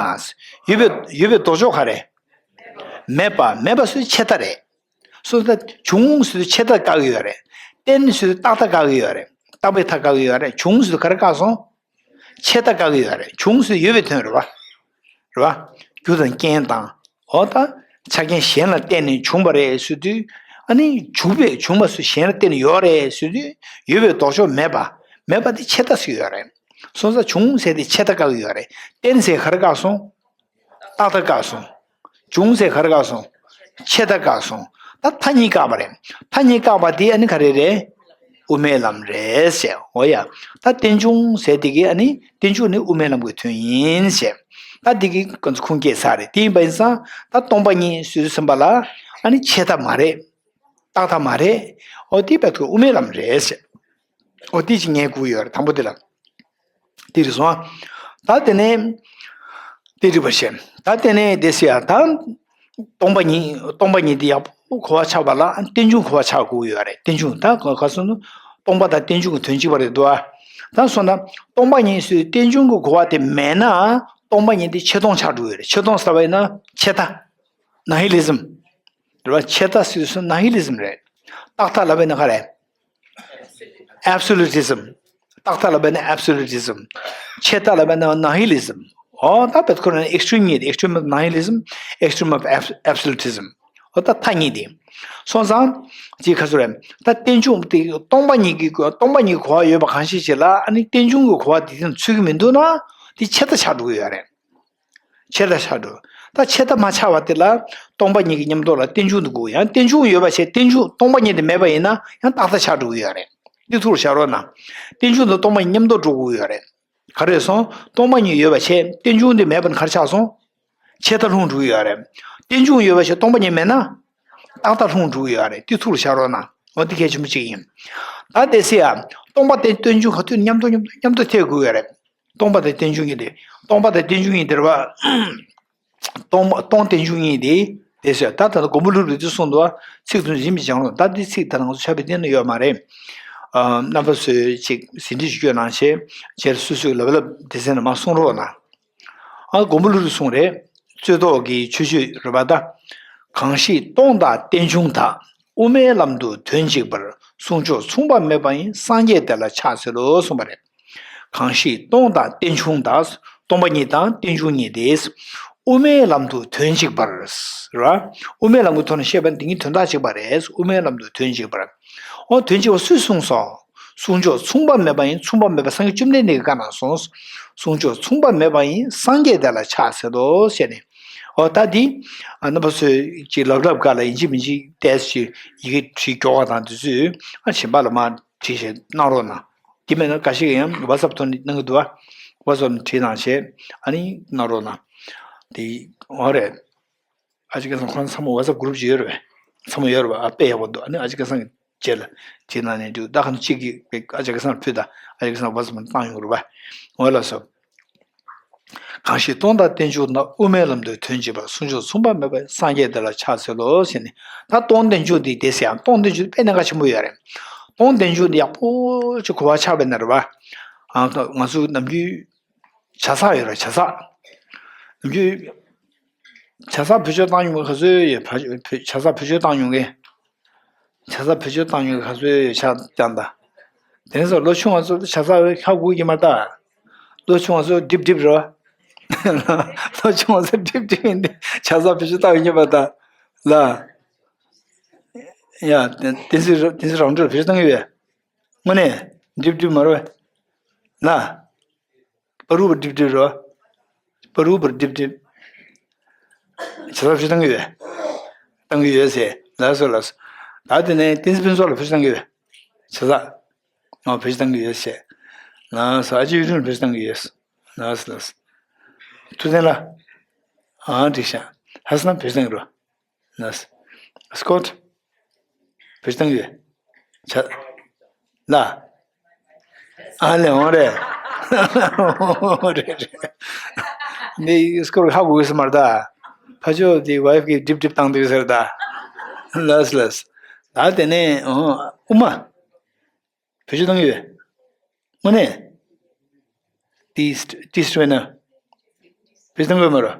ཡོད་པའི་ཡོད་པའི་ལྡོག་ཕྱོགས་ག་རེ། མེད་པ། མེད་པ་ཟེར་ཆད་མཐའ་རེད། སོ་ད་འབྱུང་ཟེར་དུས་ཆད་མཐའ་བཀག་གི་ཡོད་རེད། བརྟེན་ཟེར་དུས་རྟག་མཐའ་བཀག་གི་ཡོད་རེད། རྟག་པའི་མཐའ་བཀག་གི་ཡོད་རེད། འབྱུང་ཟེར་དུས་ག་རེ་བཀག་སོང་། ཆད་མཐའ་བཀག་གི་ཡོད་རེད། འབྱུང་ཟེར་ཡོད་པའི་དོན་རེད་བ། རེད་བ། རྒྱུ་དང་རྐྱེན་དང་། འོ་ད། ཆ་རྐྱེན་གཞན་ལ་བརྟེན་ནས་བྱུང་བ་རེད་ཟེར་དུས། ཨ་ནི་བྱུང་བའི་བྱུང་བ་ཟེར་གཞན་ལ་བརྟེན་ནས་ཡོད་རེད་ཟེར་དུས། ཡོད་པའི་ལྡོག་ཕྱོགས་མེད་པ། མེད་པ་དེ་ཆད་མཐའ་ཟེར་ཡོད་རེད། སོང་ཙང་འབྱུང་ཟེར་དེ་ཆད་མཐའ་བཀག་གི་ཡོད་རེད། བརྟེན་ཟེར་ག་རེ་བཀག་སོང་། རྟག་མཐའ་བཀག་སོང་། འབྱུང་ཟེར་ག་རེ་བཀག་སོང་། ཆད་མཐའ་བཀག་སོང་། ད་མཐའ་གཉིས་བཀག་པ་རེད། མཐའ་གཉིས་བཀག་པ་དེ་ཨ་ནི་ག་རེ་རེད། དབུ་མའི་ལམ་རེད་ཟེར། འོ་ཡ། ད་རྟེན་འབྱུང་ཟེར་དེ་གི་ཨ་ནི་རྟེན་འབྱུང་ནི་དབུ་མའི་ལམ་གྱི་དོན་ཡིན་ཟེར། ད་དེ་གི་ཁོང་ཚོ་ཁུངས་སྐྱེལ་ས་རེད། དེ་ཡིན་པ་ཡིན་ཙང་ད་སྟོང་པ་ཉིད་ཟེར་དུས་ཙམ་པ་ལ་ཨ་ནི་ཆད་མཐའ་མ་རེད། རྟག་མཐའ་མ་རེད། འོ་དེ་བས་ཁོ་དབུ་མའི་ལམ་རེད་ཟེར། འོ་དེ་ཅིག་ངས་གོ་ཡོད་རེད། དང་པོ་དེ་ལ། དེ་རེད་སོང་ཨ། ད་དེ་ནས། དེ་འགྲིག་པར་བཤད། ད་དེ་ནས་དེ་ཟེར་ཡ་ད། སྟོང་པ་ཉིད་སྟོང་པ་ཉིད་དེ་ཡག་པོ་གོ་བ་ཆགས་པ་ལ་རྟེན་འབྱུང་གོ་བ་ཆགས་དགོས་ཡོད་རེད། རྟེན་འབྱུང་ད་ག་ག་སོང་ན། སྟོང་པ་དང་རྟེན་འབྱུང་གི་དོན་གཅིག་པ་རེད་འདུག་ཨ། ད་སོང་ན། སྟོང་པ་ཉིད་ཟེར་རྟེན་འབྱུང་གི་གོ་བ་དེ་མེད་ན། སྟོང་པ་ཉིད་དེ་ཆད་སྟོང་ཆགས་འགྲོ་ཡོད་རེད། ཆད་སྟོང་ཟེར་བ་ཡིན་ན་ཆད་མཐའ། ན་ཧི་ལི་ཛིམ། རེད་བ། ཆད་མཐའ་ཟེར་དུས་ན་ཧི་ལི་ཛིམ་རེད། རྟག་མཐའ་ལབ་པ་ཡིན་ན་ག་རེ། ཨེབ་སོ་ལུ་ཊི་ཛིམ། རྟག་མཐའ་ལབ་པ་ཡིན་ན་ཨེབ་སོ་ལུ་ཊི་ཛིམ། ཆད་མཐའ་ལབ་པ་ཡིན་ན་ན་ཧི་ལི་ཛིམ། ཨོ་ད་བེད་ཁོ་རང་ཨེག་སི་ཊི་རིམ་གཉིས་རེད། extreme of nihilism, extreme of abs- absolutism. འོ་ད་མཐའ་གཉིས་དེ། སོང་ཙང་། ཅིག་ག་ཚོད་རེད། ད་རྟེན་འབྱུང་དེ་སྟོང་པ་ཉིད་ཀྱི་སྟོང་པ་ཉིད་གོ་བ་ཡོད་པ་གང་ཞིག་ཅིག་ལ་ཨ་ནི་རྟེན་འབྱུང་གི་གོ་བ་དེ་དེ་ཚུད་ཀྱི་མི་འདུག་ན། དེ་ཆད་ལྟ་ཆགས་འགྲོ་གི་ཡོད་རེད། ཆད་ལྟ་ཆགས་འགྲོ། ད་ཆད་ལྟ་མ་ཆགས་པ་དེ་ལ་སྟོང་པ་ཉིད་ཀྱི་མཉམ་རྟོགས་ལ་རྟེན་འབྱུང་དུ་དགོས། ཡང་རྟེན་འབྱུང་ཡོད་པ་བྱས་རྟེན་འབྱུང་སྟོང་པ་ཉིད་དེ་མེད་པ་ཡིན་ན་ཡང་རྟག་ལྟ་ཆགས་འགྲོ་གི་ཡོད་རེད། འདི་ཐུགས་ལ་བཞག་རོགས་གནང་། རྟེན་འབྱུང་དང་སྟོང་པ་ཉིད་མཉམ་རྟོགས་འགྲོ་དགོས་ཀྱི་ཡོད་རེད། ག་རེ་སོང་། སྟོང་པ་ཉིད་ཡོད་པ་བྱས་རྟེན་འབྱུང་དེ་མེད་པ་ན་ག་རེ་ཆགས་སོང་། ཆད་ལྟ་ལྷུང་འགྲོ་གི་ཡོད་རེད། རྟེན་འབྱུང་ཡོད་པ་བྱས་སྟོང་པ་ཉིད་མེད་ན། རྟག་ལྟ་ལྷུང་འགྲོ་གི་ཡོད་རེད། དེ་ཐུགས་ལ་བཞག་རོགས་གནང་། འོ་དེ་གལ་ཆེན་པོ་གཅིག་ཡིན། ད་དེ་སྲིད་ཡ། སྟོང་པ་དེ་རྟེན་འབྱུང་ག་དུས་མཉམ་དུ་མཉམ་དུ་མཉམ་དུ་ཐེག་དགོས་ཡོད་རེད། སྟོང་པ་དེ་རྟེན་འབྱུང་གཉིས་དེ། སྟོང་པ་དེ་རྟེན་འབྱུང་གཉིས་དེ་རེད་བ། སྟོང་སྟོང་རྟེན་འབྱུང་གཉིས་དེ། དེ་ཟེར་ད་ད་ལྟ་མགོན་པོ་ཀླུ་སྒྲུབ་དེ་གསུངས་འདུག་བ། ཚིག་དོན་རིམ་གྱིས་སྦྱང་རོགས། ད་འདི་ཚིག་ད་ང་ཚོ་ཕྱག་དཔེ་སྟེང་ན་ཡོད་མ་རེད། ཨ། རྣམ་པ་ཚོས་ཅིག་ཟིན་བྲིས་ཤིག་བསྐྱོན་གནང་བྱས། རྗེས་ལ་སོ་སོས་ལབ་ལབ་དེ་ཚེ་ན་མ་གསུང་རོགས་གནང་། ཨ། མགོན་པོ་ཀླུ་སྒྲུབ་གསུངས་རེད། རྩོད་ཟློག་གི་མཆོད་བརྗོད་རེད་པ་ད། གང་ཞིག་སྟོང་དང་རྟེན་འབྱུང་དག་དབུ་མའི་ལམ་དུ་དོན་གཅིག་པར། གསུང་མཆོག་མཚུངས་པ་མེད་པ་ཡིན། སངས་རྒྱས་དེ་ལ་ཕྱག་འཚལ་ལོ། གསུངས་པ་རེད། གང་ཞིག་སྟོང་དང་རྟེན་འབྱུང་དག་སྟོང་པ་ཉིད་དང་རྟེན་འབྱུང་གཉིས་དེ། དབུ་མའི་ལམ་དུ་དོན་གཅིག་པར། རེད་བ། དབུ་མའི་ལམ་གྱི་ཐོག་ནས་བཤད་པ་འདི་གཉིས་དོན་དག་གཅིག་པ་རེད། དབུ་མའི་ལམ་དུ་དོན་གཅིག་པར། འོ་དོན་གཅིག་པ་སུས་གསུངས་སོང་། གསུང་མཆོག་མཚུངས་པ་མེད་པ་ཡིན། མཚུངས་པ་མེད་པ་སངས་རྒྱས་བཅོམ་ལྡན་འདས་ཀྱིས་བཀའ་གནང་སོང་། གསུང་མཆོག་མཚུངས་པ་མེད་པ་ཡིན། སངས་རྒྱས་དེ་ལ་ཕྱག་འཚལ་ལོ་ཞེས་ནས། འོ་ད་འདི། ཨ། རྣམ་པ་ཚོས་ཀྱི་ལབ་ལབ་ག་ལ་ཡིན་གཅིག་མིན་གཅིག་ཏོག་ཙམ་ཡི་གེ་བྲིས་མགྱོགས་པ་དང་དེ་ཚོས། ཨ། གཞན་པ་ལ་མར་བྲིས་བྱས་གནང་རོགས་གནང་། དེ་མེད་ན་འགའ་ཞིག་གིས་ཡང་ཝ་ཙབ་ཐོག་ནས་གནང་གི་འདུག་བ། ཝ་ཙབ་ནས་བྲིས་གནང་བྱས་ཨ་ནི་གནང་རོགས་གནང་། དེ་འོ་རེད། ཨ་ཅེ་སྐལ་བཟང་ཁོང་ཚང་མ་ཝ་ཙབ་གུ་རུབ་ཅིག་ཡོད་རེད་པས། ཚང་མ་ཡོད་རེད་པ། ཨ། དཔེ་ཡག་པོ་འདུག་ཨ་ནི་ཨ་ཅེ་སྐལ་བཟང་གི་རྗེས་ལ་དེ་ནང་ནས་འདུག་ད་ག་ནང་གཅིག་གིས་ཨ་ཅེ་སྐལ་བཟང་ལ་ཕུལ། ད་ཨ་ཅེ་སྐལ་བཟང་ཝ་ཙབ་ནང་བཏང་ཡོང་གི་རེད་པ། འོ་ལགས་སོ། གང་ཞིག་སྟོང་དང་རྟེན་འབྱུང་དག་དབུ་མའི་ལམ་དུ་དོན་གཅིག་པར། གསུང་མཆོག་མཚུངས་པ་མེད་པ་ཡིན། སངས་རྒྱས་དེ་ལ་ཕྱག་འཚལ་ལོ་ཞེས་ནས། ད་སྟོང་རྟེན་འབྱུང་དེ་དེ་ཟེར་ཡང་སྟོང་རྟེན་འབྱུང་དཔེ་གནད་འགག་ཆེན་པོ་ཡོད་རེད། སྟོང་རྟེན་འབྱུང་དེ་ཡག་པོ་ཅིག་གོ་བ་ཆགས་པ་ཡིན་ན་རེད་པ། ཨ། ང་ཚོ་ནམ་རྒྱུན། བྱ་ཚག་ཡོད་རེད། བྱ་ཚག་ནམ་རྒྱུན། བྱ་ཚག་བེད་སྤྱོད་བཏང་མྱོང་མཁན་ག་ཚོད་ཡོད། བ། བྱ་ཚག་བེད་སྤྱོད་བཏང་མྱོང་མཁན། བྱ་ཚག་བེད་སྤྱོད་བཏང་མྱོང་མཁན་ག་ཚོད་ཡོད། ཆ་རྐྱང་ད། དེང་སང་ལོ་ཆུང་བ་ཚོ་བྱ་ཚག་ཧ་གོ་གི་མ་རེད་ད། ལོ་ཆུང་བ་ཚོ་ཀྲིབ་ཀྲིབ་རེད་པ། ལོ་ཆུང་བ་ཚོ་ཀྲིབ་ཀྲིབ་ཡིན་ཏེ་བྱ་ཚག་བེད་སྤྱོད་བཏང་ཡོད་མ་རེད་ད། ལ། ཡ། དེ་དེ་ཚོ་དེ་ཚོ་རང་འགྲོ་བེད་སྤྱོད་བཏང་གི་ཡོད། དངོས་གནས་ཀྲིབ་ཀྲིབ་མ་རེད་པ། ལ། པ་རུ་པ་ཀྲིབ་ཀྲིབ་རོ། པ་རུ་པ་ཀྲིབ་ཀྲིབ། བྱ་ཚག་བེད་སྤྱོད་བཏང་གི་ཡོད། བཏང་གི་ཡོད་ཟེར། ལགས་སོ་ལགས་སོ། ད་དེ་ནས་བསྟན་འཛིན་ཕུན་ཚོགས་ལ་བེད་སྤྱོད་བཏང་གི་ཡོད། བྱ་ཚག་ཨོ་བེད་སྤྱོད་བཏང་གི་ཡོད་ཟེར། ལགས་སོ། ཨ་ཅེ་གཡུ་སྒྲོན་ལ་བེད་སྤྱོད་བཏང་གི་ཡོད། ལགས་སོ་ལགས་སོ། ཐུབ་བསྟན་ལ། ཨང་འགྲིག་ཤག་ཧ་སི་ན་བེད་སྤྱོད་བཏང་གི་རོ། ལགས། སི་ཀོཊ། བེད་སྤྱོད་བཏང་གི་ཡོད། བྱ། ལ། ཨ་ལེ་འོང་རེད། འོང་རེད་རེད། འདི་སི་ཀོཊ་ཧ་གོ་གི་ས་མ་རེད་ད། ཕ་ཕྱོགས་དེ་ཝའི་ཕི་གིས་ཀྲིབ་ཀྲིབ་བཏང་འདུག་ཟེར་ད། ལགས་ལགས། ད་དེ་ནས་འོང་དབུ་མ། བེད་སྤྱོད་བཏང་གི་ཡོད། དངོས་གནས། ཏིས་ཏིས་སྤྲོད་ན། བེད་སྤྱོད་བཏང་གི་ཡོད་མ་རེད།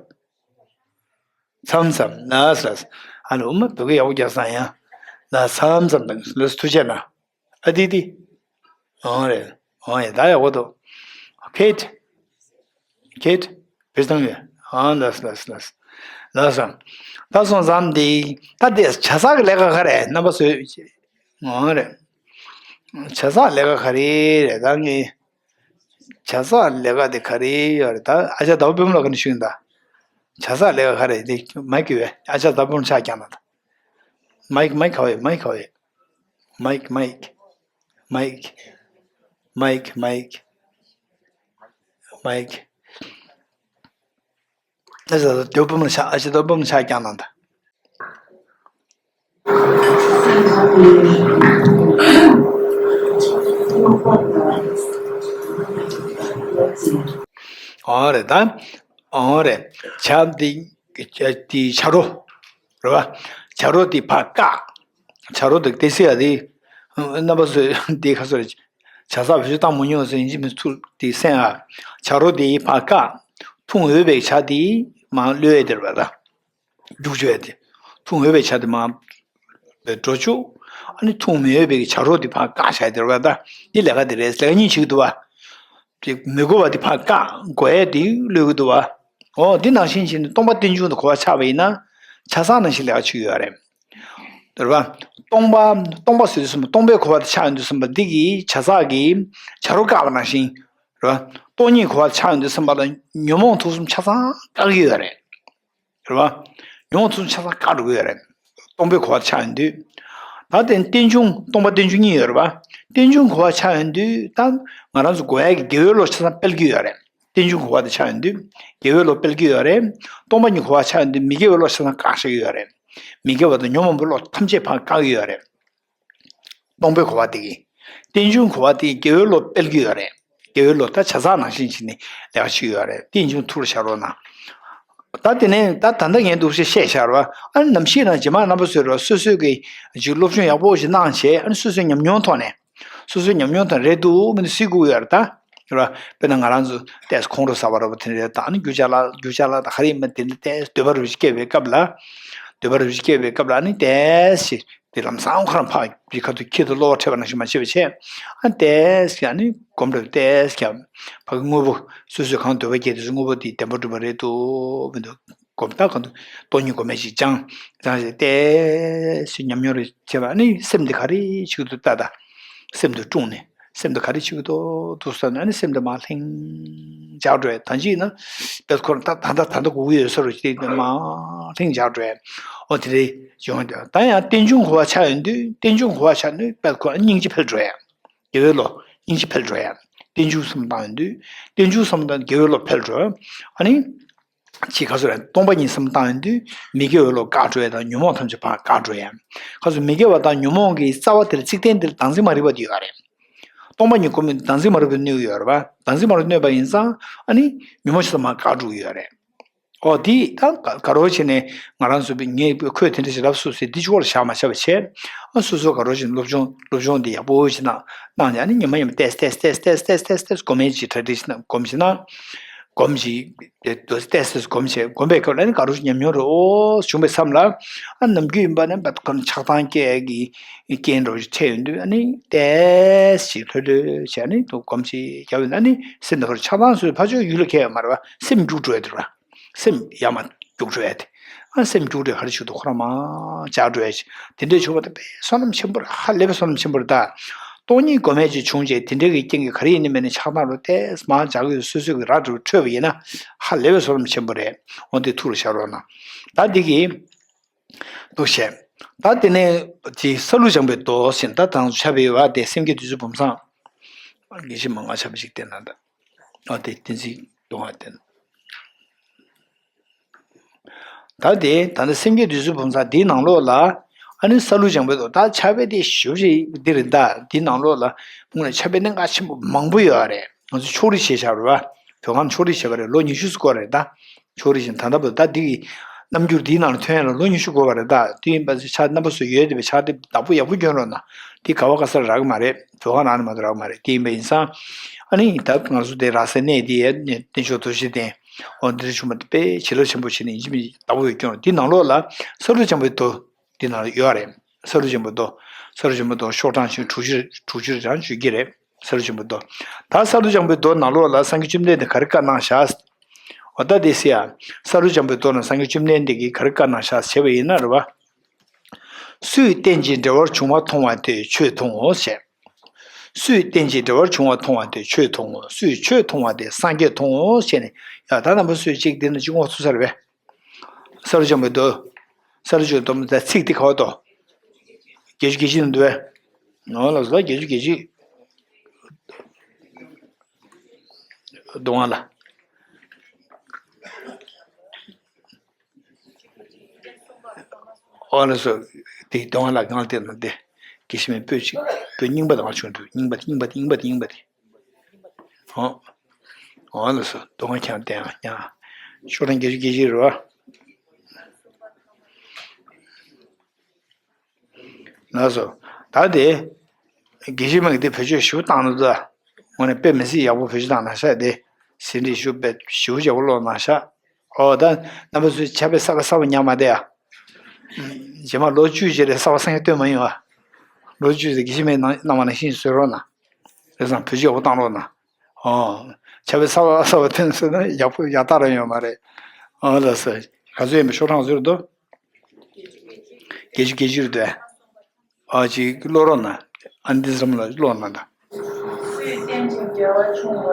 མཚམས་མཚམས་ལགས་ལགས། ཨ་ནི་དབུ་མ་བོད་སྐད་ཡག་པོ་རྒྱག་སོང་ཡ། ལགས་མཚམས་མཚམས་དང་ལགས་ཐུགས་རྗེ་གནང་། ཨ་ཏི་ཏི། འོང་རེད། འོང་ཡ་ད་ཡག་པོ་འདུག་ཁེད། ཁེད། བེད་སྤྱོད་བཏང་གི་ཡོད། ཨ་ལགས་ལགས་ལགས། ལགས་སོ། ད་སོང་ཙང་འདི་ད་དེ་བྱ་ཚག་གི་ལས་ཀ་ག་རེ་རྣམ་པ་ཚོས། འོང་རེད། བྱ་ཚག་ལས་ཀ་ག་རེ་རེད་ད་ངས། བྱ་ཚག་ལས་ཀ་དེ་ག་རེ་ཡོད་རེད་ད། ཨ་ཅག་ཟླ་བ་དཔལ་མོ་ལགས་ག་ནས་ཞུས་ཡིན་ད། བྱ་ཚག་ལས་ཀ་ག་རེ་དེ་མའིག་ཡོད། ཨ་ཅག་ཟླ་བ་དཔལ་མོ་ཕྱག་བརྐྱངས་ན་ད། མའིག་མའིག་ག་བ་ཡོད། མའིག་ག་བ་ཡོད། མའིག་མའིག་མའིག་མའིག་མའིག་ཨ་ཅག་ཟླ་བ་དཔལ་མོ་ཕྱག་ཨ་ཅག་ཟླ་བ་དཔལ་མོ་ཕྱག་བརྐྱངས་ན་ད། འོ་རེད་ད། འོ་རེད། བྱ་འདི་འདི་བྱ་རོ། རེད་པ། བྱ་རོ་འདི་ཕར་བཀག་བྱ་རོ་འདི་ཏི་སི་ཡ་འདི། རྣམ་པ་ཚོས་འདི་ཁ་སོ་རེད། བྱ་ཚག་བེད་སྤྱོད་བཏང་མ་མྱོང་ཚོས་ཡིན་གཅིག་མིན་ཚུར་འདི་གསན་ཨ། བྱ་རོ་འདི་ཕར་བཀག་འཐུང་འོས་པའི་བྱ་འདི་མར་གློད་ཡ་དེ་རེད་པ་ད། རྒྱུག་བཅུག་ཡ་དེ། འཐུང་འོས་པའི་བྱ་དེ་མར་འགྲོ་བཅུག་ཨ་ནི་འཐུང་མི་འོས་པའི་བྱ་རོག་དེ་ཕར་བཀག་བཞག་ཡ་དེ་རེད་པ་ད། འདི་ལས་ཀ་དེ་རེད། ལས་ཀ་གཉིས་བྱེད་ཀྱི་འདུག་བ། དེ་མི་དགོས་པ་དེ་ཕར་བཀག་དགོས་ཡ་དེ་གློད་ཀྱི་འདུག་བ། འོ་འདི་ནང་བཞིན་བྱས་ནས་སྟོང་པ་རྟེན་འབྱུང་དུ་གོ་བ་ཆགས་པ་ཡིན་ན། ཆ་ཚང་ནང་བཞིན་ལས་ཀ་བྱེད་ཀྱི་ཡོད་རེད། རེད་བ། སྟོང་པ། སྟོང་པ་ཟེར་དུས་ཙམ་པ་སྟོང་པའི་གོ་བ་དེ་ཆགས་ཡོང་དུས་ཙམ་པ་འདི་གི་ཆ་ཚང་གི་བྱ་རོག་བཀག་པ་ནང་བཞིན། རེད་བ། སྟོང་ཉིད་གོ་བ་དེ་ཆགས་ཡོང་དུས་ཙམ་པ་ལ་ཉོན་མོངས་དུག་གསུམ་ཆ་ཚང་བཀག་གི་ཡོད་རེད། རེད་བ། ཉོན་མོངས་དུག་གསུམ་ཆ་ཚང་བཀག་འགྲོ་གི་ཡོད་རེད། སྟོང་པའི་གོ་བ་དེ་ཆགས་ཡོང་དུས། ད་དེ་རྟེན་འབྱུང་སྟོང་པ་རྟེན་འབྱུང་གཉིས་ཡོད་རེད་བ། རྟེན་འབྱུང་གོ་བ་ཆགས་ཡོང་དུས་ད་ང་རང་ཚོ་གོ་ཡ་གི་དགེ་བའི་བློ་ཆ་ཚང་སྤེལ་གྱི་ཡོད་རེད། རྟེན་འབྱུང་གོ་བ་དེ་ཆགས་ཡོང་དུས། དགེ་བའི་བློ་སྤེལ་གྱི་ཡོད་རེད། སྟོང་པ་ཉིད་གོ་བ་ཆགས་ཡོང་དུས་མི་དགེ་བའི་བློ་ཆ་ཚང་བཀག་བཞག་གི་ཡོད་རེད། མི་དགེ་བ་དང་ཉོན་མོངས་པའི་བློ་ཐམས་ཅད་ཕར་བཀག་གི་ཡོད་རེད། སྟོང་པའི་གོ་བ་དེ་གིས། རྟེན་འབྱུང་གོ་བ་དེ་གིས་དགེ་བའི་བློ་སྤེལ་གྱི་ཡོད་རེད། དགེ་བའི་བློ་ད་བྱ་ཚང་ནང་བཞིན་བྱས་ནས་ལས་ཀ་བྱེད་ཀྱི་ཡོད་རེད། རྟེན་འབྱུང་ཐུགས་ལ་བཞག་རོགས་གནང་། ད་དེ་ནས་ད་ད་ལྟ་ངས་འདུག་སེ་བཤད་བཞག་རེད་བ། ཨ་ནི་ནམ་ཞིག་ན་རྗེས་མ་རྣམ་པ་ཚོས་རེད་བ་སོ་སོས་ཀྱི་ཅིག་སློབ་སྦྱོང་ཡག་པོ་ཞིག་གནང་བྱས་ཨ་ནི་སོ་སོའི་ཉམས་མྱོང་ཐོག་ནས། སོ་སོའི་ཉམས་མྱོང་དང་རེད་འདུག་མི་འདུག་གཟིགས་དགོས་ཡོད་རེད་ད། རེད་བ། དཔེར་ན་ང་རང་ཚོ་ཏོག་ཙམ་ཁོང་ཁྲོ་ཟ་བ་རེད་བ་དེ་འདྲ་རེད་ད། ཨ་ནི་རྒྱུ་ཅ་ལག་རྒྱུ་ཅ་ལག་དང་ག་རེ་ཡིན་པ་དེ་འདྲ་ཏོག་ཙམ་འདོད་པ་རུ་སྐྱེ་བའི་སྐབས་ལ། འདོད་པ་རུ་སྐྱེ་བའི་སྐབས་ལ་ཨ་ནི་ཏོག་ཙམ། དེ་ལམ་སང་ཁོ་རང་ཕར་བི་ཁ་ཐུག་ཁྱི་དུ་གློ་བ་འཕྲད་པ་ནང་བཞིན་མ་བྱེད་པ་བྱས། ཨ་ཏེས་ཀྱང་ནི་སྒོམ་འགྲོ་ཏེས་ཀྱང་ཕ་གི་དངོས་པོ་སོ་སོས་གང་འདོད་པ་སྐྱེས་དུས་སུ་དངོས་པོ་དེ་བདེན་པར་གྲུབ་པ་རེད་འདུག་མི་འདུག་སྒོམ་ད་གང་དུ་སྟོང་ཉིད་སྒོམ་མེད་ཅིག་སྦྱང་སྦྱང་ཞེས་ཏེས་ཉམས་མྱོང་རེ་བྱས་པ་ནི་སེམས་འདི་ག་རེ་བྱེད་ཀྱི་འདུག་ལྟ་ད། སེམས་འདི་དཀྲུགས་ནས་སེམས་འདི་ག་རེ་བྱེད་ཀྱི་འདུག་འདུག་ཟེར་ནས་ནི་སེམས་འདི་མར་ལྷིང་འཇགས་འགྲོ་ཡ་ད་ཅིག་ན་དཔེ་ཁོ་རང་ད་ད་ད་ད་ད་སྒུག་ཡོད་ས་རུ་ཅིག་མར་ལྷིང་འཇགས་འགྲོ་ཡ། འོ་དེ་རེད། ཡོང་དུས་ད་ཡང་རྟེན་འབྱུང་གོ་བ་ཆགས་ཡོང་དུས་རྟེན་འབྱུང་གོ་བ་ཆགས་ནས་དཔེ་ཁོ་སྙིང་རྗེ་འཕེལ་འགྲོ་ཡ། དགེ་བའི་བློ་སྙིང་རྗེ་འཕེལ་འགྲོ་ཡ། རྟེན་འབྱུང་བསམ་བཏང་ཡོང་དུས་རྟེན་འབྱུང་བསམ་བཏང་དགེ་བའི་བློ་འཕེལ་འགྲོ་ཡ། ཨ་ནི། ཅིག་ག་ཚོད་རེད་སྟོང་པ་ཉིད་བསམ་བཏང་ཡོང་དུས་མི་དགེ་བའི་བློ་བཀག་འགྲོ་ཡ་དང་ཉོན་མོངས་ཐམས་ཅད་ཕར་བཀག་འགྲོ་ཡ། ག་ཚོད་མི་དགེ་བ་དང་ཉོན་མོངས་ཀྱི་རྩ་བ་དེར་རྩིག་རྟེན་དེར་བདག་འཛིན་མ་རིག་པ་དེ་ཡོད་རེད། སྟོང་པ་ཉིད་སྒོམ་མིན་བདག་འཛིན་མ་རིག་པ་གནོད་ཀྱི་ཡོད་རེད་པ། བདག་འཛིན་མ་རིག་པ་གནོད་པ་ཡིན་ཙང་ཨ་ནི་ཉོན་མོངས་ཆ་ཚང་མར་བཀག་འགྲོ་གི་ཡོད་རེད། ཨོ་དེ་ད་ག་ག་རོ་བྱས་ནས་ང་རང་ཚོ་ངས་ཁོས་དེ་འདྲ་ཞིག་ལབ་སོང་ཟེར་འདི་ཅོག་ལ་བཞག་མ་བྱ་བ་བྱས། ཨ་སོ་སོ་ག་རོ་བྱས་ནས་སློབ་སྦྱོང་སློབ་སྦྱོང་འདི་ཡག་པོ་ཞིག་གནང་གནང་ནས་ཨ་ནི་ཉི་མ་ཉི་མ་ཏེས་ཏེས་སྒོམ་ཡས་ཅིག་གྲ་སྒྲིག་ཞིག་གནང་སྒོམ་ཞིག་གནང་། སྒོམ་ཞིག་ཏེས་ཏེས་སྒོམ་བྱས་སྒོམ་པའི་སྐབས་ལ་ཨ་ནི་ག་རོ་ཞིག་ཉམས་མྱོང་རེ་ཨོ་བྱུང་བའི་མཚམས་ལ་ཨ་ནམ་རྒྱུན་ཡིན་པ་ནི་ཁོ་ཆགས་སྡང་སྐྱེ་གི་རྐྱེན་འགྲོ་ཞིག་འཕྲད་ཡོང་དུས་ཨ་ནི་ཏེས་ཞིག་ལྷོད་ལྷོད་བྱས་ཨ་ནི་སྒོམ་ཞིག་རྒྱབ་ཡོང་ན་ཨ་ནི་སེམས་ནང་ཁོ་ཆགས་སྡང་སོས་ཕར་ཕྱོགས་ཡུལ་ལ་ཁེལ་ཡོད་མ་རེད་པ། སེམས་རྒྱུག་འགྲོ་ཡ་དེ་རེད་པ། སེམས་ཡར་མར་རྒྱུག་འགྲོ་ཡ་དེ། ཨ་སེམས་རྒྱུག་འགྲོ་ཡ་ག་རེ་བྱེད་འདུག་ཁོ་རང་མར་འཇགས་འགྲོ་ཡ་ཞིག་དེ་འདྲས་བྱུང་བ་དེ་དཔེ་བསོད་ནམས་ཆེན་པོ་རེད། ཧ་ལས་པའི་བསོད་ནམས་ཆེན་པོ་རེད་ད། སྟོང་ཉིད་སྒོམ་མེད་ཅིག་བྱུང་རྗེས་དེ་འདྲས་ཀྱི་རྐྱེན་གྱིས་ག་རེ་ཡིན་ནི་མེད་ནི་ཆགས་སྡང་རུ་ཏེས་མར་འཇགས་ཀྱི་ཡོད། སོ་སོ་གི་ར་འཕྲོད་པ་ཡིན་ན་ཧ་ལས་པའི་བསོད་ནམས་ཆེན་པོ་རེད། འོ་དེ་ཐུགས་ལ་བཞག་རོགས་གནང་། ད་འདི་གི་འདུག་བཤད། ད་དེ་ནས་ཅིག་ས་ལུ་ལྗང་པའི་མདོ་ཟེར་ད་དང་ཆ་བའི་བ་དེ་སེམས་བསྐྱེད་བདུད་རྩི་བུམ་བཟང་། དགེ་བཤེས་མ་ང་ཆ་བ་ཞིག་བསྟན་ན་ད། ཨ་དེ་བསྟན་འཛིན་གདོང་ལྔ་བསྟན། ད་དེ་ད་ནི་སེམས་བསྐྱེད་བདུད་རྩི་བུམ་བཟང་འདིའི་ནང་ལོགས་ལ་ཨ་ནི་ས་ལུ་ལྗང་པའི་མདོ་ད་ཆ་བའི་དེ་ཞུ་ཞིག་འདི་རེད་ད། འདིའི་ནང་ལོགས་ལ་དངོས་གནས་ཆ་བའི་གནད་འགག་ཆེན་པོ་མང་པོ་ཡོད་རེད། ང་ཚོ་ཕྱོགས་རིས་བྱས་བཞག་རེད་བ། བོད་ཁང་ཕྱོགས་རིས་བྱས་པ་རེད། ལོ་ཉི་ཤུ་ཙམ་འགོར་རེད་ད། ཕྱོགས་རིས་བཞིན་ད་ལྟ་བུ་ད་འདི་གི་རྣམ་འགྱུར་འདིའི་ནང་ལ་ཐོན་ཡ་ལ་ལོ་ཉི་ཤུ་འགོར་བ་རེད་ད། དེ་ཡིན་པ་ཚེ་ཕྱག་རྣམ་པ་ཚོ་ཡོད་དེ་བའི་ཕྱག་དེབ་བདག་པོ་ཡག་པོ་གྱོན་རོགས་གནང་། དེ་ག་བ་ག་ས་ལ་རག་གི་མ་རེད། བོད་ཁང་ནང་ནས་མ་གཏོགས་རག་གི་མ་རེད། དེ་ཡིན་པ་ཡིན་ཙང་ཨ་ནི་ད་ང་ཚོ་དེ་རག་སའི་གནས་དེ་ཡ་གནས་བརྟན་མཆོག་རྡོ་རྗེ་གདན་འོ་འདི་འདྲ་བྱུང་བ་དེ་དཔེ་བྱིན་རླབས་ཆེན་པོ་བྱས་ནས་ཡིན་གཅིག་མིན་གཅིག་བདག་པོ་ཡོད་གྱོན་རོགས། དེ་ནང་ལོགས་ལ་ས་ལུ་ལྗང་པའི་མདོ་འདི་ནང་ལ་ཡོད་རེད། ས་ལུ་ལྗང་པའི་མདོ། ས་ལུ་ལྗང་པའི་མདོ་ཤོག་གྲངས་བཞི་དྲུག་ཅུ་དྲུག་ཅུ་རེ་གྲངས་བརྗོད་ཀྱི་རེད། ས་ལུ་ལྗང་པའི་མདོ། ད་ས་ལུ་ལྗང་པའི་མདོ་ནང་ལོགས་ལ་སངས་རྒྱས་བཅོམ་ལྡན་འདས་ག་རེ་བཀའ་གནང་བཞག་འོ་ད་དེ་སེ་ཡ། ས་ལུ་ལྗང་པའི་མདོ་ནང་སངས་རྒྱས་བཅོམ་ལྡན་འདས་ཀྱིས་ག་རེ་བཀའ་གནང་བཞག་བྱས་པ་ཡིན་ན་རེད་བ། སུས་རྟེན་ཅིང་འབྲེལ་བར་འབྱུང་བ་མཐོང་བ་དེས་ཆོས་མཐོང་ངོ་ཞེས། སུས་རྟེན་ཅིང་འབྲེལ་བར་འབྱུང་བ་མཐོང་བ་དེས་ཆོས་མཐོང་ངོ་། སུས་ཆོས་མཐོང་བ་དེས་སངས་རྒྱས་མཐོང་ངོ་ཞེས་ནས་ཡ་ད་རྣམ་པ་ཚོས་གཅིག་འདི་ན་གཅིག་ངོ་ཐུག་ས་རེད་པས། ས་རུ་ལྗང་པའི་མདོ། ས་རུ་ལྗང་པའི་མདོ་ད་ཚིག་འདི་ག་བ་དོ། བརྒྱད་ཅུ་གྱ་གཅིག་ནང་འདུག་པས། ནོ་ལ་ས་བརྒྱད་ཅུ་གྱ་གཅིག་གདོང་ལ། ཨོ་ལགས་སོ། དེ་གདོང་ལ་གང་དེ་ན་དེ། དགེ་བཤེས་མའི་པོད་ཅིག་པོད་རྙིང་པ་དང་བྱུང་འདུག་རྙིང་པ་རྙིང་པ་རྙིང་པ་རྙིང་པ་དེ། ཨོ། ཨོ་ལགས་སོ། གདོང་ཁྱང་བསྟན་ཨ་ཉ། ཤོག་གྲངས་བརྒྱད་ཅུ་གྱ་བཞི་རེད་བ། ལགས་སོ། ད་དེ། དགེ་བཤེས་མ་གི་དེ་བེད་སྤྱོད་ཞིབ་བཏང་ན་ད། དངོས་གནས་དཔེ་མི་སྲིད་ཡག་པོ་བེད་སྤྱོད་བཏང་ན་ཤག་དེ། ཟིན་བྲིས་ཞུ་བས་ཞུ་བྱ་བ་ཀློག་གནང་ཤག་ཨོ་ད་རྣམ་པ་ཚོས་ཆ་བའི་གསར་པ་གསར་པ་ཉམས་མ་བསྡད་ཨ། རྗེས་མ་ལོ་བཅུ་རྗེས་རེད་གསར་པ་སང་ཡང་སྟོན་མ་ཡོང་ཨ། ལོ་བཅུ་ཟེར་དགེ་བཤེས་མའི་ནང་གནང་བ་ནང་བཞིན་བཟོས་རོགས་གནང་། རེད་སང་བོད་ཆས་ཡག་པོ་བཏང་རོགས་གནང་། ཨོ། ཆ་བའི་གསར་པ་གསར་པ་ཐོན་སོང་ན་ཡག་པོ་ཡག་རྟགས་རང་ཡོད་མ་རེད། ཨོ་ལགས་སོ། ག་ཚོད་ཡིན་པའི་ཤོག་གྲངས་བཟོས་རེད་དོ། བརྒྱད་ཅུ་བརྒྱད་ཅུ་རེད་དོ། ཨ་ཅིག་ཀློག་རོགས་གནང་། ཨ་འདི་ཙམ་ལ་ཀློག་གནང་དང་། སུས་རྟེན་ཅིང་འབྲེལ་བར་འབྱུང་བ་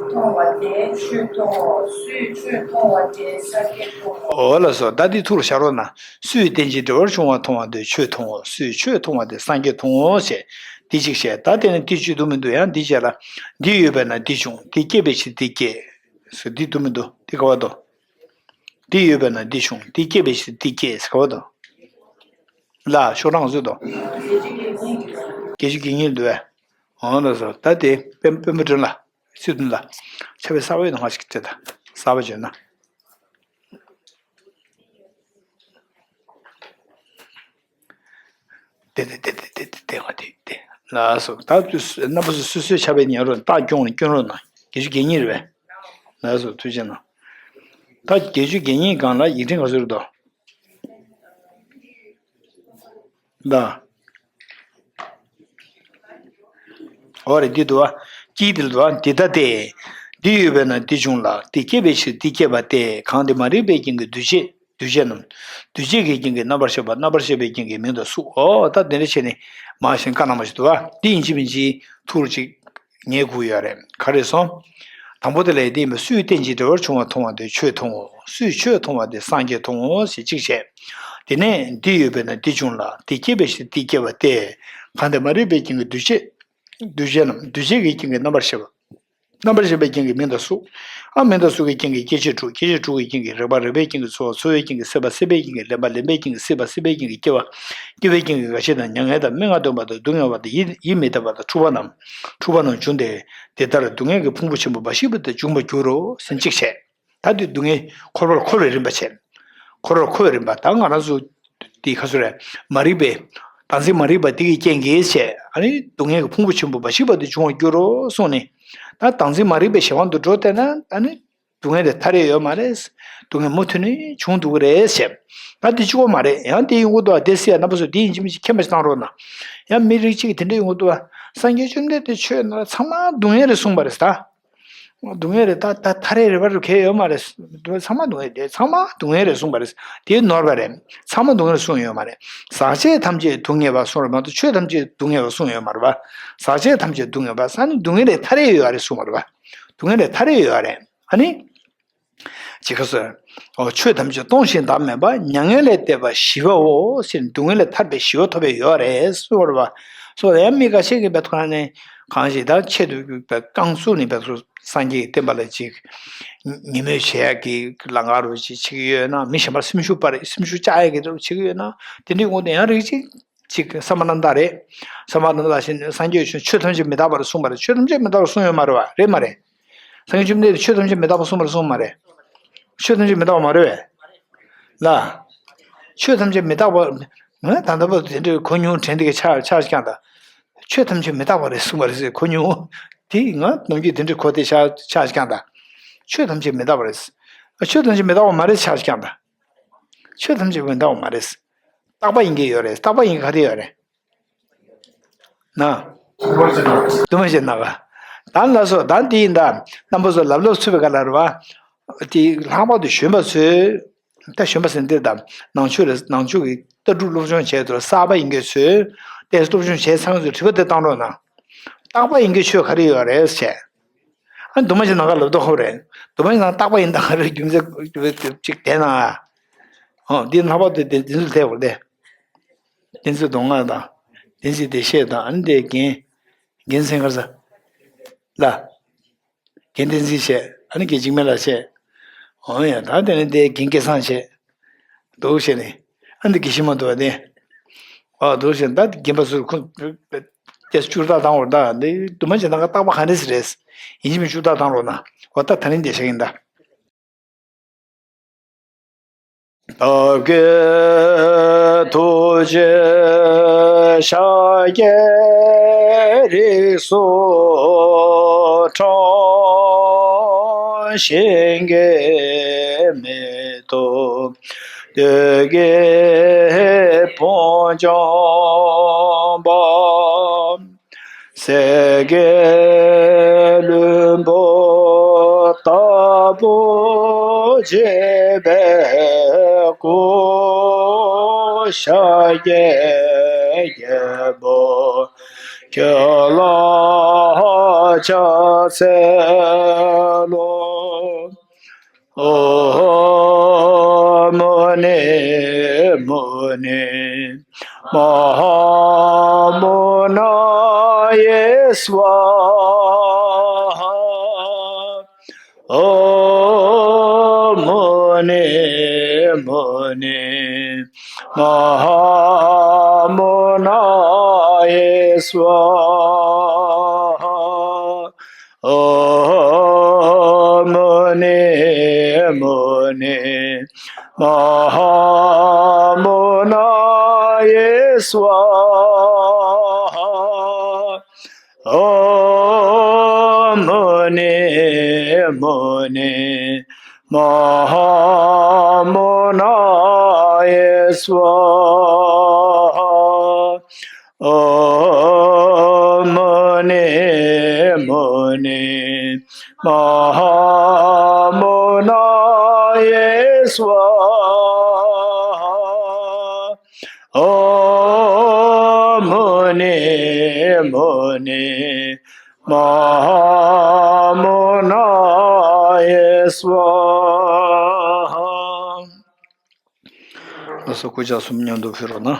མཐོང་བ་དེས་ཆོས་མཐོང་ངོ་། སུས་ཆོས་མཐོང་བ་དེས་སངས་རྒྱས་མཐོང་ངོ་། འོ་ལགས་སོ། ད་འདི་ཐུགས་ལ་བཞག་རོགས་གནང་། སུས་རྟེན་ཅིང་འབྲེལ་བར་འབྱུང་བ་མཐོང་བ་དེས་ཆོས་མཐོང་ངོ་། སུས་ཆོས་མཐོང་བ་དེས་སངས་རྒྱས་མཐོང་ངོ་ཞེས་འདི་གཅིག་བཤད། ད་དེ་ནི་འདི་བཅུ་འདུག་མི་འདུག་ཡང་འདི་བྱས་ལ། འདི་ཡོད་པས་ན་འདི་བྱུང་། འདི་སྐྱེས་པའི་ཕྱིར་འདི་སྐྱེས། ཟེར་འདི་འདུག་མི་འདུག་འདི་ག་བ་འདུག་འདི་ཡོད་པས་ན་འདི་བྱུང་། འདི་སྐྱེས་པའི་ཕྱིར་འདི་སྐྱེས་ཟེར་ག་བ་དང་། ལ་ཤོག་གྲངས་བཟོས་དང་། བརྒྱད་ཅུ་གྱ་གཉིས་འདུག་བས། འོང་ལ་སོ། ད་དེ་དཔོན་དཔོན་པོ་སྒྲོན་ལ། སི་ཏུ་ལ། ཆ་བའི་གསར་པ་ཡོད་ན་ང་ཞིག་སྤྲད་ད། གསར་པ་བྱོས་ན། དེ་དེ་དེ་དེ་དེ་དེ་དེ་ང་དེ་དེ། ལ་སོ། ད་དུས་རྣམ་པ་སོ་སོ་སོའི་ཆ་བའི་ཉན་རོགས་རྟགས་སྐྱོང་ནས་སྐྱོན་རོགས་གནང་། བརྒྱད་ཅུ་གྱ་གཉིས་རེད་བས། ལ་སོ་ཐུགས་རྗེ་གནང་། ད་བརྒྱད་ཅུ་གྱ་གཉིས་སྒང་ལ་ཡིག་ཕྲེང་ག་ཚོད་རེད་དོ། ད། འོ་རེད་འདི་འདུག་བ། དཀྱིལ་འདིར་འདུག་བ། འདི་ལྟ་སྟེ། འདི་ཡོད་པས་ན་འདི་འབྱུང་ལ། འདི་སྐྱེས་པའི་ཕྱིར་འདི་སྐྱེས་པ་སྟེ། གང་དེ་མ་རིག་པའི་རྐྱེན་གྱིས་འདུས་བྱས་འདུས་བྱས་རྣམས། འདུས་བྱས་ཀྱི་རྐྱེན་གྱིས་རྣམ་པར་ཤེས་པ། རྣམ་པར་ཤེས་པའི་རྐྱེན་གྱིས་མིང་དང་གཟུགས། འོ་ད་འདི་འདྲ་བྱས་ནས་མ་ཤེས་བཀའ་གནང་བ་ཞིག་འདུག་བ། འདི་ཡིན་གཅིག་མིན་གཅིག་ཐུགས་ལ་གཅིག་ངེས་དགོས་ཡོད་རེད། ག་རེ་སོང་། དང་པོ་དེ་ལས་འདི་ཡིན་པས། སུས་རྟེན་ཅིང་འབྲེལ་བར་འབྱུང་བ་མཐོང་བ་དེས་ཆོས་མཐོང་ངོ་། སུས་ཆོས་མཐོང་བ་དེས་སངས་རྒྱས་མཐོང་ངོ་ཞེས་གཅིག་བྱས། དེ་ནས་འདི་ཡོད་པས་ན་འདི་འབྱུང་ལ། འདི་སྐྱེས་པའི་ཕྱིར་འདི་སྐྱེས་པ་སྟེ། གང་དེ་མ་རིག་པའི་རྐྱེན་གྱིས་འདུས་བྱས་འདུས་བྱས་རྣམས། འདུས་བྱས་ཀྱི་རྐྱེན་གྱིས་རྣམ་པར་ཤེས་པ། རྣམ་པར་ཤེས་པའི་རྐྱེན་གྱིས་མིང་དང་གཟུགས། ཨ་མིང་དང་གཟུགས་ཀྱི་རྐྱེན་གྱིས་སྐྱེ་མཆེད་དྲུག་སྐྱེ་མཆེད་དྲུག་གི་རྐྱེན་གྱིས་རེག་པ། རེག་པའི་རྐྱེན་གྱིས་ཚོར་བ། ཚོར་བའི་རྐྱེན་གྱིས་སྲེད་པ། སྲེད་པའི་རྐྱེན་གྱིས་ལེན་པ། ལེན་པའི་རྐྱེན་གྱིས་སྐྱེ་བ། སྐྱེ་བའི་རྐྱེན་གྱིས་འགའ་ཤས་དང་མྱ་ངན་དང་སྨྲེ་སྔགས་འདོན་པ་དང་སྡུག་བསྔལ་བ་དང་ཡིད་ཡིད་མི་བདེ་བ་དང་འཁྲུག་པ་རྣམས་འཁྲུག་པ་རྣམས་འབྱུང་སྟེ། དེ་ལྟར་སྡུག་བསྔལ་གྱི་ཕུང་པོ་ཆེན་པོ་འབའ་ཞིག་པོ་དེ་འབྱུང་བར་འགྱུར་རོ་ཟེར་གཅིག་བྱས། ད་དེ་སྡུག་བསྔལ་འཁོར་བར་འཁོར་བའི་རིམ་པ་བྱས། འཁོར་བར་འཁོར་བའི་རིམ་པ། ད་ང་རང་ཚོ་དེ་ཁ་སོ་རེད། མ་རིག་པའི་བདག་འཛིན་མ་རིག་པ་དེ་གི་རྐྱེན་གྱིས་བྱས། ཨ་ནི་སྡུག་བསྔལ་གྱི་ཕུང་པོ་ཆེན་པོ་འབའ་ཞིག་པོ་དེ་འབྱུང་བར་འགྱུར་རོ་གསུངས་ནས། ད་བདག་འཛིན་མ་རིག་པའི་གཞན་དབང་དུ་འགྲོ་བསྡད་ན་ཨ་ནི་སྡུག་བསྔལ་དེ་ཐར་ཡས་ཡོད་མ་རེད། སྡུག་བསྔལ་མུ་མཐུད་ནས་འབྱུང་འདུག་གི་རེད་ཟེར། ད་དེ་གཅིག་པོ་མ་རེད། ཡང་དེ་ཡོང་གི་འདུག་བ། དེ་སྲིད་ཡ་རྣམ་པ་ཚོ་དེ་ཡིན་གཅིག་མིན་གཅིག་མཁྱེན་པ་ཞིག་བཏང་རོགས་གནང་། ཡང་མི་རིགས་གཅིག་གིས་དེ་འདྲ་ཡོང་གི་འདུག་བ། སངས་རྒྱས་བཅོམ་ལྡན་འདས་ཆོས་ནང་ལ་ཚང་མ་སྡུག་བསྔལ་རེད་གསུངས་པ་རེད་ད། སྡུག་བསྔལ་རེད་ད། ད་ཐར་ཡས་རེ་བ་རུ་གལ་ཡོད་མ་རེད། ཚང་མ་སྡུག་བསྔལ་དེ་ཚང་མ་སྡུག་བསྔལ་རེད་གསུངས་པ་རེད། དེ་ནོར་བ་རེད། ཚང་མ་སྡུག་བསྔལ་གསུངས་ཡོད་མ་རེད། ཟག་བཅས་ཐམས་ཅད་སྡུག་བསྔལ་བ་གསུངས་རེད་མ་གཏོགས་ཆོས་ཐམས་ཅད་སྡུག་བསྔལ་བ་གསུངས་ཡོད་མ་རེད་བ། ཟག་བཅས་ཐམས་ཅད་སྡུག་བསྔལ་བ། ས་ནི་སྡུག་བསྔལ་ལས་ཐར་ཡས་ཡོད་རེད་གསུངས་པ་རེད་བ། སྡུག་བསྔལ་ལས་ཐར་ཡས་ཡོད་རེད། ཨ་ནི། ཅི་ག་ཟེར། འོ་ཆོས་ཐམས་ཅད་སྟོང་ཞིང་བདག་མེད་པ། མྱ་ངན་ལས་འདས་པ་ཞི་བའོ་ཟེར། སྡུག་བསྔལ་ལས་ཐར་པའི་ཞི་བ་ཐོབ་པའི་ཡོད་རེད་གསུངས་པ་རེད་བ། སོ་ཡང་མི་འགའ་ཤས་ཀྱིས་བས་ཐོག་ནས་གང་ཞིག་ད་ཆེད་དུ་བས་རྐང་བཙུགས་ནས་བས་སངས་རྒྱས་ཀྱི་བསྟན་པ་ལ་ཅིག་ཉིན་མོའི་བྱེད་ཡག་གི་ལམ་ཁ་རུ་ཅིག་བྱེད་ཀྱི་ཡོད་ན། མི་གཞན་པར་སེམས་ཤུགས་སྤར་སེམས་ཤུགས་བཅག་ཡག་གི་རུ་བྱེད་ཀྱི་ཡོད་ན། དེ་འདྲའི་དབང་དུ་ཡང་རིགས་གཅིག་ཅིག་བསམ་པ་རྣམ་དག་རེད། བསམ་པ་རྣམ་དག་བཞིན་སངས་རྒྱས་ཆོས་ཆོས་ཐམས་ཅད་མི་རྟག་པར་གསུངས་པ་རེད། ཆོས་ཐམས་ཅད་མི་རྟག་པར་གསུངས་ཡོད་མ་རེད་བ། རེད་མ་རེད། སངས་རྒྱས་བཅོམ་ལྡན་འདས་ཆོས་ཐམས་ཅད་མི་རྟག་པར་གསུངས་པ་རེད་གསུངས་མ་རེད། ཆོས་ཐམས་ཅད་མི་རྟག་པ་མ་རེད་བས། ལ། ཆོས་ཐམས་ཅད་མི་རྟག་པ། ང་ད་ལྟ་བར་དུ་དེ་འདྲའི་གོ་མྱོང་དྲན་དེ་གི་ཆ་ཆ་ཞིག་ཀྱང་ད། ཆོས་ཐམས་ཅད་མི་རྟག་པ་རེད་གསུངས་པ་རེད་ཟེར་གོ་མྱོང་། དེ་ང་ནམ་རྒྱུན་དེ་འདྲའི་གོ་དེ་ཆ་ཆ་ཞིག་ཀྱང་ད། ཆོས་ཐམས་ཅད་མི་རྟག་པ་རེད། ཆོས་ཐམས་ཅད་མི་རྟག་པ་མ་རེད་ཆ་ཞིག་ཀྱང་ད། ཆོས་ཐམས་ཅད་མི་རྟག་པ་མ་རེད། རྟག་པ་ཡིན་གྱི་ཡོད་རེད། རྟག་པ་ཡིན་གྱི་ག་རེ་ཡོད་རེད། ན། དུ་མ་ཞེས་ན་ག་ད་ལ་སོ་ད་འདི་ཡིན་ད། རྣམ་པ་ཚོ་ལབ་ལོབ་ཚུད་པའི་ག་ལ་རེད་བ། དེ་ལྷག་པར་དུ་གཞོན་པ་ཚོས། ད་གཞོན་པ་ཟེར་འདིར་ད་ནང་ཆོས་རེད། ནང་ཆོས་ཀྱི་ལྟ་གྲུབ་སློབ་སྦྱོང་བྱས་ཚོ་གསར་པ་ཡིན་གྱི་ཚོས། ཏེ་སློབ་སྦྱོང་བྱས་ཚང་ཚོས་དྲི་བ་དེ་བཏང་རོགས་གནང་། རྟག་པ་ཡིན་གྱི་ཆོས་ག་རེ་ཡོད་རེད་ཟེར། ཨ་དུ་མ་ཞེས་ན་ག་ལབ་དོ་ཁོ་རེད། དུ་མ་ཞེས་ན་རྟག་པ་ཡིན་ད་ག་རེ་རྒྱུ་མཚན་ཅིག་དེ་ན། ཨོ་འདི་ལྷག་པར་དུ་དེ་འདི་ཚོ་དེ་བར་དེ། བསྟན་འཛིན་གདོང་ལྔ་དང་། བསྟན་འཛིན་བདེ་གཤེགས་དང་ཨ་ནི་དེ་རྒན། རྒན་ཚན་ཁར་ས། ལ། རྒན་བསྟན་འཛིན་བཤད་ཨ་ནི་རྒན་འཇིགས་མེད་ལགས་བཤད། འོ་ཡ་ད་དེ་ནི་དེ་རྒན་སྐལ་བཟང་བཤད། འདུག་བཤད་ནི། ཨ་ནི་དགེ་བཤེས་མ་འདུག་བ་དེ། ཨ་འདུག་བཤད་ད་རྒན་པ་ཚོར་ཁུ། དེ་བཅུར་ཐག་བཏང་བར་ད་འདི་དུ་མ་བྱེད་ན་ག་རྟག་པ་ག་འདྲས་རེད། ཡིན་གཅིག་མིན་གཅིག་བཅུར་ཐག་བཏང་རོགས་གནང་། འོ་ད་ད་ནི་འདི་བཤད་ཡིན་ད། བདག་གི་ཐུགས་རྗེ་ཤཱཀྱའི་རིགས་སུ་འཁྲུངས། གཞན་གྱིས་མི་ཐུབ་བདུད་ཀྱི་དཔུང་འཇོམས་པ། གསེར་གྱི་ལྷུན་པོ་ལྟ་བུ་བརྗིད་པའི་སྐུ། ཤཱཀྱའི་རྒྱལ་པོ་ཁྱོད་ལ་ཕྱག་འཚལ་ལོ། ཨོཾ་མུ་ནེ་མུ་ནེ་མ་ཧཱ་མུ་ན་ཡེ་སྭཱ་ཧཱ། ཨོཾ་མུ་ནེ་མུ་ནེ་མ་ཧཱ་མུ་ན་ཡེ་སྭཱ་ཧཱ། ཨོཾ་མུ་ནེ་མུ་ནེ་མ་ཧཱ་མུ་ན་ཡེ་སྭཱ་ཧཱ། ཨོཾ་མུ་ནེ་མུ་ནེ་མ་ཧཱ་མུ་ན་ཡེ་སྭཱ་ཧཱ། ཨོཾ་མུ་ནེ་མུ་ནེ་མ་ཧཱ་མུ་ན་ཡེ་སྭཱ་ཧཱ། ཨོཾ་མུ་ནེ་མུ་ནེ་མ་ཧཱ་མུ་ན་ཡེ་སྭཱ་ཧཱ། ལགས་སོ། སྐུ་ཕྱག་གསུམ་མཉམ་དུ་ཕུལ་རོགས་གནང་།